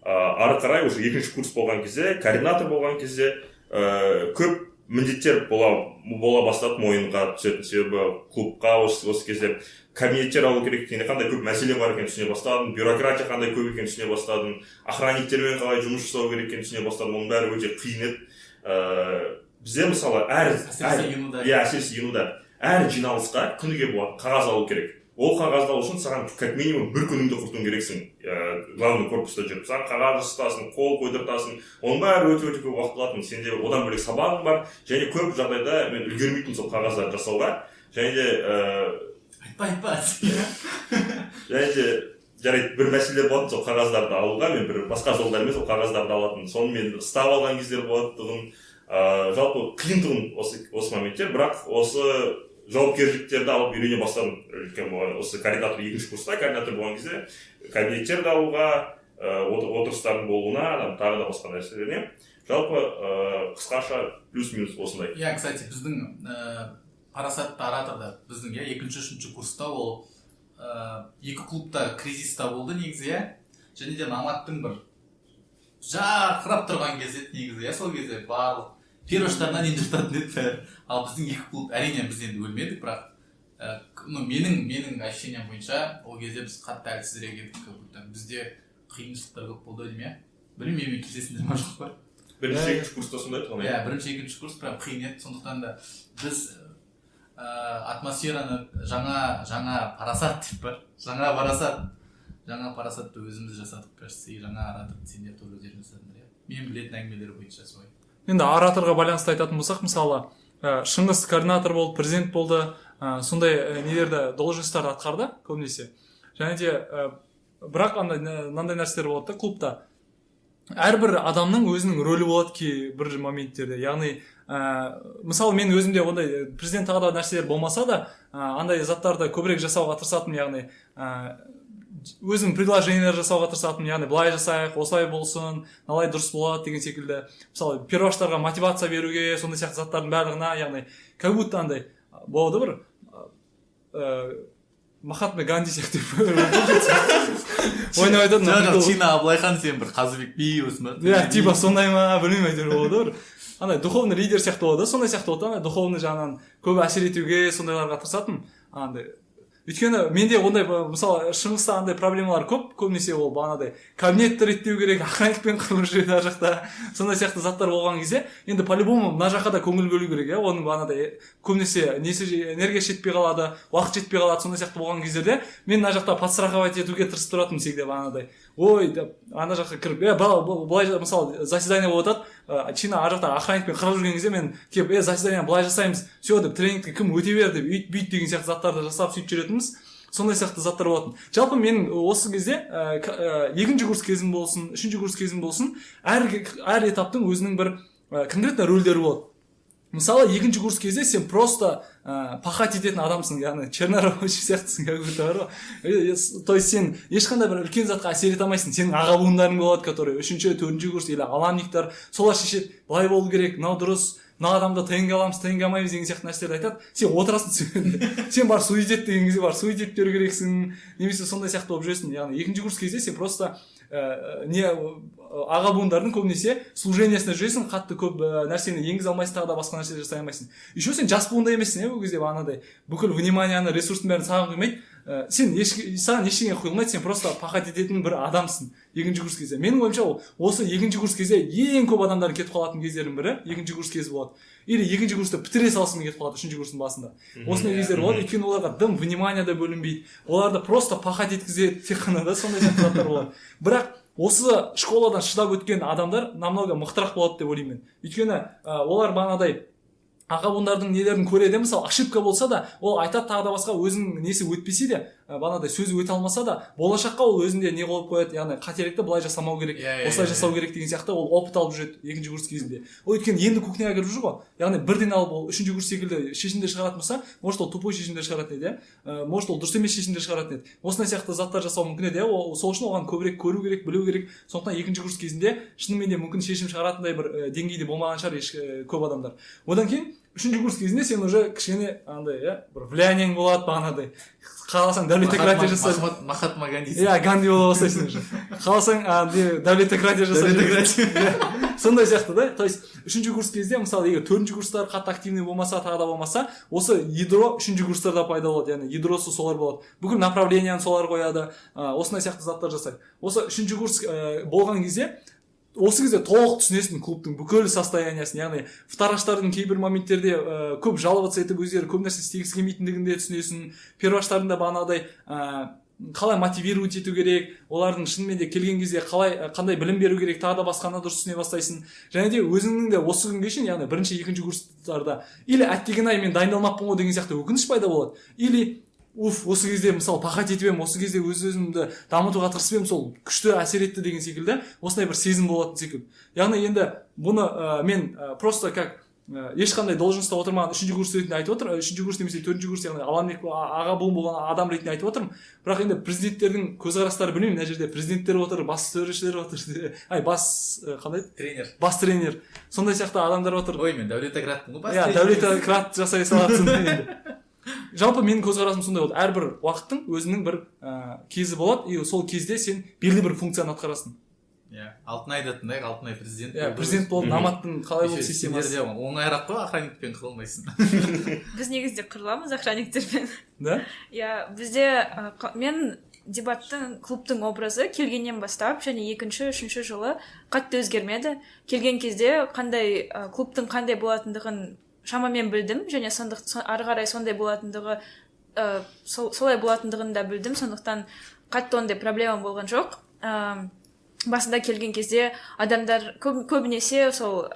Ары қарай уже екінші курс болған кезде, координатор болған кезде көп міндеттер бола бастады мойынға түсетін. Себебі клубқа осы кезде Кабинеттер алу керек екенін, қандай көп мәселе бар екенін түсіне бастадым, бюрократия қандай көп екенін түсіне бастадым, охранниктермен қалай жұмыс жасау керек екенін түсіне бастадым. Оның бәрі өте қиын еді. Бізде мысалы әр Әсіресе ЮНУ-да. Иә, әсіресе ЮНУ-да әр жиналысқа күніге болады қағаз алу керек. Ол қағазды алу үшін саған как минимум бір күніңді құртуың керексің. Главный корпуста жүріп, саған қағаз жасатасың, қол қойдыртасың, оның бәрі өте өте көп уақыт алатын. Сенде одан бөлек сабағың бар және көп жағдайда мен үлгермейтінмін сол қағаздарды жасауға. Және де Айтпа, айтпа. Және де, жарайды, бір мәселе болатын, сол қағаздарды алуға мен бір басқа жолдармен сол қағаздарды алатын. Соны мен ұстап алған кездер болады тұғын. Жалпы қиын тұғын осы моменттер, бірақ осы жауапкершіліктерді алып үйрене бастадым үлкен болған. Осы координатор, екінші курста координатор болған кезде кабинеттерді алуға, отырыстардың болуына там, тағы да басқа нәрселеріне. Жалпы қысқаша, плюс минус осындай. Иә, кстати, біздің парасатты ораторда, біздің, иә, екінші, үшінші курста ол екі клубта кризиста болды негізі, иә. Және де Номадтың бір жарқырап тұрған кезі еді негізі, иә. Сол кезде барлық первыштарына дейін жыртатын еді бәрі. Ал біздің екі клуб, әрине, біз енді өлмедік, бірақ ну, менің ощущением бойынша, ол кезде біз қатты әлсізірек едік, как будто бізде қиыншылықтар көп болды ау деймін, иә. Білмеймін, менімен келісесіңдер ма, жоқ па? Бірінші, Иә, екінші курста сондай тұғын. Иә, бірінші, екінші курс прям қиын еді. Сондықтан да біз атмосфераны жаңа парасат деп бар, жаңа парасат, жаңа парасатты өзіміз жасадық, кажется. И жаңа ораторды сендер тоже өздерің жасадыңдар, иә, мен білетін әңгімелер бойынша солай. Енді ораторға байланысты айтатын болсақ, мысалы, Шыңғыс координатор болды, президент болды, сондай нелерді, должностьтарды атқарды көбінесе. Және де бірақ андай мынандай нәрселер болады да: клубта әрбір адамның өзінің рөлі болады кей бір моменттерде. Яғни мысалы, мен өзімде ондай президент, тағы да нәрселер болмаса да, андай заттарды көбірек жасауға тырысатынмын. Яғни өзім предложениелер жасауға тырысатынмын, яғни былай жасайық, осылай болсын, мыналай дұрыс болады деген секілді. Мысалы, перваштарға мотивация беруге, сондай сияқты заттардың барлығына. Яғни как будто андай болады бір Махатма Ганди сияқты ойнап айтатын. Жоқ, Чина Абылайхан, сен бір Қазыбек би болсын ба? Иә, типа сондай ма, білмеймін, әйтеуір болады бір андай духовный лидер сияқты болады да, сондай сияқты болады да. Андай духовный жағынан көп әсер етуге, сондайларға тырысатынмын андай. Өйткені менде ондай, мысалы, Шыңғыста андай проблемалар көп. Көбінесе ол бағанағыдай кабинетті реттеу керек, охранникпен қырылып жүреді ар жақта. Сондай сияқты заттар болған кезде енді по любому мына жаққа да көңіл бөлу керек, иә. Оның бағанағыдай көбінесе несі, энергиясы жетпей қалады, уақыт жетпей қалады. Сондай сияқты болған кездерде мен мына жақта подстраховать етуге тырысып тұратынмын всегда. Бағанағыдай ой деп ана жаққа кіріп, е, былай, мысалы, заседание болып жатады, Чина ар жақта охранникпен қырылып жүрген кезде мен келіп: «Е, заседание былай жасаймыз, все», — деп, «Тренингті кім өте бер», — деп, өйт бүйт деген сияқты заттарды жасап, сөйтіп жүретінбіз. Сондай сияқты заттар болатын. Жалпы менің осы кезде екінші курс кезім болсын, үшінші курс кезім болсын, әр этаптың өзінің бір конкретно рөлдері болады. Мысалы, екінші курс кезде сен просто пахать ететін адамсың, яғни чернорабочий сияқтысың как будто бар ғой. То есть сен ешқандай бір үлкен затқа әсер ете алмайсың. Сенің аға буындарың болады, который үшінші, төртінші курс или аламниктар, солар шешеді: былай болу керек, мынау дұрыс, мына адамды ТНГ аламыз, ТНГ алмаймыз деген сияқты нәрселерді айтады. Сен отырасың, сен барып судить ет деген кезде барып судить етіп беру керексің немесе сондай сияқты болып жүресің. Яғни екінші курс кезде сен просто не, аға буындардың көбінесе служениесіне жүресің, қатты көп нәрсені енгізе алмайсың, тағы да басқа нәрсе жасай алмайсың. Еще сен жас буында емессің, иә. Ол кезде бағанағыдай бүкіл вниманияны, ресурстың бәрін саған құймайды. Сен еш, саған ештеңе құйылмайды, сен просто пахать ететін бір адамсың екінші курс кезде. Менің ойымша, ол осы екінші курс кезде ең көп адамдардың кетіп қалатын кездерінің бірі екінші курс кезі болады. Или екінші курсты бітіре салысымен кетіп қалады үшінші курстың басында. Осындай кездер болады, өйткені оларға дым внимание да бөлінбейді, оларды просто пахать еткізеді тек қана да. Сондай сияқты заттар болады. Бірақ осы школадан шыдап өткен адамдар намного мықтырақ болады деп ойлаймын мен. Өйткені олар бағанағыдай аға буындардың нелерін көреді. Мысалы, ошибка болса да, ол айтады, тағы да басқа. Өзінің несі өтпесе де, бағанағыдай сөзі өте алмаса да, болашаққа ол өзінде не қойып қояды, яғни қателікті былай жасамау керек, Иә, иә, осылай иә, жасау керек деген сияқты. Ол опыт алып жүреді екінші курс кезінде. Ол өйткені енді кухняға кіріп жүр ғой. Яғни бірден алып ол үшінші курс секілді шешімдер шығаратын болса, может, ол тупой шешімдер шығаратын еді, иә. Может, ол дұрыс емес шешімдер шығаратын еді, осындай сияқты заттар жасау мүмкін еді, иә. Ол сол үшін оған көбірек көру керек, білу керек. Сондықтан екінші курс кезінде шынымен де мүмкін шешім шығаратындай бір деңгейде болмаған шығар еш көп адамдар. Одан кейін үшінші курс кезінде сен уже кішкене андай, иә, бір влияниең болады. Бағанағыдай қаласаң, дәулетократия жаса. Махатма Ганди. Иә, Ганди бола бастайсың уже. Қаласаң, андай дәулетократия жасап Дәулетократия. Иә. Сондай сияқты да. То есть үшінші курс кезде, мысалы, егер төртінші курстар қатты активный болмаса, тағы да болмаса, осы ядро үшінші курстарда пайда болады, яғни ядросы солар болады, бүкіл направленияны солар қояды, осындай сияқты заттар жасайды. Осы үшінші курс болған кезде, осы кезде толық түсінесің клубтың бүкіл состояниясын, яғни втораштардың кейбір моменттерде көп жаловаться етіп, өздері көп нәрсе істегісі келмейтіндігін де түсінесің. Перваштардың да бағанағыдай қалай мотивировать ету керек, олардың шынымен де келген кезде қалай, қандай білім беру керек, тағы да басқаны дұрыс түсіне бастайсың. Және де өзіңнің де осы күнге шейін, яғни бірінші, екінші курстарда, или «әттеген ай, мен дайындалмаппын ғой» деген сияқты өкініш пайда болады, или «уф, осы кезде, мысалы, пахать етіп едім, осы кезде өз өзімді дамытуға тырысып едім, сол күшті әсер етті» деген секілді осындай бір сезім болатын секілді. Яғни енді бұны мен просто как ешқандай должностьта отырмаған үшінші курс ретінде айтып отырмын, үшінші курс немесе төртінші курс, яғни Аланбек аға буын болған адам ретінде айтып отырмын. Бірақ енді президенттердің көзқарастары, білмеймін, мына жерде президенттер отыр, бас төрешілер отыр, ай, бас қандай еді? Тренер. Бас тренер, сондай сияқты адамдар отыр. Ой, мен Дәулет Аграттың ғой бас Иә. тренер. Дәулет Акрат жасай салатсың. Енді жалпы менің көзқарасым сондай болды: әрбір уақыттың өзінің бір кезі болады, и сол кезде сен белгілі бір функцияны атқарасың. Иә, Алтынайды тыңдайық, Алтынай президент Иә, болды. президент болды. Мхм. Наматтың қалай болды Еще системасы? сендерде оңайырақ қой, охранникпен қырылмайсың. Біз негізінде қырыламыз охранниктермен. Да. Иә, бізде мен дебаттың, клубтың образы келгеннен бастап және екінші, үшінші жылы қатты өзгермеді. Келген кезде қандай клубтың қандай болатындығын шамамен білдім және ары қарай сондай болатындығы, солай болатындығын да білдім, сондықтан қатты ондай проблема болған жоқ. Басында келген кезде адамдар көбінесе сол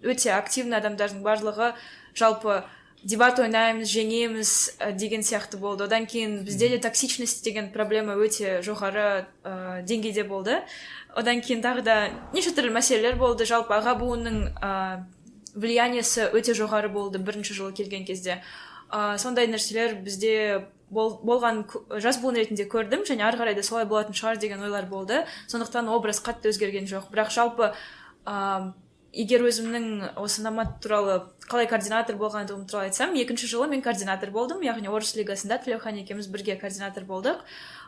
өте активный адамдардың барлығы жалпы дебат ойнаймыз, жеңеміз деген сияқты болды. Одан кейін бізде де токсичность деген проблема өте жоғары деңгейде болды. Одан кейін тағы да неше түрлі мәселелер болды. Жалпы аға буынның влияниесі өте жоғары болды бірінші жылы келген кезде. Сондай нәрселер бізде болған, жас буын ретінде көрдім және ары қарай да солай болатын шығар деген ойлар болды, сондықтан образ қатты өзгерген жоқ. Бірақ жалпы егер өзімнің осы Номад туралы, қалай координатор болғандығым туралы айтсам, екінші жылы мен координатор болдым, яғни орыс лигасында Тілеухан екеуміз бірге координатор болдық.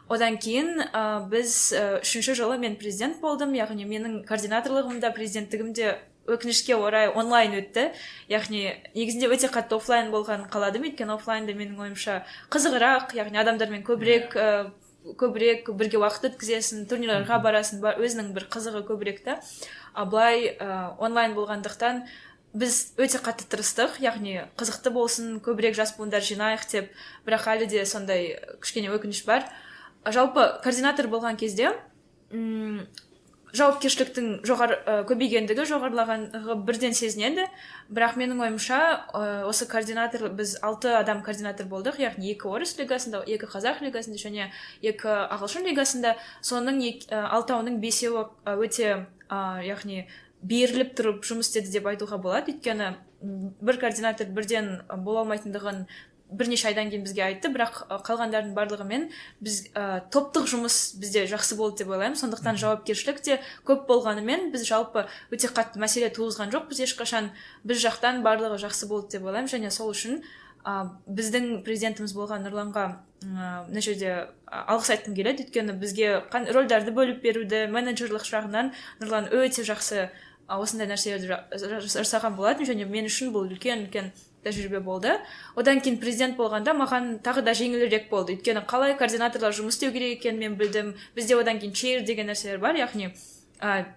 Одан кейін біз үшінші жылы мен президент болдым, яғни менің координаторлығым да, президенттігім де өкінішке орай онлайн өтті. Яғни негізінде өте қатты офлайн болғанын қаладым, өйткені офлайнда, менің ойымша, қызығырақ, яғни адамдармен көбірек бірге уақыт өткізесің, турнирларға барасың, өзінің бір қызығы көбірек та. А былай онлайн болғандықтан біз өте қатты тырыстық, яғни қызықты болсын, көбірек жас буындар жинайық деп, бірақ әлі де сондай кішкене өкініш бар. Жалпы координатор болған кезде жауапкершіліктің жоғары көбейгендігі, жоғарылағандығы бірден сезінеді. Бірақ менің ойымша, осы координатор, біз алты адам координатор болдық, яғни екі орыс лигасында, екі қазақ лигасында және екі ағылшын лигасында. Соның алтауының бесеуі өте яғни беріліп тұрып жұмыс істеді деп айтуға болады, өйткені бір координатор бірден бола алмайтындығын бірнеше айдан кейін бізге айтты. Бірақ қалғандардың барлығымен біз топтық жұмыс бізде жақсы болды деп ойлаймын. Сондықтан жауапкершілік те көп болғанымен, біз жалпы өте қатты мәселе туғызған жоқпыз ешқашан, біз жақтан барлығы жақсы болды деп ойлаймын. Және сол үшін біздің президентіміз болған Нұрланға мына жерде алғыс айтқым келеді, өйткені бізге рольдарды бөліп беруді, менеджерлік жағынан Нұрлан өте жақсы осындай нәрселерді жасаған болатын және мен үшін бұл үлкен үлкен тәжірибе болды. Одан кейін президент болғанда маған тағы да жеңілірек болды, өйткені қалай координаторлар жұмыс істеу керек екенін мен білдім. Бізде одан кейін chair деген нәрселер бар, яғни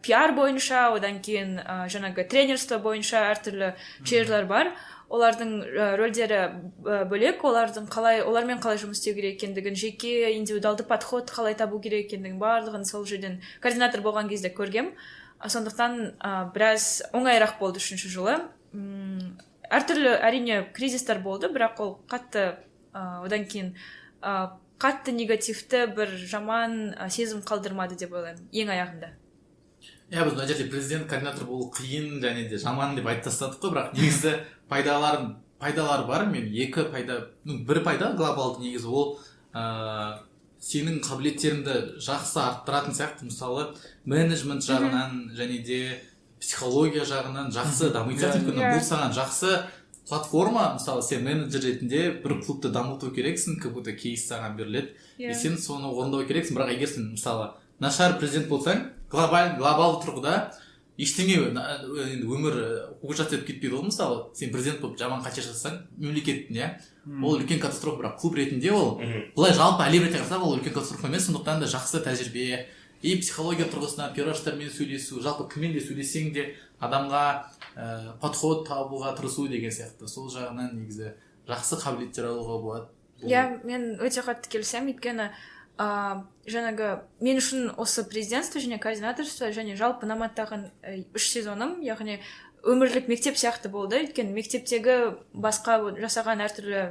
пиар бойынша, одан кейін жаңағы тренерство бойынша әртүрлі chair лар бар. Олардың рөлдері бөлек, олардың қалай, олармен қалай жұмыс істеу керек екендігін, жеке индивидуалды подход қалай табу керек екендігін, барлығын сол жерден координатор болған кезде көргем. Сондықтан біраз оңайырақ болды үшінші жылы. Әртүрлі, әрине, кризистер болды, бірақ ол қатты одан кейін қатты негативті бір жаман сезім қалдырмады деп ойлаймын ең аяғында. Иә, біз мына жерде президент, координатор болу қиын және де жаман деп айтып тастадық қой, бірақ негізі пайдалары бар. Мен екі пайда, ну, бір пайда глобалды негізі, ол сенің қабілеттеріңді жақсы арттыратын сияқты. Мысалы, менеджмент жағынан және де психология жағынан жақсы дамитын сияқты, өйткені бұл саған жақсы платформа. Мысалы, сен менеджер ретінде бір клубты дамыту керексің, как будто кейс саған беріледі и сен соны орындау керексің. Бірақ егер сен, мысалы, нашар президент болсаң, глобалды тұрғыда Ештеңе енді өмір ухудшаться етіп кетпейді ғой. Мысалы, сен президент болып жаман қате жасасаң мемлекеттің, иә, ол үлкен катастрофа, бірақ клуб ретінде ол былай жалпы әлем ретінде қарасақ, ол үлкен катастрофа емес. Сондықтан да жақсы тәжірибе и психология тұрғысынан перваштармен сөйлесу, жалпы кіммен де сөйлессең де, адамға подход табуға тырысу деген сияқты, сол жағынан негізі жақсы қабілеттер алуға болады. Иә, мен өте қатты келісемін, өйткені жаңағы мен үшін осы президентство және координаторство және жалпы Номадтағы 3 сезоным, яғни өмірлік мектеп сияқты болды. Өйткені мектептегі басқа жасаған әртүрлі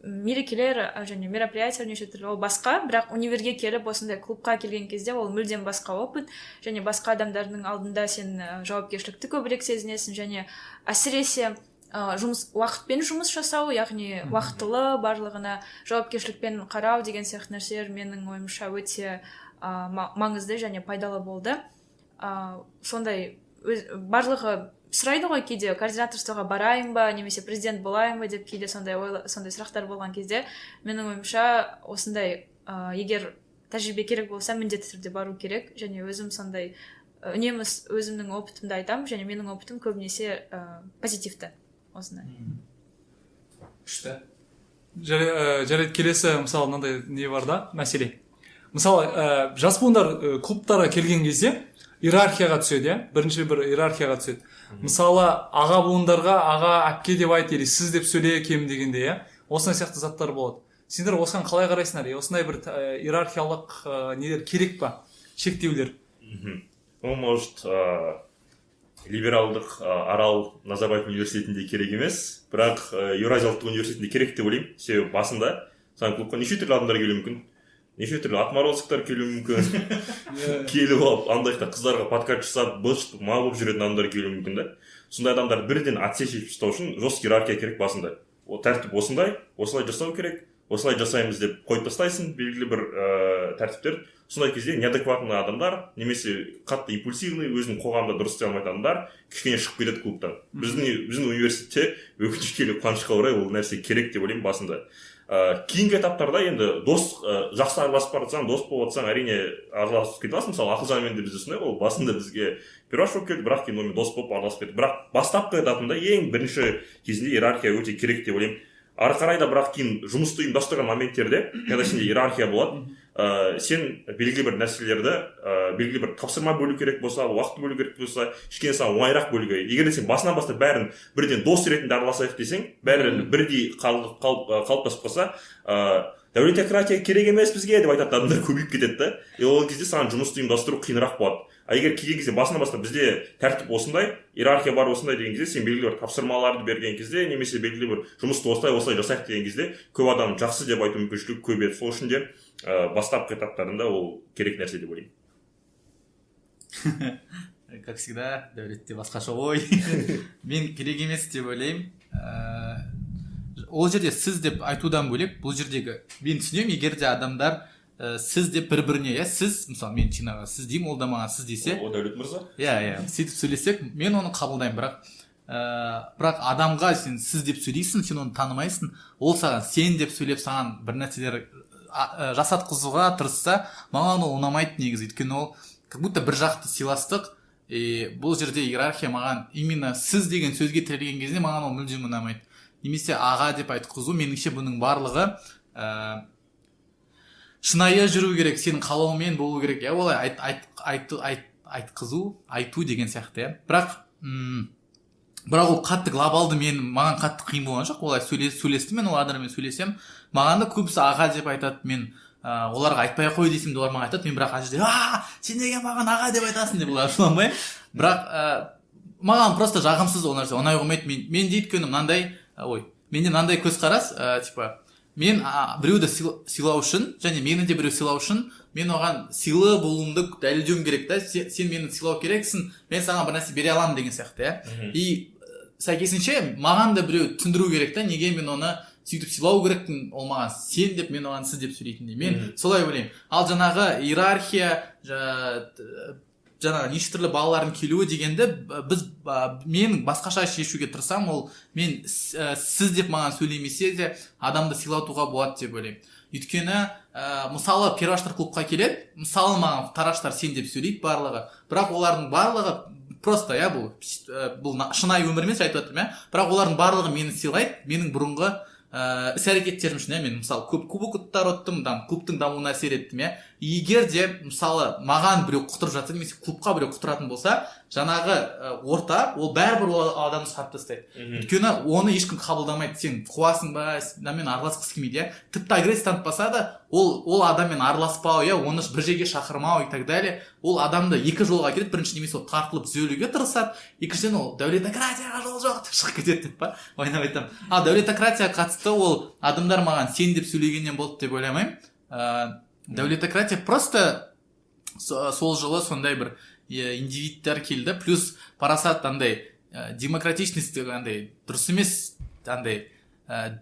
мерекелер және мероприятия неше түрлі, ол басқа, бірақ универге келіп, осындай клубқа келген кезде ол мүлдем басқа опыт және басқа адамдардың алдында сен жауапкершілікті көбірек сезінесің және әсіресе жұмыс, уақытпен жұмыс жасау, яғни уақытылы барлығына жауапкершілікпен қарау деген сияқты нәрселер менің ойымша өте маңызды және пайдалы болды. Сондай барлығы сұрайды ғой кейде, координаторствоға барайын ба немесе президент болайын ба деп. Кейде сондай сондай сұрақтар болған кезде, менің ойымша, осындай егер тәжірибе керек болса, міндетті түрде бару керек. Және өзім сондай үнемі өзімнің опытымды айтамын және менің опытым көбінесе позитивті осындай. Күшті. Жарайды, келесі, мысалы, мынандай не бар да мәселе. Мысалы, жас буындар клубтарға келген кезде иерархияға түседі, иә, бірінші бір иерархияға түседі. Мысалы, аға буындарға аға, әпке деп айт или сіз деп сөйле кем дегенде, иә, осындай сияқты заттар болады. Сендер осыған қалай қарайсыңдар? Осындай бір иерархиялық нелер керек па, шектеулер? Ну, может, либералдық Арал Назарбаев университетінде керек емес, бірақ Еуразия ұлттық университетінде керек деп ойлаймын. Себебі басында саған клубқа неше түрлі адамдар келуі мүмкін, неше түрлі отморозоктар келуі мүмкін. Келіп алып, андай жақта қыздарға подкат жасап, быт мал болып жүретін адамдар келуі мүмкін да. Сондай адамдарды бірден отсечь етіп тастау үшін жесткий иерархия керек басында. О, тәртіп осындай, осылай жасау керек, осылай жасаймыз деп қойып тастайсың белгілі бір тәртіптер. Сондай кезде неадекватный адамдар немесе қатты импульсивный, өзін қоғамда дұрыс істей алмайтын адамдар кішкене шығып кетеді клубтан. Біздің университетте, өкінішке или қуанышқа орай, ол нәрсе керек деп ойлаймын басында. Кейінгі этаптарда енді дос, жақсы араласып бара жатсаң, дос болып жатсаң, әрине, араласып кете аласың. Мысалы, Ақылжанмен де бізде сондай ғой, басында бізге перваш болып келді, бірақ кейін онымен дос болып араласып кетті. Бірақ бастапқы этапында, ең бірінші кезінде иерархия өте керек деп ойлаймын. Ары қарай да, бірақ кейін жұмысты ұйымдастырған моменттерде, когда сенде иерархия болады, сен белгілі бір нәрселерді, белгілі бір тапсырма бөлу керек болса, уақыт бөлу керек болса, кішкене саған оңайырақ бөлуге. Егер де сен басынан бастап бәрін бірден дос ретінде араласайық десең, бәрі бірдей қалыптасып қалса, дәулетократия керек емес бізге деп айтатын адамдар көбейіп кетеді да. И ол кезде саған жұмысты ұйымдастыру қиынырақ болады. А егер келген кезде басынан бастап бізде тәртіп осындай, иерархия бар осындай деген кезде, сен белгілі бір тапсырмаларды берген кезде немесе белгілі бір жұмысты осылай осылай жасайық деген кезде, көп адам жақсы деп айту мүмкіншілігі көбейеді. Сол үшін де бастапқы этаптарында ол керек нәрсе деп ойлаймын. Как всегда, Дәулетте басқаша ой. Мен керек емес деп ойлаймын. Ол жерде сіз деп айтудан бөлек, бұл жердегі мен түсінемін, егер де адамдар сіз деп бір біріне, иә, сіз, мысалы, мен Чинаға сіз деймін, ол да маған сіз десе. О, Дәулет мырза. Иә, сөйтіп сөйлесек, мен оны қабылдаймын. Бірақ адамға сен сіз деп сөйлейсің, сен оны танымайсың, ол саған сен деп сөйлеп, саған бір нәрселер жасатқызуға тырысса, маған ол ұнамайды негізі. Өйткені ол как будто бір жақты сыйластық. И бұл жерде иерархия маған именно сіз деген сөзге тірелген кезде маған ол мүлдем ұнамайды. Немесе аға деп айтқызу, меніңше, бұның барлығы шынайы жүру керек, сенің қалауыңмен болу керек, иә, олай айт, айт, айт, айт, айтқызу, айту деген сияқты, иә. Бірақ ол қатты глобалды мен маған қатты қиын болған жоқ. Олай сөйлестім мен, ол адамдармен сөйлесемін, маған да көбісі аға деп айтады. Мен оларға айтпай ақ қой десем де, олар маған айтады. Мен бірақ ана жерде «А, сен неге маған аға деп айтасың?» деп олар ашуланбаймын. Бірақ маған просто жағымсыз, ол нәрсе ұнай қоймайды. Менде өйткені мынандай ой, менде мынандай көзқарас, типа мен біреуді сыйлау үшін және мені де біреу сыйлау үшін мен оған сыйлы болуымды дәлелдеуім керек та. Сен мені сыйлау керексің, мен саған бір нәрсе бере аламын деген сияқты, иә. И сәйкесінше маған да біреу түсіндіру керек та, неге мен оны сөйтіп сыйлау керекпін, ол маған сен деп, мен оған сіз деп сөйлейтіндей. Мен солай ойлаймын. Ал жаңағы иерархия, жаңағы неше түрлі балалардың келуі дегенді біз, мен басқаша шешуге тырысамын. Ол мен сіз деп маған сөйлемесе де, адамды сыйлатуға болады деп ойлаймын. Өйткені мысалы, перваштар клубқа келеді, мысалы, маған втораштар сен деп сөйлейді барлығы, бірақ олардың барлығы Просто, иә, бұл шынайы өмір емес, айтып жатырмын, иә. Бірақ олардың барлығы мені сыйлайды менің бұрынғы іс әрекеттерім үшін, иә. Мен, мысалы, көп кубоктар ұттым, там, клубтың дамуына әсер еттім, иә. Егер де, мысалы, маған біреу құтырып жатса немесе клубқа біреу құтыратын болса, жаңағы орта ол бәрібір ол адамды шығарып тастайды, өйткені оны ешкім қабылдамайды. Сен қуасың ба, мынамен араласқысы келмейді, иә. Тіпті агрессия танытпаса да, ол адаммен араласпау, иә, оны бір жерге шақырмау и так далее. Ол адамды екі жолға кетеді: бірінші, немесе ол тартылып түзелуге тырысады, екіншіден, ол «дәулетократияға жол жоқ» деп шығып кетеді деп па, ойнап айтамын. Ал дәулетократияға қатысты ол адамдар маған «сен» деп сөйлегеннен болды деп ойламаймын. Дәулетократия просто сол жылы сондай бір индивидтер келді, плюс парасат андай демократичность андай дұрыс емес, андай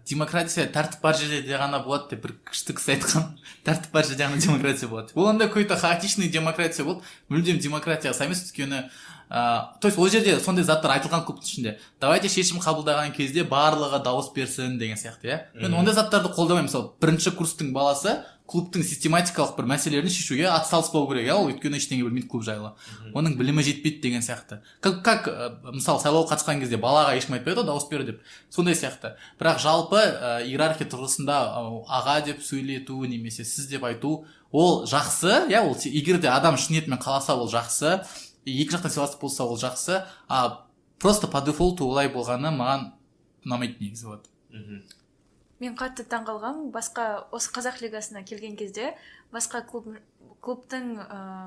демократия тәртіп бар жерде ғана болады деп бір күшті кісі айтқан, тәртіп бар жерде ғана демократия болады. Ол андай какой то хаотичный демократия болды, мүлдем демократияға сай емес, өйткені то есть ол жерде сондай заттар айтылған клубтың ішінде: давайте шешім қабылдаған кезде барлығы дауыс берсін деген сияқты, иә. Мен ондай заттарды қолдамаймын. Мысалы, бірінші курстың баласы клубтың систематикалық бір мәселелерін шешуге атсалыспау керек, иә, ол өйткені ештеңе білмейді клуб жайлы, оның білімі жетпейді деген сияқты. Как мысалы, сайлауға қатысқан кезде балаға ешкім айтпайды ғой дауыс бер деп, сондай сияқты. Бірақ жалпы иерархия тұрғысында аға деп сөйлету немесе сіз деп айту ол жақсы, иә. Ол егер де адам шын ниетімен қаласа, ол жақсы, екі жақтан сыйластық болса, ол жақсы. А просто по дефолту олай болғаны маған ұнамайды негізі, вот. Мен қатты таңқалғанмын, басқа осы қазақ лигасына келген кезде басқа клубтың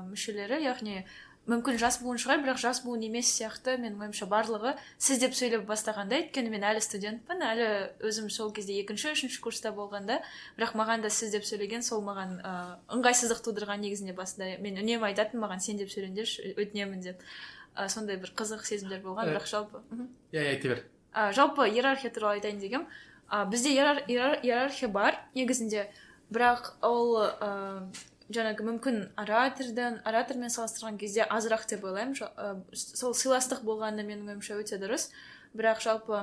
мүшелері, яғни мүмкін жас буын шығар, бірақ жас буын емес сияқты менің ойымша, барлығы сіз деп сөйлеп бастағанда. Өйткені мен әлі студентпін, әлі өзім сол кезде екінші, үшінші курста болғанда, бірақ маған да сіз деп сөйлеген, сол маған ыңғайсыздық тудырған негізінде. Басында мен үнемі айтатынмын: «Маған сен деп сөйлеңдерші, өтінемін», — деп. Сондай бір қызық сезімдер болған. Бірақ жалпы Иә, иә, айта бер. Жалпы иерархия туралы айтайын дегенмін. Бізде иерархия бар негізінде, бірақ ол жаңағы мүмкін оратормен салыстырған кезде азырақ деп ойлаймын. Сол сыйластық болғаны менің ойымша өте дұрыс. Бірақ жалпы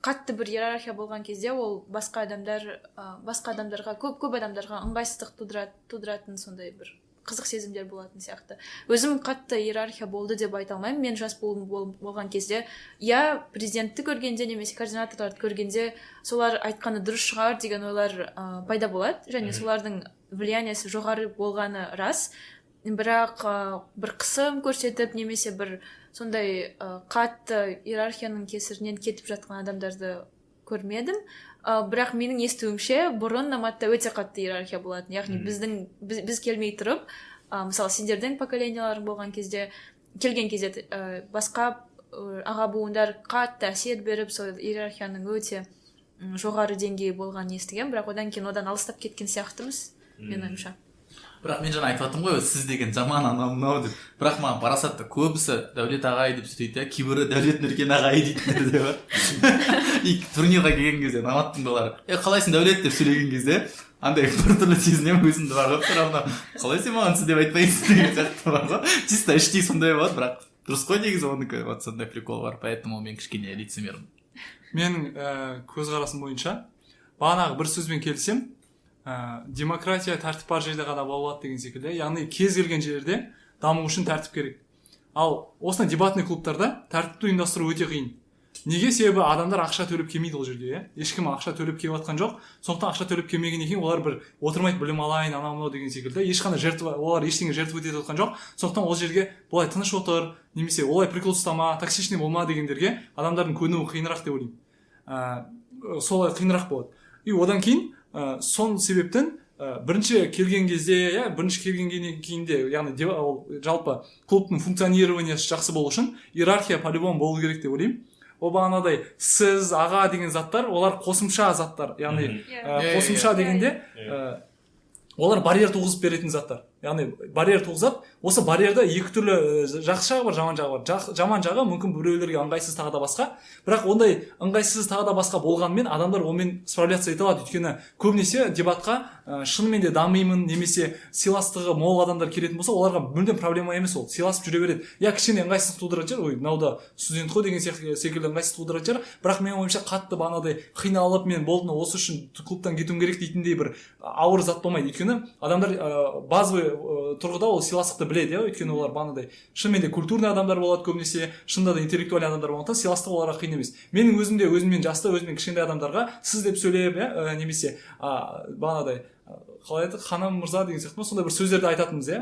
қатты бір иерархия болған кезде ол басқа адамдар басқа адамдарға, көп көп адамдарға ыңғайсыздық тудыратын сондай бір қызық сезімдер болатын сияқты. Өзім қатты иерархия болды деп айта алмаймын. Мен жас болған кезде, иә, президентті көргенде немесе координаторларды көргенде солар айтқаны дұрыс шығар деген ойлар пайда болады және солардың влияние сі жоғары болғаны рас. Бірақ бір қысым көрсетіп немесе бір сондай қатты иерархияның кесірінен кетіп жатқан адамдарды көрмедім. Бірақ менің естуімше, бұрын Номадта өте қатты иерархия болатын, яғни біз келмей тұрып, мысалы, сендердің поколения ларың болған кезде, келген кезде басқа аға буындар қатты әсер беріп, сол иерархияның өте жоғары деңгейі болғанын естігемін. Бірақ одан кейін одан алыстап кеткен сияқтымыз менің ойымша. Бірақ мен жаңа айтып жатырмын ғой, сіз деген жаман, анау мынау деп, бірақ маған парасатты көбісі Дәулет ағай деп сөйлейді, иә, кейбірі Дәулет Нұркен ағай дейтіндер де бар. И турнирға келген кезде Номадтың балалары «Е, қалайсың, Дәулет?» деп сөйлеген кезде андай біртүрлі сезінемін өзімді, бар ғой, все равно «Қалай сен маған сіз деп айтпайсың?» деген сияқты бар ғой, чисто іштей сондай болады. Бірақ дұрыс қой негізі оныкі, вот сондай прикол бар, поэтому мен кішкене лицемермін. Менің көзқарасым бойынша, бағанағы бір сөзбен келісемін, демократия тәртіп бар жерде ғана бола алады деген секілді, яғни кез келген жерде даму үшін тәртіп керек. Ал осындай дебатный клубтарда тәртіпті ұйымдастыру өте қиын. Неге? Себебі адамдар ақша төлеп келмейді ол жерге, иә, ешкім ақша төлеп келіп жатқан жоқ. Сондықтан ақша төлеп келмегеннен кейін олар бір отырмайды, білім алайын, анау мынау деген секілді, ешқандай жертва, олар ештеңе жертва етіп жатқан жоқ. Сондықтан ол жерге былай тыныш отыр немесе олай прикол ұстама, токсичный болма дегендерге адамдардың көнуі қиынырақ деп ойлаймын. Солай қиынырақ болады. И одан кейін сол себептен бірінші келген кезде, иә, бірінші келгеннен кейін де, яғни ол жалпы клубтың функционирование сі жақсы болу үшін иерархия по любому болу керек деп ойлаймын. Ол бағанағыдай сіз, аға деген заттар, олар қосымша заттар, яғни қосымша дегенде олар барьер туғызып беретін заттар, яғни барьер туғызады. Осы барьерда екі түрлі жақсы жағы бар, жаман жағы бар. Жаман жағы мүмкін біреулерге ыңғайсыз, тағы да басқа. Бірақ ондай ыңғайсыз, тағы да басқа болғанымен, адамдар онымен справляться ете алады, өйткені көбінесе дебатқа шынымен де дамимын немесе сыйластығы мол адамдар келетін болса, оларға мүлдем проблема емес, ол сыйласып жүре береді. Иә, кішкене ыңғайсыздық тудыратын шығар, ой, мынау да студент қой деген секілді ыңғайсыздық тудыратын шығар. Бірақ менің ойымша, қатты бағанағыдай қиналып, мен болдым, осы үшін клубтан кетуім керек дейтіндей бір ауыр зат болмайды, өйткені адамдар базовый Тұрғыда ол сыйластықты біледі, иә, өйткені олар бағанағыдай шынымен де культурный адамдар болады көбінесе, шынында да интеллектуальный адамдар болғандықтан, сыйластық оларға қиын емес. Менің өзім де өзімнен жасты, өзімнен кішкентай адамдарға «сіз» деп сөйлеп, иә, немесе бағанағыдай, қалай еді, «ханым», «мырза» деген сияқты ма, сондай бір сөздерді айтатынбыз, иә.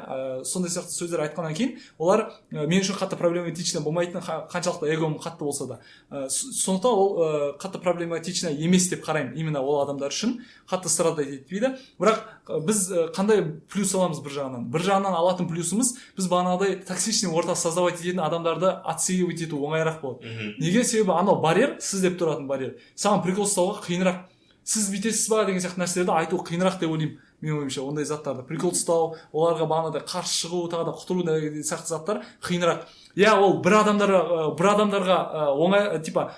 Сондай сияқты сөздер айтқаннан кейін олар мен үшін қатты проблематично болмайтын, қаншалықты эгом қатты болса да. Сондықтан ол қатты проблематично емес деп қараймын. Именно ол адамдар үшін қатты страдать етпейді. Бірақ біз қандай плюс аламыз бір жағынан? Бір жағынан алатын плюсымыз: біз бағанағыдай токсичный орта создавать ететін адамдарды отсеивать ету оңайырақ болады. Неге? Себебі анау барьер, «сіз» деп тұратын барьер, саған прикол ұстауға қиынырақ, «сіз бүйтесіз ба» деген сияқты нәрселерді айту қиынырақ деп ойлаймын. Менің ойымша, ондай заттарды прикол ұстау, оларға бағанағыдай қарсы шығу, тағы да құтыру деген сияқты заттар қиынырақ, иә. Ол бір адамдарға оңай, типа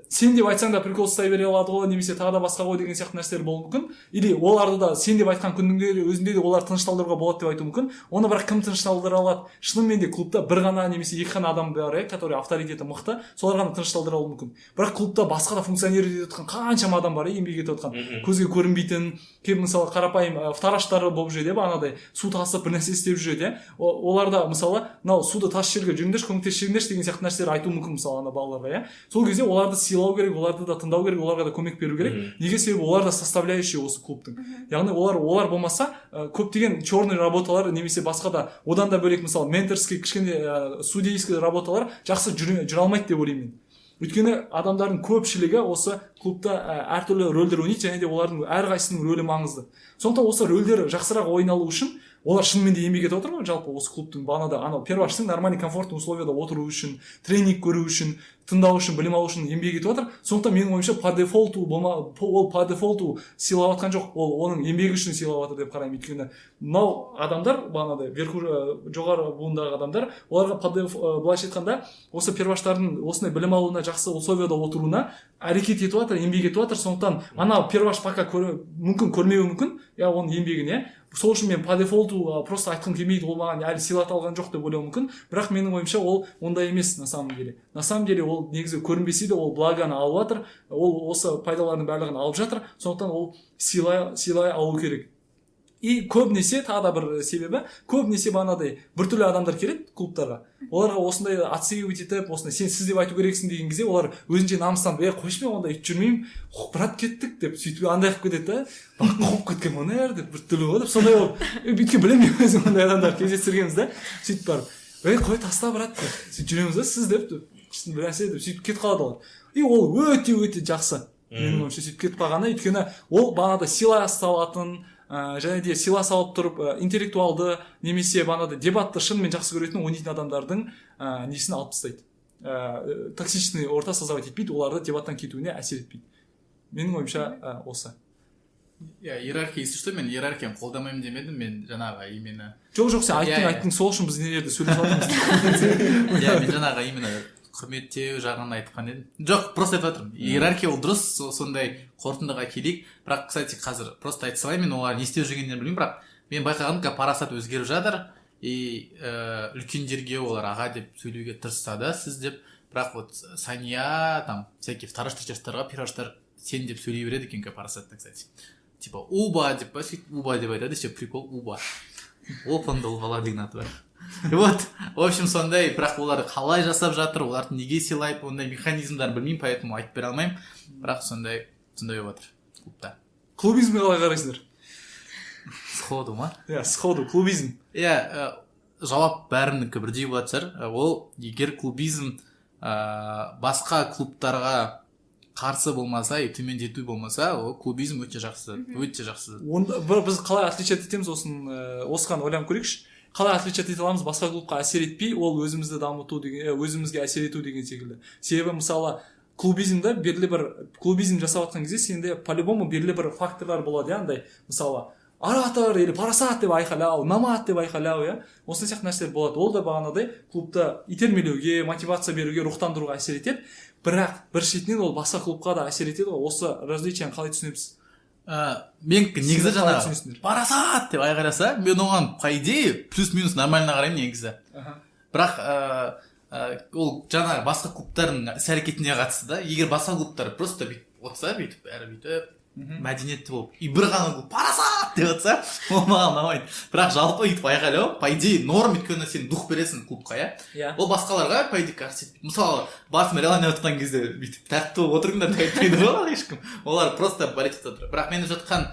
«сен» деп айтсаң да прикол ұстай бере алады ғой немесе тағы да басқа ғой деген сияқты нәрселер болуы мүмкін. Или оларды да «сен» деп айтқан күннің де өзінде де оларды тынышталдыруға болады деп айтуы мүмкін. Оны бірақ кім тынышталдыра алады? Шынымен де клубта бір ғана немесе екі ғана адам бар, иә, который авторитеті мықты, солар ғана тынышталдыра алуы мүмкін. Бірақ клубта басқа да функционировать етіп жатқан қаншама адам бар, иә, еңбек етіп жатқан, көзге көрінбейтін. Кейбір, мысалы, қарапайым втораштар болып жүреді, иә, бағанағыдай су тасып, бір нәрсе істеп жүреді, иә. Олар да, мысалы, «мынау суды тасып жерге жүріңдерші, көмектесіп жіберіңдерші» деген сияқты нәрселер айтуы мүмкін, мысалы, ана балаларға, иә. Сол кезде оларды сыйлау керек, оларды да тыңдау керек, оларға да көмек беру керек. Неге? Себебі олар да составляющий осы клубтың, яғни олар болмаса, көптеген черный работалар немесе басқа да, одан да бөлек, мысалы, менторский, кішкене судейский работалар жақсы жүре алмайды деп ойлаймын мен. Өйткені адамдардың көпшілігі осы клубта әртүрлі рөлдер ойнайды және де олардың әрқайсысының рөлі маңызды. Сондықтан осы рөлдер жақсырақ ойналу үшін, олар шынымен де еңбек етіп отыр ғой. Жалпы осы клубтың бағанада анау перваштың нормальный, комфортный условияда отыру үшін, тренинг көру үшін, тыңдау үшін, білім алу үшін еңбек етіп отыр. Сондықтан менің ойымша, по дефолту болма, ол по дефолту сыйлап жатқан жоқ, ол оның еңбегі үшін сыйлап жатыр деп қараймын. Өйткені мынау адамдар, бағанағыдай верху, жоғары буындағы адамдар, оларға былайша айтқанда, осы перваштардың осындай білім алуына, жақсы условияда отыруына әрекет етіп жатыр, еңбек етіп жатыр. Сондықтан анау перваш пока мүмкін көрмеуі мүмкін, иә, оның еңбегін, иә. Сол үшін мен по дефолту просто айтқым келмейді, ол маған әлі сыйлата алған жоқ деп ойлауы мүмкін. Бірақ менің ойымша, ол ондай емес на самом деле. На самом деле ол негізі көрінбесе де, ол благоны алып жатыр, ол осы пайдалардың барлығын алып жатыр. Сондықтан ол сыйлай алу керек. И көбінесе тағы да бір себебі: көбінесе бағанағыдай біртүрлі адамдар келеді клубтарға. Оларға осындай отсеивать етіп, осындай «сен сіз деп айту керексің» деген кезде, олар өзінше намыстанып: «Е, қойшы, мен ондай өйтіп жүрмеймін, брат, кеттік», — деп, сөйтіп андай қылып кетеді да. «Бірақ қуып кеткен ғой мына деп, біртүрлі ғой» деп, сондай болып. Өйткені білемін мен өзім, ондай адамдарды кездестіргенбіз да. Сөйтіп барып: «Ей, қой, таста, брат», — деп, сөйтіп жүреміз да, «сіз» деп бір нәрсе деп, сөйтіп кетіп қалады олар. И ол өте өте жақсы, менің ойымша, сөйтіп кетіп қалғаны. Өйткені ол бағанағыдай сыйласа алатын, және де сыйласа алып тұрып, интеллектуалды немесе бағанағыдай дебатты шынымен жақсы көретін, ойнайтын адамдардың несін алып тастайды, токсичный орта создавать етпейді, оларды дебаттан кетуіне әсер етпейді, менің ойымша, осы. Иә, иерархия, если что, мен иерархияны қолдамаймын демедім. Мен жаңағы именно Жоқ, сен айттың. Иә, иә. Айттың, сол үшін біз мына жерде сөйлесіп жатырмыз. Иә, мен жаңағы именно құрметтеу жағын айтқан едім. Жоқ, просто айтып жатырмын, иерархия ол дұрыс, сондай қорытындыға келейік. Бірақ, кстати, қазір просто айта салайын, мен олар не істеп жүргендерін білмеймін, бірақ мен байқағаным, қазір парасат өзгеріп жатыр. И үлкендерге олар «аға» деп сөйлеуге тырысса да, «сіз» деп. Бірақ вот Сания, там всякие втораш, третьяштарға перваштар «сен» деп сөйлей береді екен қазір парасатта. Кстати, типа «уба» деп па, сөйтіп «уба» деп айтады еще. Прикол, уба, опанды ұл бала деген аты бар. Вот, в общем, сондай. Бірақ олар қалай жасап жатыр, оларды неге сыйлайды, ондай механизмдарын білмеймін, поэтому айтып бере алмаймын. Бірақ сондай болып жатыр клубта. Клубизмге қалай қарайсыңдар? Сходу ма? Иә, сходу, клубизм. Иә, жауап бәрінікі бірдей болатын шығар. Ол егер клубизм басқа клубтарға қарсы болмаса и төмендету болмаса, ол клубизм өте жақсы, өте жақсы. Онда біз қалай отличать етеміз осыны? Осыған ойланып көрейікші: қалай отличать ете аламыз басқа клубқа әсер етпей, ол өзімізді дамыту деген, өзімізге әсер ету деген секілді? Себебі, мысалы, клубизмда белгілі бір клубизм жасап жатқан кезде сенде по любому белгілі бір факторлар болады, иә. Андай, мысалы, «оратор» или «парасат» деп айқайлау, «номад» деп айқайлау, иә, осындай сияқты нәрселер болады. Ол да бағанағыдай клубты итермелеуге, мотивация беруге, рухтандыруға әсер етеді. Бірақ бір шетінен ол басқа клубқа да әсер етеді ғой. Осы различияны қалай түсінеміз? Мен негізі Сендер қалай жаңағы түсінесіңдер? «Парасат» деп айқайласа, мен оған по идее плюс минус нормально қараймын негізі. Бірақ ол жаңағы басқа клубтардың іс әрекетіне қатысты да. Егер басқа клубтар просто бүйтіп отырса, бүйтіп бәрі бүйтіп Мәдениетті болып, и бір ғана клуб «Парасат» деп жатса, ол маған ұнамайды. Бірақ жалпы өйтіп айқайлау, по идее, норм, өйткені сен дух бересің клубқа, иә. Ол басқаларға, по идее, кажется етпейді. Мысалы, Барс мен Реал ойнап жатқан кезде бүйтіп «тәртіпті болып отырыңдар» деп айтпайды ғой олар ешкім, олар просто болеть етіп отыр. Бірақ мен жатқан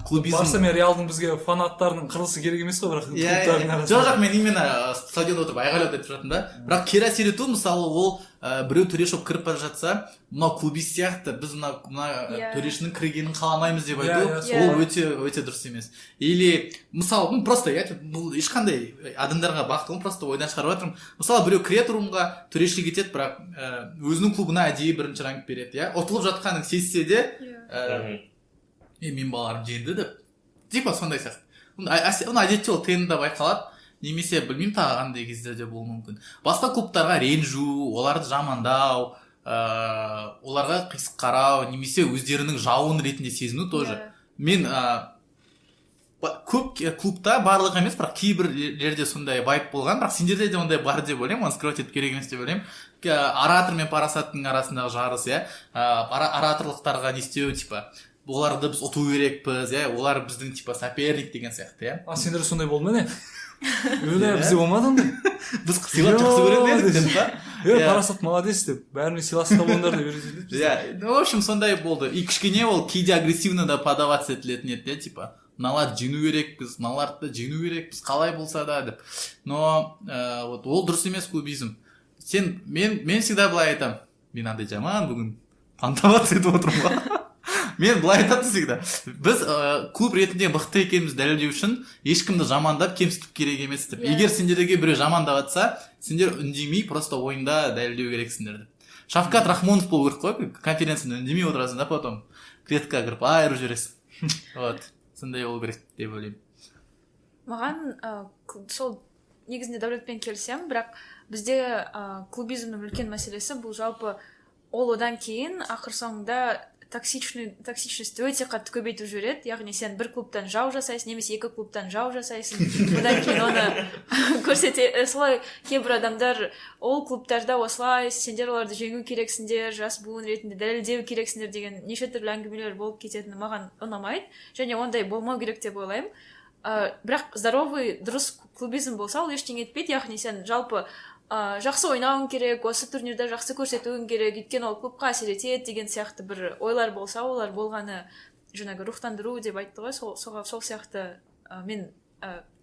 клубизм Барса мен Реалдың бізге фанаттарының қырылысы керек емес қой, бірақ иә клубтардың иә. арасында. Жоқ, мен именно стадионда отырып айғайлау деп жатырмын да. Бірақ кері әсер ету, мысалы, ол біреу төреші болып кіріп бара жатса, «мынау клубист сияқты, біз мына төрешінің кіргенін қаламаймыз» деп айту, ол өте өте дұрыс емес. Или мысалы, ну просто иә, бұл ешқандай адамдарға бағыт, просто ойдан шығарып жатырмын. Мысалы, біреу кіреді румға, төрешілік етеді, бірақ өзінің клубына әдейі бірінші ранг береді, иә, ұтылып жатқанын сезсе де, «е, менің балаларым жеңді» деп, типа сондай сияқты. Оны әдетте ол ТН-да байқалады немесе білмеймін, тағы қандай кездерде болуы мүмкін. Басқа клубтарға ренжу, оларды жамандау, оларға қисық қарау немесе өздерінің жауын ретінде сезіну тоже. Мен көп клубта, барлығы емес, бірақ кейбір жерде сондай вайб болған. Бірақ сендерде де ондай бар деп ойлаймын, оны скрывать ету керек емес деп ойлаймын. Оратор мен Парасаттың арасындағы жарыс, иә, ораторлықтарға не істеу, типа оларды біз ұту керекпіз, иә, олар біздің типа соперник деген сияқты, иә. А сендерде сондай болды ма, не? Өлә, бізде болмады ондай. Біз сыйлап жақсы көретін едік деп па? Е, Иә. «Парасат молодец» деп, «бәріне сыйластықта болыңдар» деп үйретеді бізді. Иә, ну, в общем, сондай болды. И кішкене ол кейде агрессивно да подаваться етілетін еді де, типа мыналарды жеңу керекпіз, мыналарды да жеңу керекпіз қалай болса да деп. Но вот ол дұрыс емес клубизм. Сен мен всегда былай айтамын, мен андай жаман бүгін понтоваться етіп отырмын ғой. Мен былай айтатынмын всегда: біз клуб ретінде мықты екенімізді дәлелдеу үшін ешкімді жамандап, кемсітіп керек емес деп. Егер сендерге біреу жамандап жатса, сендер үндемей, просто ойында дәлелдеу керексіңдер деп. Шавкат Рахмонов болу керек қой, конференцияда үндемей отырасың да, потом клеткаға кіріп айырып жібересің. Вот сондай болу керек деп ойлаймын. Маған сол негізінде Дәулетпен келісемін, бірақ бізде клубизмнің үлкен мәселесі бұл жалпы ол одан кейін ақыр соңында токсичность ті өте қатты көбейтіп жібереді. Яғни сен бір клубтан жау жасайсың немесе екі клубтан жау жасайсың, одан кейін оны көрсете солай кейбір адамдар ол клубтарда осылай, сендер оларды жеңу керексіңдер, жас буын ретінде дәлелдеу керексіңдер деген неше түрлі әңгімелер болып кететіні маған ұнамайды және ондай болмау керек деп ойлаймын. Бірақ здоровый, дұрыс клубизм болса, ол ештеңе етпейді. Яғни сен жалпы жақсы ойнауың керек, осы турнирда жақсы көрсетуің керек, өйткені ол клубқа әсер етеді деген сияқты бір ойлар болса, олар болғаны жаңағы рухтандыру деп айтты ғой, сол сияқты мен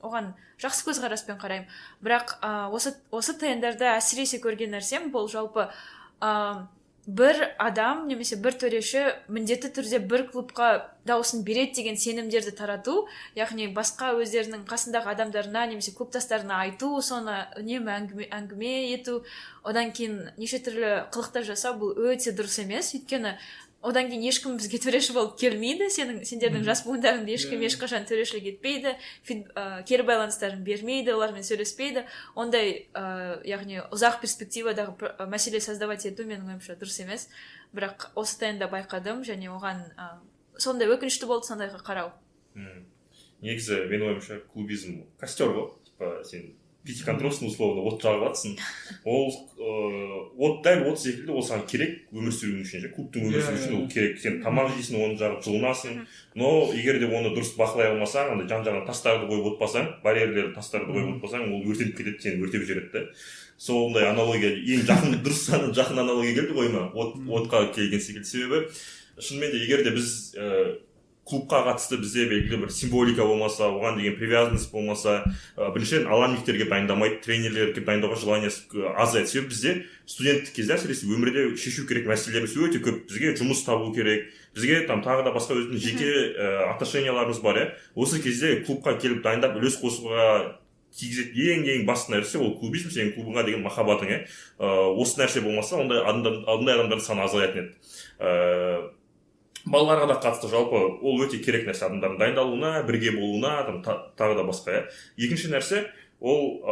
оған жақсы көзқараспен қараймын. Бірақ осы ТНдарда әсіресе көрген нәрсем бұл жалпы бір адам немесе бір төреші міндетті түрде бір клубқа дауысын береді деген сенімдерді тарату, яғни басқа өздерінің қасындағы адамдарына немесе клубтастарына айту, соны үнемі әңгіме ету, одан кейін неше түрлі қылықтар жасау, бұл өте дұрыс емес. Өйткені одан кейін ешкім бізге төреші болып келмейді, сендердің жас буындарыңды ешкім ешқашан төрешілік етпейді, кері байланыстарын бермейді, олармен сөйлеспейді. Ондай яғни ұзақ перспективадағы мәселе создавать ету, менің ойымша, дұрыс емес. Бірақ осы ТНда байқадым және оған сондай өкінішті болды сондайға қарау. Негізі, менің ойымша, клубизм костер ғой, типа сен питекантропсың, условно, от жағып жатрсың. Ол от дәл от секілді, ол саған керек өмір сүруің үшін ше, клубтың өмір сүруі үшін ол керек. Сен тамақ жейсің, оны жағып жылынасың. Но егер де оны дұрыс бақылай алмасаң, андай жан жағына тастарды қойып отпасаң, барьерлер, тастарды қойып отпасаң, ол өртеніп кетеді, сені өртеп жібереді да. Сондай аналогия ең жақын, дұрыс, жақын аналогия келді ойыма, от, отқа келген секілді. Себебі шынымен де, егер де біз клубқа қатысты бізде белгілі бір символика болмаса, оған деген привязанность болмаса, біріншіден, аламниктерге дайындамайды, тренерлерге дайындауға желание сы азаяды. Себебі бізде студенттік кезде, әсіресе, өмірде шешу керек мәселелеріміз өте көп. Бізге жұмыс табу керек, бізге там тағы да басқа өзіміздің жеке отношения ларымыз бар, иә. Осы кезде клубқа келіп дайындап, үлес қосуға тигізетін ең басты нәрсе ол клубизм, сенің клубыңа деген махаббатың, иә. Осы нәрсе болмаса, ондай адамдардың саны азаятын еді. Балаларға да қатысты жалпы ол өте керек нәрсе адамдардың дайындалуына, бірге болуына, там, тағы да басқа, иә. Екінші нәрсе ол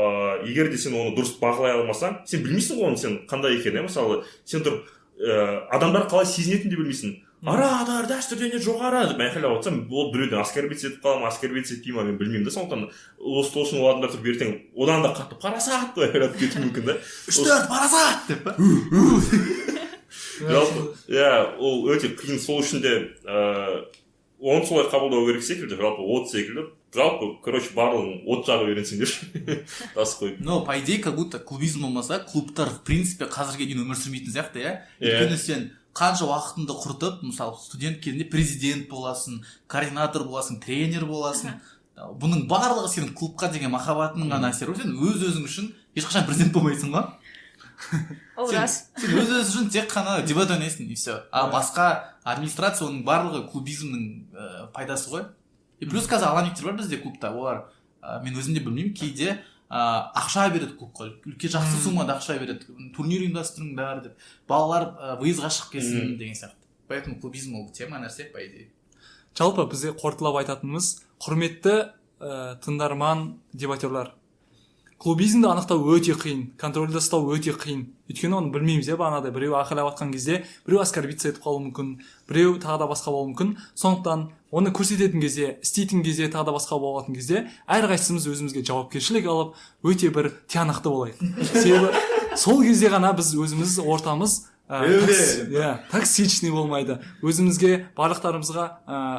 егер де сен оны дұрыс бақылай алмасаң, сен білмейсің ғой оны, сен қандай екенін, иә. Мысалы, сен тұрып адамдар қалай сезінетінін де білмейсің. «Оратор дәстүрден де жоғары» деп айқайлап отырсам, ол біреуден оскорбиться етіп қала ма, оскорбиться етпей ма, мен білмеймін да. Сондықтан осы сол үшін ол адамдар тұрып ертең одан да қатты «Парасат» деп айқайлап кетуі мүмкін да. «Үш, төрт, Парасат» деп па? Жалпы, иә, ол өте қиын. Сол үшін де оны солай қабылдау керек секілді. Жалпы, от секілді. Жалпы, короче, барлығын от жағып үйренсеңдерші, тас қойып. Но по идее, как будто клубизм болмаса, клубтар в принципе қазірге дейін өмір сүрмейтін сияқты, иә. Иә. Өйткені сен қанша уақытыңды құртып, мысалы, студент кезінде президент боласың, координатор боласың, тренер боласың. Бұның барлығы сенің клубқа деген махаббатыңның ғана әсері ғой. Сен өз өзің үшін ешқашан президент болмайсың ғой. Ол рас. Сен өз өзің үшін тек қана дебат ойнайсың, и все. А басқа администрация, оның барлығы клубизмнің пайдасы ғой. И плюс қазір аланиктер бар бізде клубта, олар мен өзім де білмеймін, кейде ақша береді клубқа, үлкен жақсы суммада ақша береді, турнир ұйымдастырыңдар деп, балалар выездға шығып келсін деген сияқты. Поэтому клубизм ол тема нәрсе, по идее. Жалпы, бізде қорытындылап айтатынымыз, құрметті тыңдарман, дебатерлар, клубизмді анықтау өте қиын, контрольда ұстау өте қиын, өйткені оны білмейміз, иә. Бағанағыдай, біреу айқайлап жатқан кезде біреу оскорбиться етіп қалуы мүмкін, біреу тағы да басқа болуы мүмкін. Сондықтан оны көрсететін кезде, істейтін кезде, тағы да басқа болатын кезде әрқайсымыз өзімізге жауапкершілік алып, өте бір тиянақты болайық. Себебі сол кезде ғана біз өзіміз ортамыз иә, токсичный болмайды, өзімізге, барлықтарымызға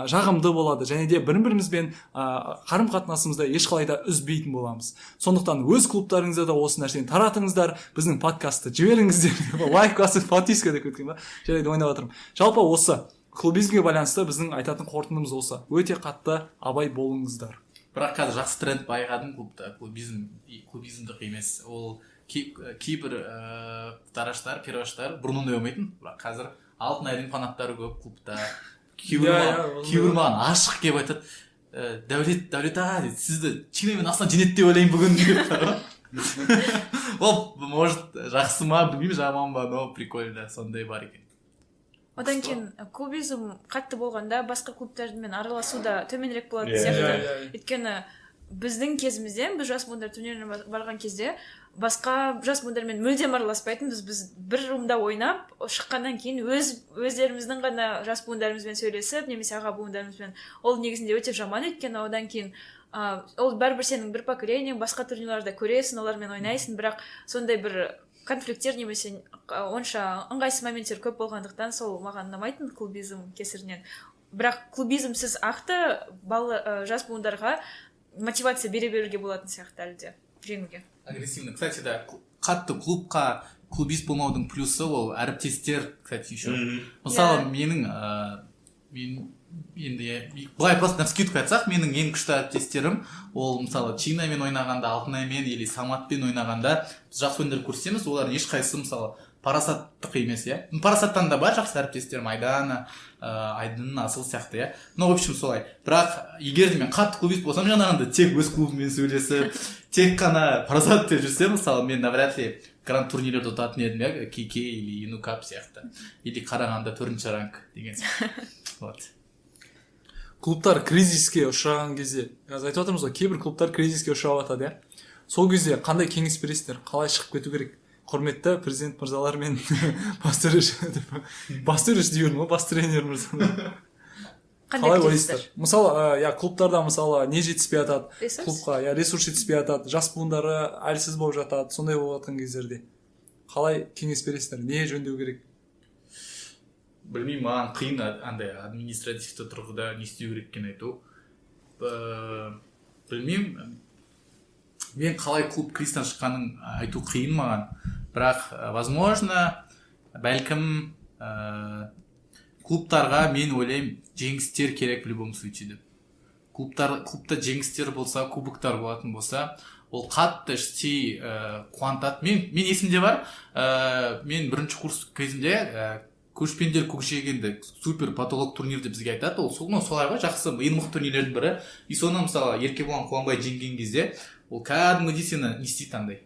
жағымды болады және де бір бірімізбен қарым қатынасымызды ешқалай да үзбейтін боламыз. Сондықтан өз клубтарыңызда да осы нәрсені таратыңыздар, біздің подкастты жіберіңіздер, лайк басып, подписка деп кеткен ба. Жарайды, ойнап жатырмын. Жалпы, осы клубизмге байланысты біздің айтатын қорытындымыз осы: өте қатты абай болыңыздар. Бірақ қазір жақсы тренд байқадым клубта, клубизм клубизмдік емес, ол кейбір втораштар, перваштар бұрын ондай болмайтын, бірақ қазір Алтынайдың фанаттары көп клубта. Кейбір Иә, иә, ондай. Кейбір маған ашық келіп айтады: «Дәулет, Дәулет аға, — дейді, — сізді Чина мен Аслан жеңеді деп ойлаймын бүгін», — деп. Ол, может, жақсы ма, білмеймін, жаман ба, но прикольно, сондай бар екен. Одан кейін клубизм қатты болғанда, басқа клубтармен араласу да төменірек болатын сияқты. Иә, иә, иә. Өйткені біздің кезімізде, біз жас буындар турниріне барған кезде басқа жас буындармен мүлдем араласпайтынбыз. Біз бір румда ойнап шыққаннан кейін өз өздеріміздің ғана жас буындарымызбен сөйлесіп немесе аға буындарымызбен. Ол негізінде өте жаман, өйткені одан кейін ол бәрібір сенің бір поколениең, басқа турнирларда көресің, олармен ойнайсың, бірақ сондай бір конфликттер немесе онша ыңғайсыз моменттер көп болғандықтан, сол маған ұнамайтын клубизм кесірінен. Бірақ клубизмсіз ақты бала, жас буындарға мотивация бере беруге болатын сияқты әлі де жеңуге. Агрессивный, кстати, да. Қатты клубқа клубист болмаудың плюсы ол әріптестер, кстати, еще. Мысалы, менің мен енді, иә, былай просто навскидку айтсақ, менің ең күшті әріптестерім ол, мысалы, Чинамен ойнағанда, Алтынаймен или Саматпен ойнағанда біз жақсы ойындар көрсетеміз. Олардың ешқайсысы, мысалы, Парасаттық емес, иә. Ну, Парасаттан да бар жақсы әріптестерім, Айдана, Айдын, Асыл сияқты, иә. Ну, в общем, солай. Бірақ егер де мен қатты клубист болсам, жаңағындай тек өз клубыммен сөйлесіп, тек қана Парасат деп жүрсем, мысалы, мен навряд ли гранд турнирлерді ұтатын едім, иә, КК или Ину Кап сияқты, или Қарағанды төртінші ранг деген сияқты, вот. Клубтар кризиске ұшыраған кезде, қазір айтып жатырмыз ғой, кейбір клубтар кризиске ұшырап жатады, иә. Сол кезде қандай кеңес бересіздер, қалай шығып кету керек, құрметті президент мырзалар мен бас төреші деп, бас төреші дей бердім ғой, бас тренер мырзалар? Қандай Қалай кризистер? ойлайсыздар? Мысалы, иә, клубтарда, мысалы, не жетіспей жатады? Ресурс. Клубқа, иә, ресурс жетіспей жатады, жас буындары әлсіз болып жатады. Сондай болып жатқан кездерде қалай кеңес бересіздер, не жөндеу керек? Білмеймін, маған қиын андай административті тұрғыда не істеу керек екенін айту. Білмеймін, мен қалай клуб кризистен шыққанын айту қиын маған. Бірақ возможно, бәлкім, клубтарға, мен ойлаймын, жеңістер керек в любом случае деп. Клубта жеңістер болса, кубоктар болатын болса, ол қатты іштей қуантады. Мен есімде бар, мен бірінші курс кезімде Көшпенділер көкжиегенді супер потолок турнир деп бізге айтады. Ол сол, ну, солай ғой, жақсы, ең мықты турнирлердің бірі. И соны, мысалы, Еркебұлан Қуанбай жеңген кезде, ол кәдімгідей сені не істейді, андай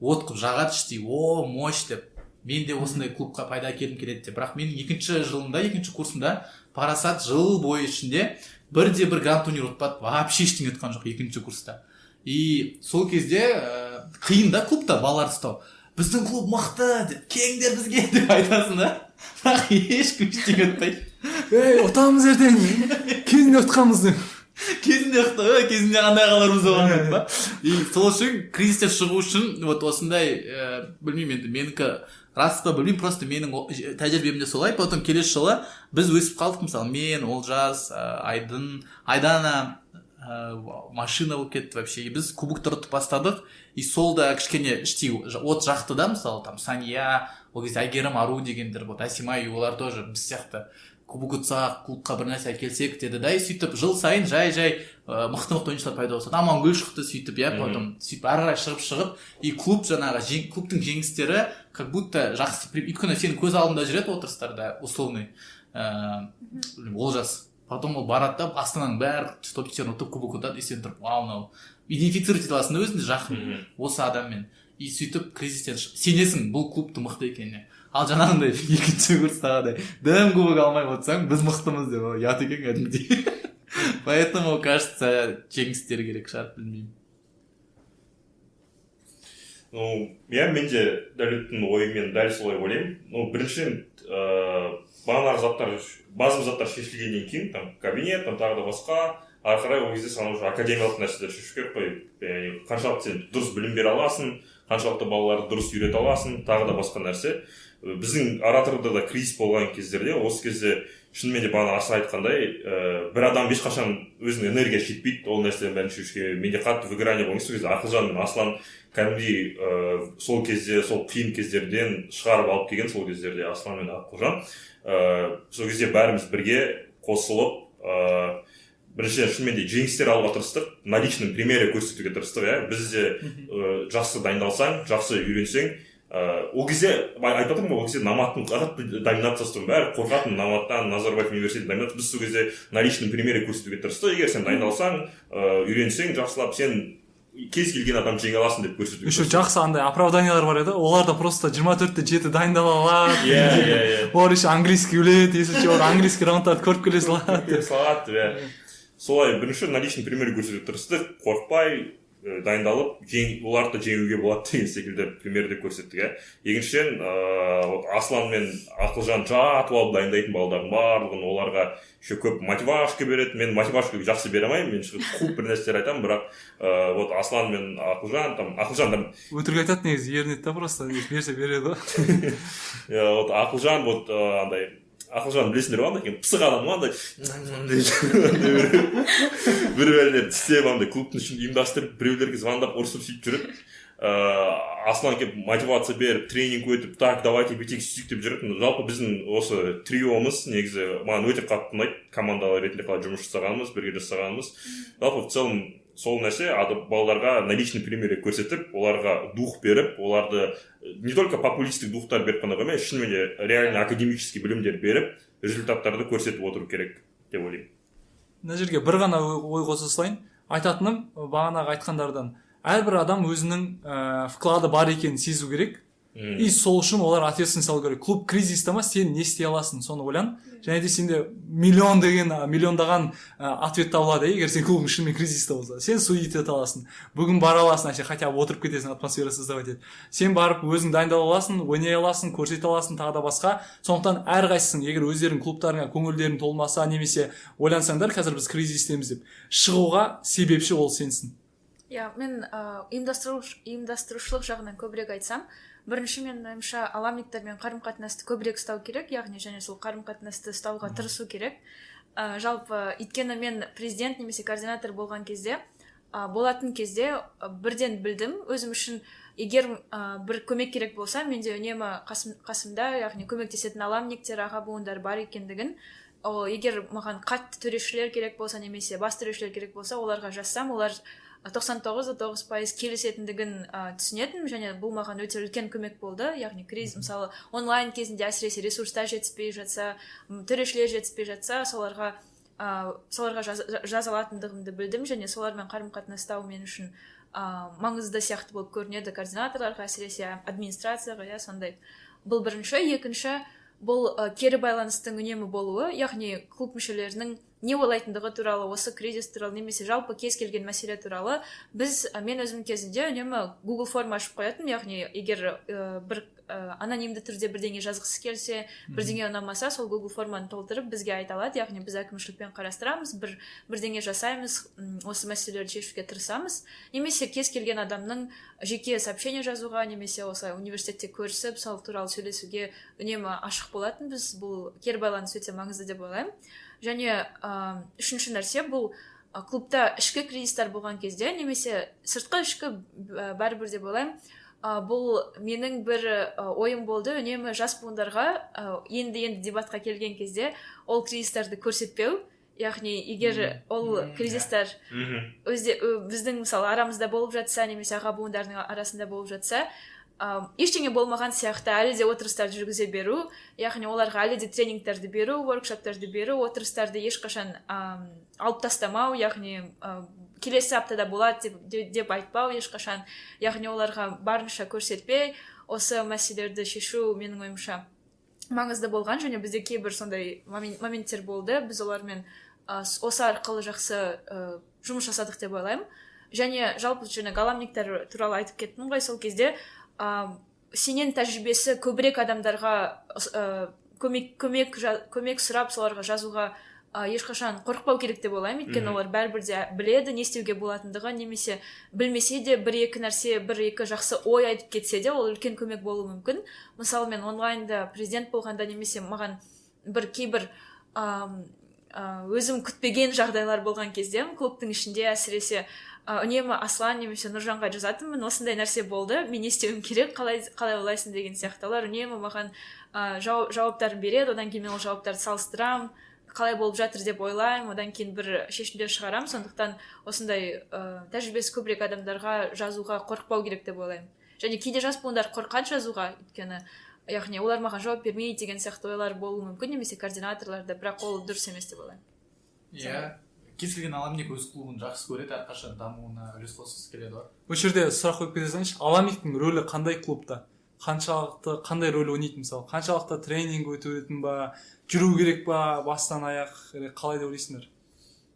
от қылып жағады іштей: «О, мощь», — деп, мен де осындай клубқа пайда әкелгім келеді деп. Бірақ менің екінші жылымда, екінші курсымда Парасат жыл бойы ішінде бірде бір гранд турнир ұтпады, вообще ештеңе ұтқан жоқ екінші курста. И сол кезде қиын да клубта балаларды ұстау. «Біздің клуб мықты» деп, «келіңдер бізге» деп айтасың да, бірақ ешкім ештеңе ұтпайды. Ей, ұтамыз ертең, кезінде ұтқанбыз деп. Кезінде кезінде қандай ағаларымыз болған деп па. И сол үшін кризистен шығу үшін вот осындай, білмеймін енді, менікі рас па, білмеймін, просто менің тәжірибемде солай. Потом келесі жылы біз өсіп қалдық, мысалы, мен, Олжас, Айдын, Айдана, машина болып кетті вообще. И біз кубоктар ұтып бастадық, и сол да кішкене іштей от жақты да. Мысалы, там Сания, ол кезде Әйгерім, Ару дегендер вот, Әсимай, олар тоже біз сияқты кубок ұтсақ, клубқа бір нәрсе әкелсек деді да. И сөйтіп жыл сайын жай жай мықты мықты ойыншылар пайда болды. Амангүл шықты сөйтіп, иә. Потом сөйтіп ары қарай шығып шығып, и клуб жаңағы клубтың жеңістері как будто жақсы, өйткені сенің көз алдында жүреді отырыстарда условный Олжас, потом ол барады да, Астананың бәрі топчиктерін ұтып, кубок ұтады, и сен тұрып, вау, мынау, идентифицировать ете аласың да өзіңді жақын осы адаммен. И сөйтіп кризистен сенесің бұл клубтың мықты екеніне. Ал жаңағындай екінші курстағыдай дым кубок алмай отырсаң, біз мықтымыз деп, ол ұят екен кәдімгідей. Поэтому, кажется, жеңістер керек шығар, білмеймін. Ну иә, мен де Дәулеттің ойымен дәл солай ойлаймын. Ну, біріншіден, бағанағы заттар, базовый заттар шешілгеннен кейін, там кабинет, там тағы да басқа, ары қарай ол кезде саған уже академиялық нәрселер шешу керек қой, яғни қаншалықты сен дұрыс білім бере аласың, қаншалықты балаларды дұрыс үйрете аласың, тағы да басқа нәрсе. Біздің Ораторда да кризис болған кездерде, осы кезде шынымен де бағана Аса айтқандай, бір адам ешқашан өзінің энергиясы жетпейді ол нәрселердің бәрін шешуге. Менде қатты выгорание болған сол кезде Ақылжан мен Аслан кәдімгідей сол кезде, сол қиын кездерден шығарып алып келген. Сол кездерде Аслан мен Ақылжан, сол кезде бәріміз бірге қосылып, біріншіден, шынымен де жеңістер алуға тырыстық, на личном примере көрсетуге тырыстық, иә. Біз де жақсы дайындалсаң, жақсы үйренсең, ол кезде айтып жатырмын ғой, ол кезде Номадтың қатты доминациясы тұғын, бәрі қорқатын Номадтан, Назарбаев университетінің доминациясы. Біз сол кезде на личном примере көрсетуге тырыстық: егер сен дайындалсаң, үйренсең жақсылап, сен кез келген адам жеңе аласың деп көрсетуге Еще тырыстық. жақсы андай оправданиялар бар еді, олар да просто 24/7 дайындала алады. иә иә иә Олар еще английский біледі, если че, олар английский раундтарды көріп келе салады. Келе салады, иә. Солай, бірінші на личном примере көрсетуге тырыстық, қорықпай дайындалып оларды да жеңуге болады деген секілді примерді көрсеттік, иә. Екіншіден, вот Аслан мен Ақылжан жатып алып дайындайтын балдардың барлығын, оларға еще көп мотивашка береді. Мен мотивашка жақсы бере алмаймын, мен шығып қуып бір нәрселер айтамын, бірақ вот Аслан мен Ақылжан, там Ақылжан там Өтірік айтады негізі, ерінеді да, просто негізі берсе береді ғой. Иә, вот Ақылжан, вот андай Ақылжан білесіңдер ғой, андай екен, пысық адам ғой, андай бір бәлелер тістеп, андай клубтың ішін ұйымдастырып, біреулерге звондап, ұрысып, сөйтіп жүреді. Аслан келіп мотивация беріп, тренинг өтіп, так, давайте бүйтейік, сөйтейік деп жүреді. Жалпы біздің осы триомыз негізі маған өте қатты ұнайды, командалар ретінде қалай жұмыс жасағанымыз, бірге жасағанымыз. Жалпы, в целом сол нәрсе, балаларға на личный примере көрсетіп, оларға дух беріп, оларды не только популистік духтар беріп қана қоймай, шынымен де реально академический білімдер беріп, результаттарды көрсетіп отыру керек деп ойлаймын. Мына жерге бір ғана ой қоса салайын. Айтатыным, бағанағы айтқандардан, әрбір адам өзінің вклады бар екенін сезу керек и сол үшін олар ответственность алу керек. Клуб кризиста ма, сен не істей аласың, соны ойлан. Және де сенде миллион деген, миллиондаған ответ табылады. Егер сен клубың шынымен кризиста болса, сен судить ете аласың, бүгін бара аласың, әше хотя бы отырып кетесің, атмосфера создавать етіп, сен барып өзің дайындала аласың, ойнай аласың, көрсете аласың, тағы да басқа. Сондықтан әрқайсысың, егер өздерің клубтарыңа көңілдерің толмаса немесе ойлансаңдар, қазір біз кризистеміз деп, шығуға себепші ол сенсің. Иә, мен ұйымдастырушылық жағынан көбірек айтсам, бірінші, менің ойымша, аламниктармен қарым қатынасты көбірек ұстау керек, яғни және сол қарым қатынасты ұстауға тырысу керек. Жалпы, өйткені мен президент немесе координатор болған кезде, болатын кезде, бірден білдім өзім үшін, егер бір көмек керек болса, менде үнемі қасымда, яғни көмектесетін аламниктер, аға буындар бар екендігін. Ол егер маған қатты төрешілер керек болса немесе бас төрешілер керек болса, оларға жазсам, олар 99,9% келісетіндігін түсінетінмін. Және бұл маған өте үлкен көмек болды, яғни кризис, мысалы, онлайн кезінде, әсіресе ресурстар жетіспей жатса, төрешілер жетіспей жатса, соларға жаза алатындығымды білдім. Және солармен қарым қатынаста мен үшін маңызды сияқты болып көрінеді, координаторларға, әсіресе администрацияға, иә, сондай. Бұл бірінші. Екінші, бұл кері байланыстың үнемі болуы, яғни клуб мүшелерінің не ойлайтындығы туралы, осы кризис туралы немесе жалпы кез келген мәселе туралы. Біз, мен өзім кезінде үнемі Google форма ашып қоятынмын, яғни егер бір анонимді түрде бірдеңе жазғысы келсе, бірдеңе ұнамаса, сол Google форманы толтырып бізге айта алады. Яғни біз әкімшілікпен қарастырамыз, бірдеңе жасаймыз, осы мәселелерді шешуге тырысамыз. Немесе кез келген адамның жеке сообщение жазуға немесе осылай университетте көрісіп, сол туралы сөйлесуге үнемі ашық болатынбыз. Бұл кері байланыс өте маңызды деп ойлаймын. Және үшінші нәрсе, бұл клубта ішкі кризистер болған кезде немесе сыртқы, ішкі, бәрібір деп ойлаймын. Бұл менің бір ойым болды: үнемі жас буындарға, енді енді дебатқа келген кезде ол кризистерді көрсетпеу. Яғни егер ол кризистер өзде біздің, мысалы, арамызда болып жатса немесе аға буындардың арасында болып жатса, ештеңе болмаған сияқты әлі де отырыстарды жүргізе беру, яғни оларға әлі де тренингтерді беру, воркшоптарды беру, отырыстарды ешқашан алып тастамау, яғни келесі аптада болады деп айтпау ешқашан, яғни оларға барынша көрсетпей осы мәселелерді шешу менің ойымша маңызды болған. Және бізде кейбір сондай моменттер болды, біз олармен осы арқылы жақсы жұмыс жасадық деп ойлаймын. Және жалпы жаңағы аламниктер туралы айтып кеттім ғой, сол кезде сенен тәжірибесі көбірек адамдарға көмек сұрап, соларға жазуға ешқашан қорықпау керек деп ойлаймын, өйткені олар бәрібір де біледі не істеуге болатындығын, немесе білмесе де бір екі нәрсе, бір екі жақсы ой айтып кетсе де, ол үлкен көмек болуы мүмкін. Мысалы, мен онлайнда президент болғанда немесе маған бір кейбір өзім күтпеген жағдайлар болған кезде клубтың ішінде әсіресе, үнемі Аслан немесе Нұржанға жазатынмын: «Осындай нәрсе болды, мен не істеуім керек, қалай ойлайсың?» деген сияқты. Олар үнемі маған жауаптарын береді. Одан кейін мен ол жауаптарды салыстырамын, қалай болып жатыр деп ойлаймын, одан кейін бір шешімдер шығарамын. Сондықтан осындай тәжірибесі көбірек адамдарға жазуға қорықпау керек деп ойлаймын. Және кейде жас буындар қорқады жазуға, өйткені, яғни, олар маған жауап бермейді деген сияқты ойлар болуы мүмкін немесе координаторларда, бірақ ол дұрыс емес деп ойлаймын. Иә, кез келген аламник өз клубын жақсы көреді, әрқашан дамуына үлес қосқысы келеді ғой. Осы жерде сұрақ қойып кете салайыншы: аламниктің рөлі қандай клубта, қаншалықты, қандай рөл ойнайды? Мысалы, қаншалықты тренинг өтетін ба, жүру керек па бастан аяқ или қалай деп ойлайсыңдар?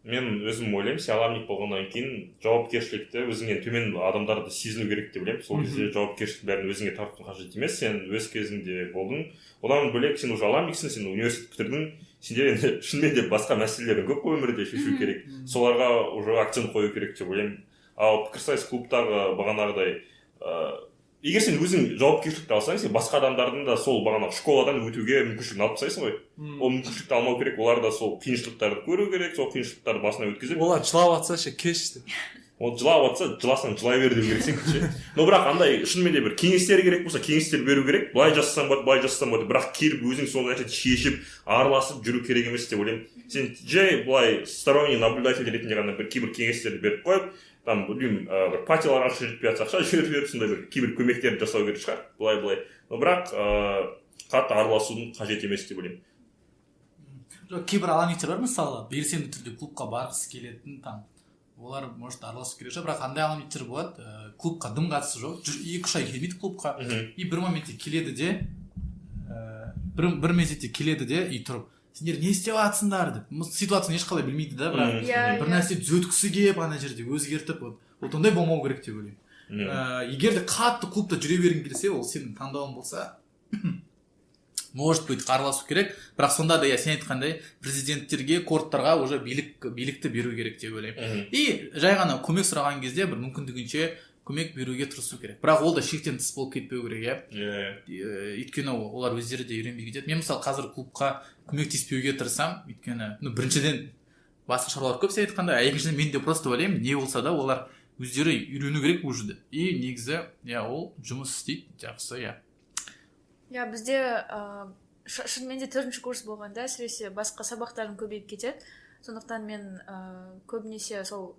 Мен өзім ойлаймын, сен аламник болғаннан кейін жауапкершілікті өзіңнен төмен адамдарды сезіну керек деп ойлаймын. Сол кезде жауапкершіліктің бәрін өзіңе тарту қажет емес, сен өз кезіңде болдың. Одан бөлек, сен уже аламниксің, сен университет бітірдің, сенде енді шынымен де басқа мәселелер көп қой өмірде шешу керек, соларға уже акцент қою керек деп ойлаймын. Ал пікірсайыс клубтағы бағанағыдай, егер сен өзің жауапкершілікті алсаң, сен басқа адамдардың да сол бағанағы школадан өтуге мүмкіншілігін алып тастайсың ғой. Ол мүмкіншілікті алмау керек, олар да сол қиыншылықтарды көру керек, сол қиыншылықтарды басынан өткізіп. Олар жылап жатса ше, кеш деп? Ол жылап жатса, жыласаң жылай бер деу керек сен ше. Но бірақ андай шынымен де бір кеңестер керек болса, кеңестер беру керек: былай жасасаң болады, былай жасасаң болады. Бірақ келіп өзің сол нәрсені шешіп, араласып жүру керек емес деп ойлаймын. Сен жай былай сторонний наблюдатель ретінде ғана бір кейбір кеңестерді беріп қойып, там, білмеймін, бір патиларға ақша жетпей жатса, ақша жіберіп жіберіп, сондай бір кейбір көмектерді жасау керек шығар былай былай Но бірақ қатты араласудың қажет емес деп ойлаймын. Жоқ, кейбір аламниктер бар, мысалы, белсенді түрде клубқа барғысы келетін, там олар может араласу керек шығар. Бірақ андай аламниктер болады, клубқа дым қатысы жоқ, 2-3 ай келмейді клубқа и бір моментте келеді де, бір мезетте келеді де и тұрып: «Сендер не істеп жатсыңдар?» – деп. Ситуацияны ешқалай білмейді да, бірақ бір нәрсе түзеткісі келіп, ана жерде өзгертіп. Вот ондай болмау керек деп ойлаймын. Егер де қатты клубта жүре бергің келсе, ол сенің таңдауың болса, может быть, араласу керек. Бірақ сонда да, иә, сен айтқандай, президенттерге, корттарға уже билікті беру керек деп ойлаймын. И жай ғана көмек сұраған кезде бір мүмкіндігінше көмек беруге тырысу керек, бірақ ол да шектен тыс болып кетпеу керек, иә. Иә. Өйткені олар өздері де үйренбей кетеді. Мен, мысалы, қазір клубқа көмектеспеуге тырысамын, өйткені, ну, біріншіден, басқа шаруалар көп, сен айтқандай, а екіншіден, мен де просто ойлаймын, не болса да олар өздері үйрену керек уже деп. И негізі, иә, ол жұмыс істейді жақсы, иә. Иә, бізде шынымен де төртінші курс болғанда, әсіресе, басқа сабақтарым көбейіп кетеді. Сондықтан мен көбінесе сол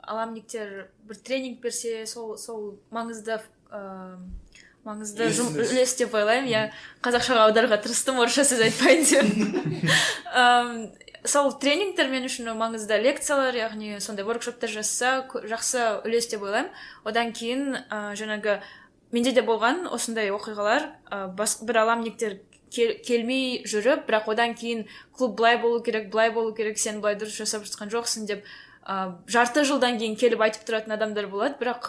аламниктер бір тренинг берсе, сол маңызды үлес деп ойлаймын. Иә, қазақшаға аударуға тырыстым, орысша сөз айтпайын деп. Сол тренингтер мен үшін маңызды, лекциялар, яғни сондай воркшоптар жасаса, жақсы үлес деп ойлаймын. Одан кейін жаңағы менде де болған осындай оқиғалар, бір аламниктер Келмей жүріп, бірақ одан кейін клуб былай болу керек, былай болу керек, сен былай дұрыс жасап жатқан жоқсың деп жарты жылдан кейін келіп айтып тұратын адамдар болады. Бірақ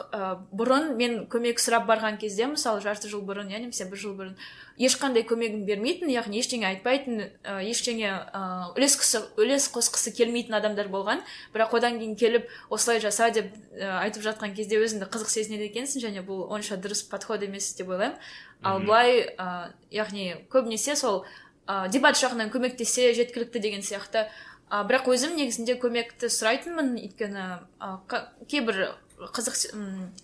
бұрын мен көмек сұрап барған кезде, мысалы, жарты жыл бұрын, иә, немесе бір жыл бұрын ешқандай көмегін бермейтін, яғни ештеңе айтпайтын, ештеңе үлес қосқысы келмейтін адамдар болған. Бірақ одан кейін келіп осылай жаса деп айтып жатқан кезде өзіңді қызық сезінеді екенсің, және бұл онша дұрыс подход емес деп ойлаймын. Ал былай, яғни көбінесе сол дебат жағынан көмектессе жеткілікті деген сияқты. Бірақ өзім негізінде көмекті сұрайтынмын, өйткені кейбір қызық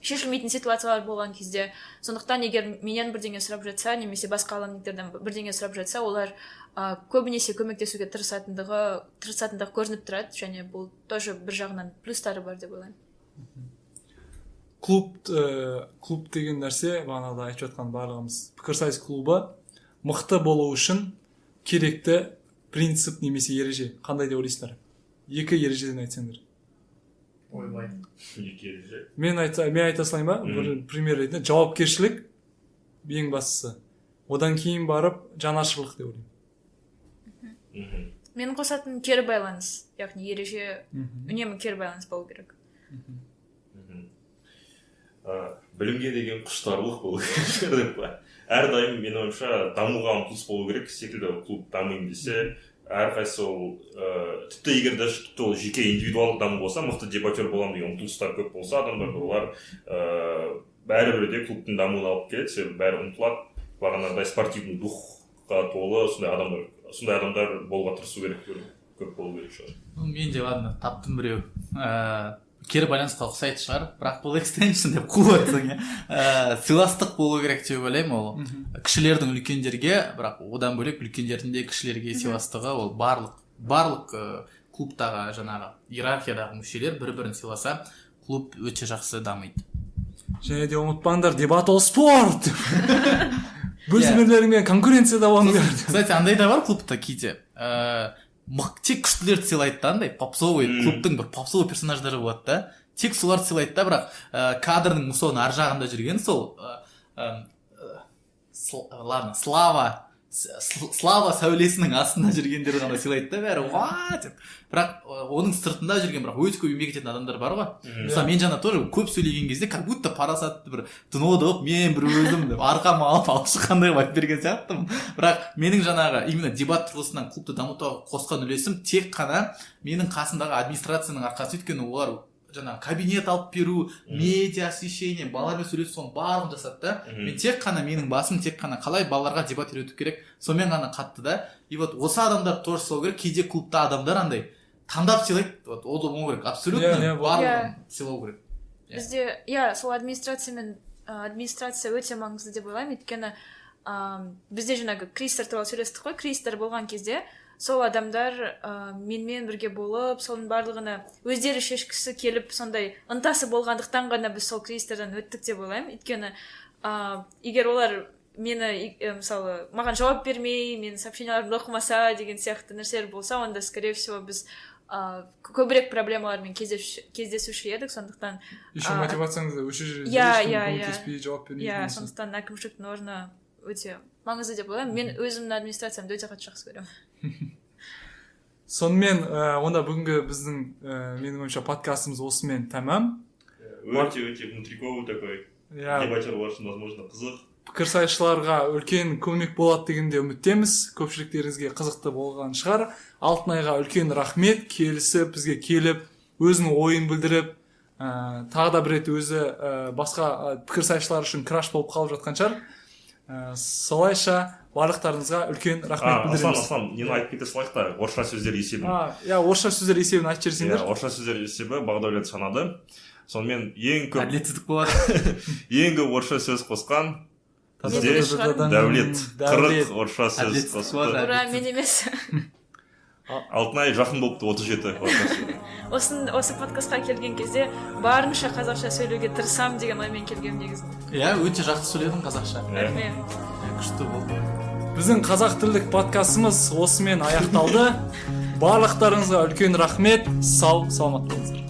шешілмейтін ситуациялар болған кезде. Сондықтан егер менен бірдеңе сұрап жатса немесе басқа алумниктерден бірдеңе сұрап жатса, олар көбінесе көмектесуге тырысатындығы көрініп тұрады, және бұл тоже бір жағынан плюстары бар деп ойлаймын. Клуб деген нәрсе, бағанағыда айтып жатқан барлығымыз, пікірсайыс клубы мықты болу үшін керекті принцип немесе ереже қандай деп ойлайсыздар? Екі ережеден айтсаңдар. Ойбай. Екі ереже. Мен айта салайын ба? Бір пример ретінде: жауапкершілік ең бастысы, одан кейін барып жанашырлық деп ойлаймын. Менің қосатын кері байланыс, яғни ереже үнемі кері байланыс болу керек. Білімге деген құштарлық болу керек деп па, әрдайым, менің ойымша, дамуға ұмтылыс болу керек секілді. Клуб дамимын десе, әрқайсысы ол тіпті егер даже тіпті ол жеке индивидуалдық даму болса, мықты дебатер боламын деген ұмтылыстар көп болса адамдарда, олар бәрібір де клубтың дамуына алып келеді, себебі бәрі ұмтылады. Бағанағыдай спортивный духқа толы сондай адамдар болуға тырысу керек, көп болу керек шығар. Ну, мен де, ладно, таптым біреу. Кері байланысқа ұқсайтын шығар, бірақ бұл extension деп қуып жатсаң, иә. Сыйластық болу керек деп ойлаймын. Ол кішілердің үлкендерге, бірақ одан бөлек үлкендердің де кішілерге сыйластығы. Ол барлық клубтағы жаңағы иерархиядағы мүшелер бір бірін сыйласа, клуб өте жақсы дамиды. Және де ұмытпаңдар, дебат ол спорт, өз бірлеріңмен конкуренцияда болыңдар. Кстати, андай да бар клубта кейде, тек күштілерді сыйлайды да, андай попсовый клубтың бір попсовый персонаждары болады да, тек соларды сыйлайды да. Бірақ кадрдың соның ар жағында жүрген сол ладно, слава сәулесінің астында жүргендер ғана сыйлайды да, бәрі уа деп. Бірақ оның сыртында жүрген, бірақ өте көп еңбек ететін адамдар бар ғой. Мысалы, мен жаңа тоже көп сөйлеген кезде, как будто парасатты бір дно болып, мен бір өзім деп арқама алып шыққандай қылып айтып берген сияқтымын. Бірақ менің жаңағы именно дебат тұрғысынан клубты дамытуға қосқан үлесім тек қана менің қасымдағы администрацияның арқасы, өйткені олар жаңағы кабинет алып беру, медиа освещение, балалармен сөйлесу, соның барлығын жасады да. Мен тек қана, менің басым тек қана қалай балаларға дебат үйрету керек, сонымен ғана қатты да. И вот осы адамдар тоже сыйлау керек. Кейде клубта адамдар андай таңдап сыйлайды, вот ол да болмау керек абсолютно. Иә, иә, барлығын сыйлау керек. Иә. Бізде, иә, сол администрациямен, администрация өте маңызды деп ойлаймын, өйткені бізде жаңағы кризистер туралы сөйлестік қой. Кризистер болған кезде сол адамдар менімен бірге болып, соның барлығына өздері шешкісі келіп, сондай ынтасы болғандықтан ғана біз сол кризистерден өттік деп ойлаймын. Өйткені егер олар мені мысалы, маған жауап бермей, менің сообщенияларымды оқымаса деген сияқты нәрселер болса, онда, скорее всего, біз көбірек проблемалармен кездесуші едік. Сондықтан Еще мотивацияңызды өшіріп жібереді, Иә, ешкім иә, иә. көмектеспей, жауап бермей. Иә, сондықтан әкімшіліктің орны өте маңызды деп ойлаймын. Мен өзімнің администрациямды өте қатты жақсы көремін. Сонымен, онда бүгінгі біздің, менің ойымша, подкастымыз осымен тәмам. Өте өте внутриковый такой дебатерлар үшін, возможно, қызық. Пікірсайысшыларға үлкен көмек болады дегенде үміттеміз. Көпшіліктеріңізге қызықты болған шығар. Алтынайға үлкен рахмет, келісіп, бізге келіп, өзінің ойын білдіріп, тағы да бір рет өзі басқа пікірсайысшылар үшін краш болып қалып жатқан шығар. Солайша барлықтарыңызға үлкен рахмет Аслан, білдіреміз. Аслан, нені айтып кете салайық та, орысша сөздер есебін. Иә, орысша сөздер есебін айтып жіберсеңдер. Иә, орысша сөздер есебі. Бағдәулет санады. Сонымен, ең көп Әділетсіздік болады. Ең көп орысша сөз қосқан бізде Мен шығармын. Дәулет. Дәулет. 40 орысша сөз Әділетсіздік қосты. болады. Ура, мен емес. Алтынай жақын болыпты, 37 орысша сөз. Осы подкастқа келген кезде барынша қазақша сөйлеуге тырысамын деген оймен келгенмін негізінде. Иә, өте жақсы сөйледің қазақша. Рахмет. Иә, күшті болды. Біздің қазақ тілдік подкастымыз осымен аяқталды. Барлықтарыңызға үлкен рахмет. Сау саламат болыңыздар.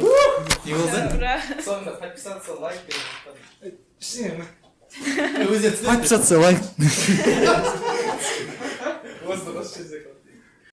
Не болды? Ура. Соңында подписаться, лайк деген. Ештеңе. Өздері түсінеді. Подписаться, лайк. Осыны қосып жіберсек.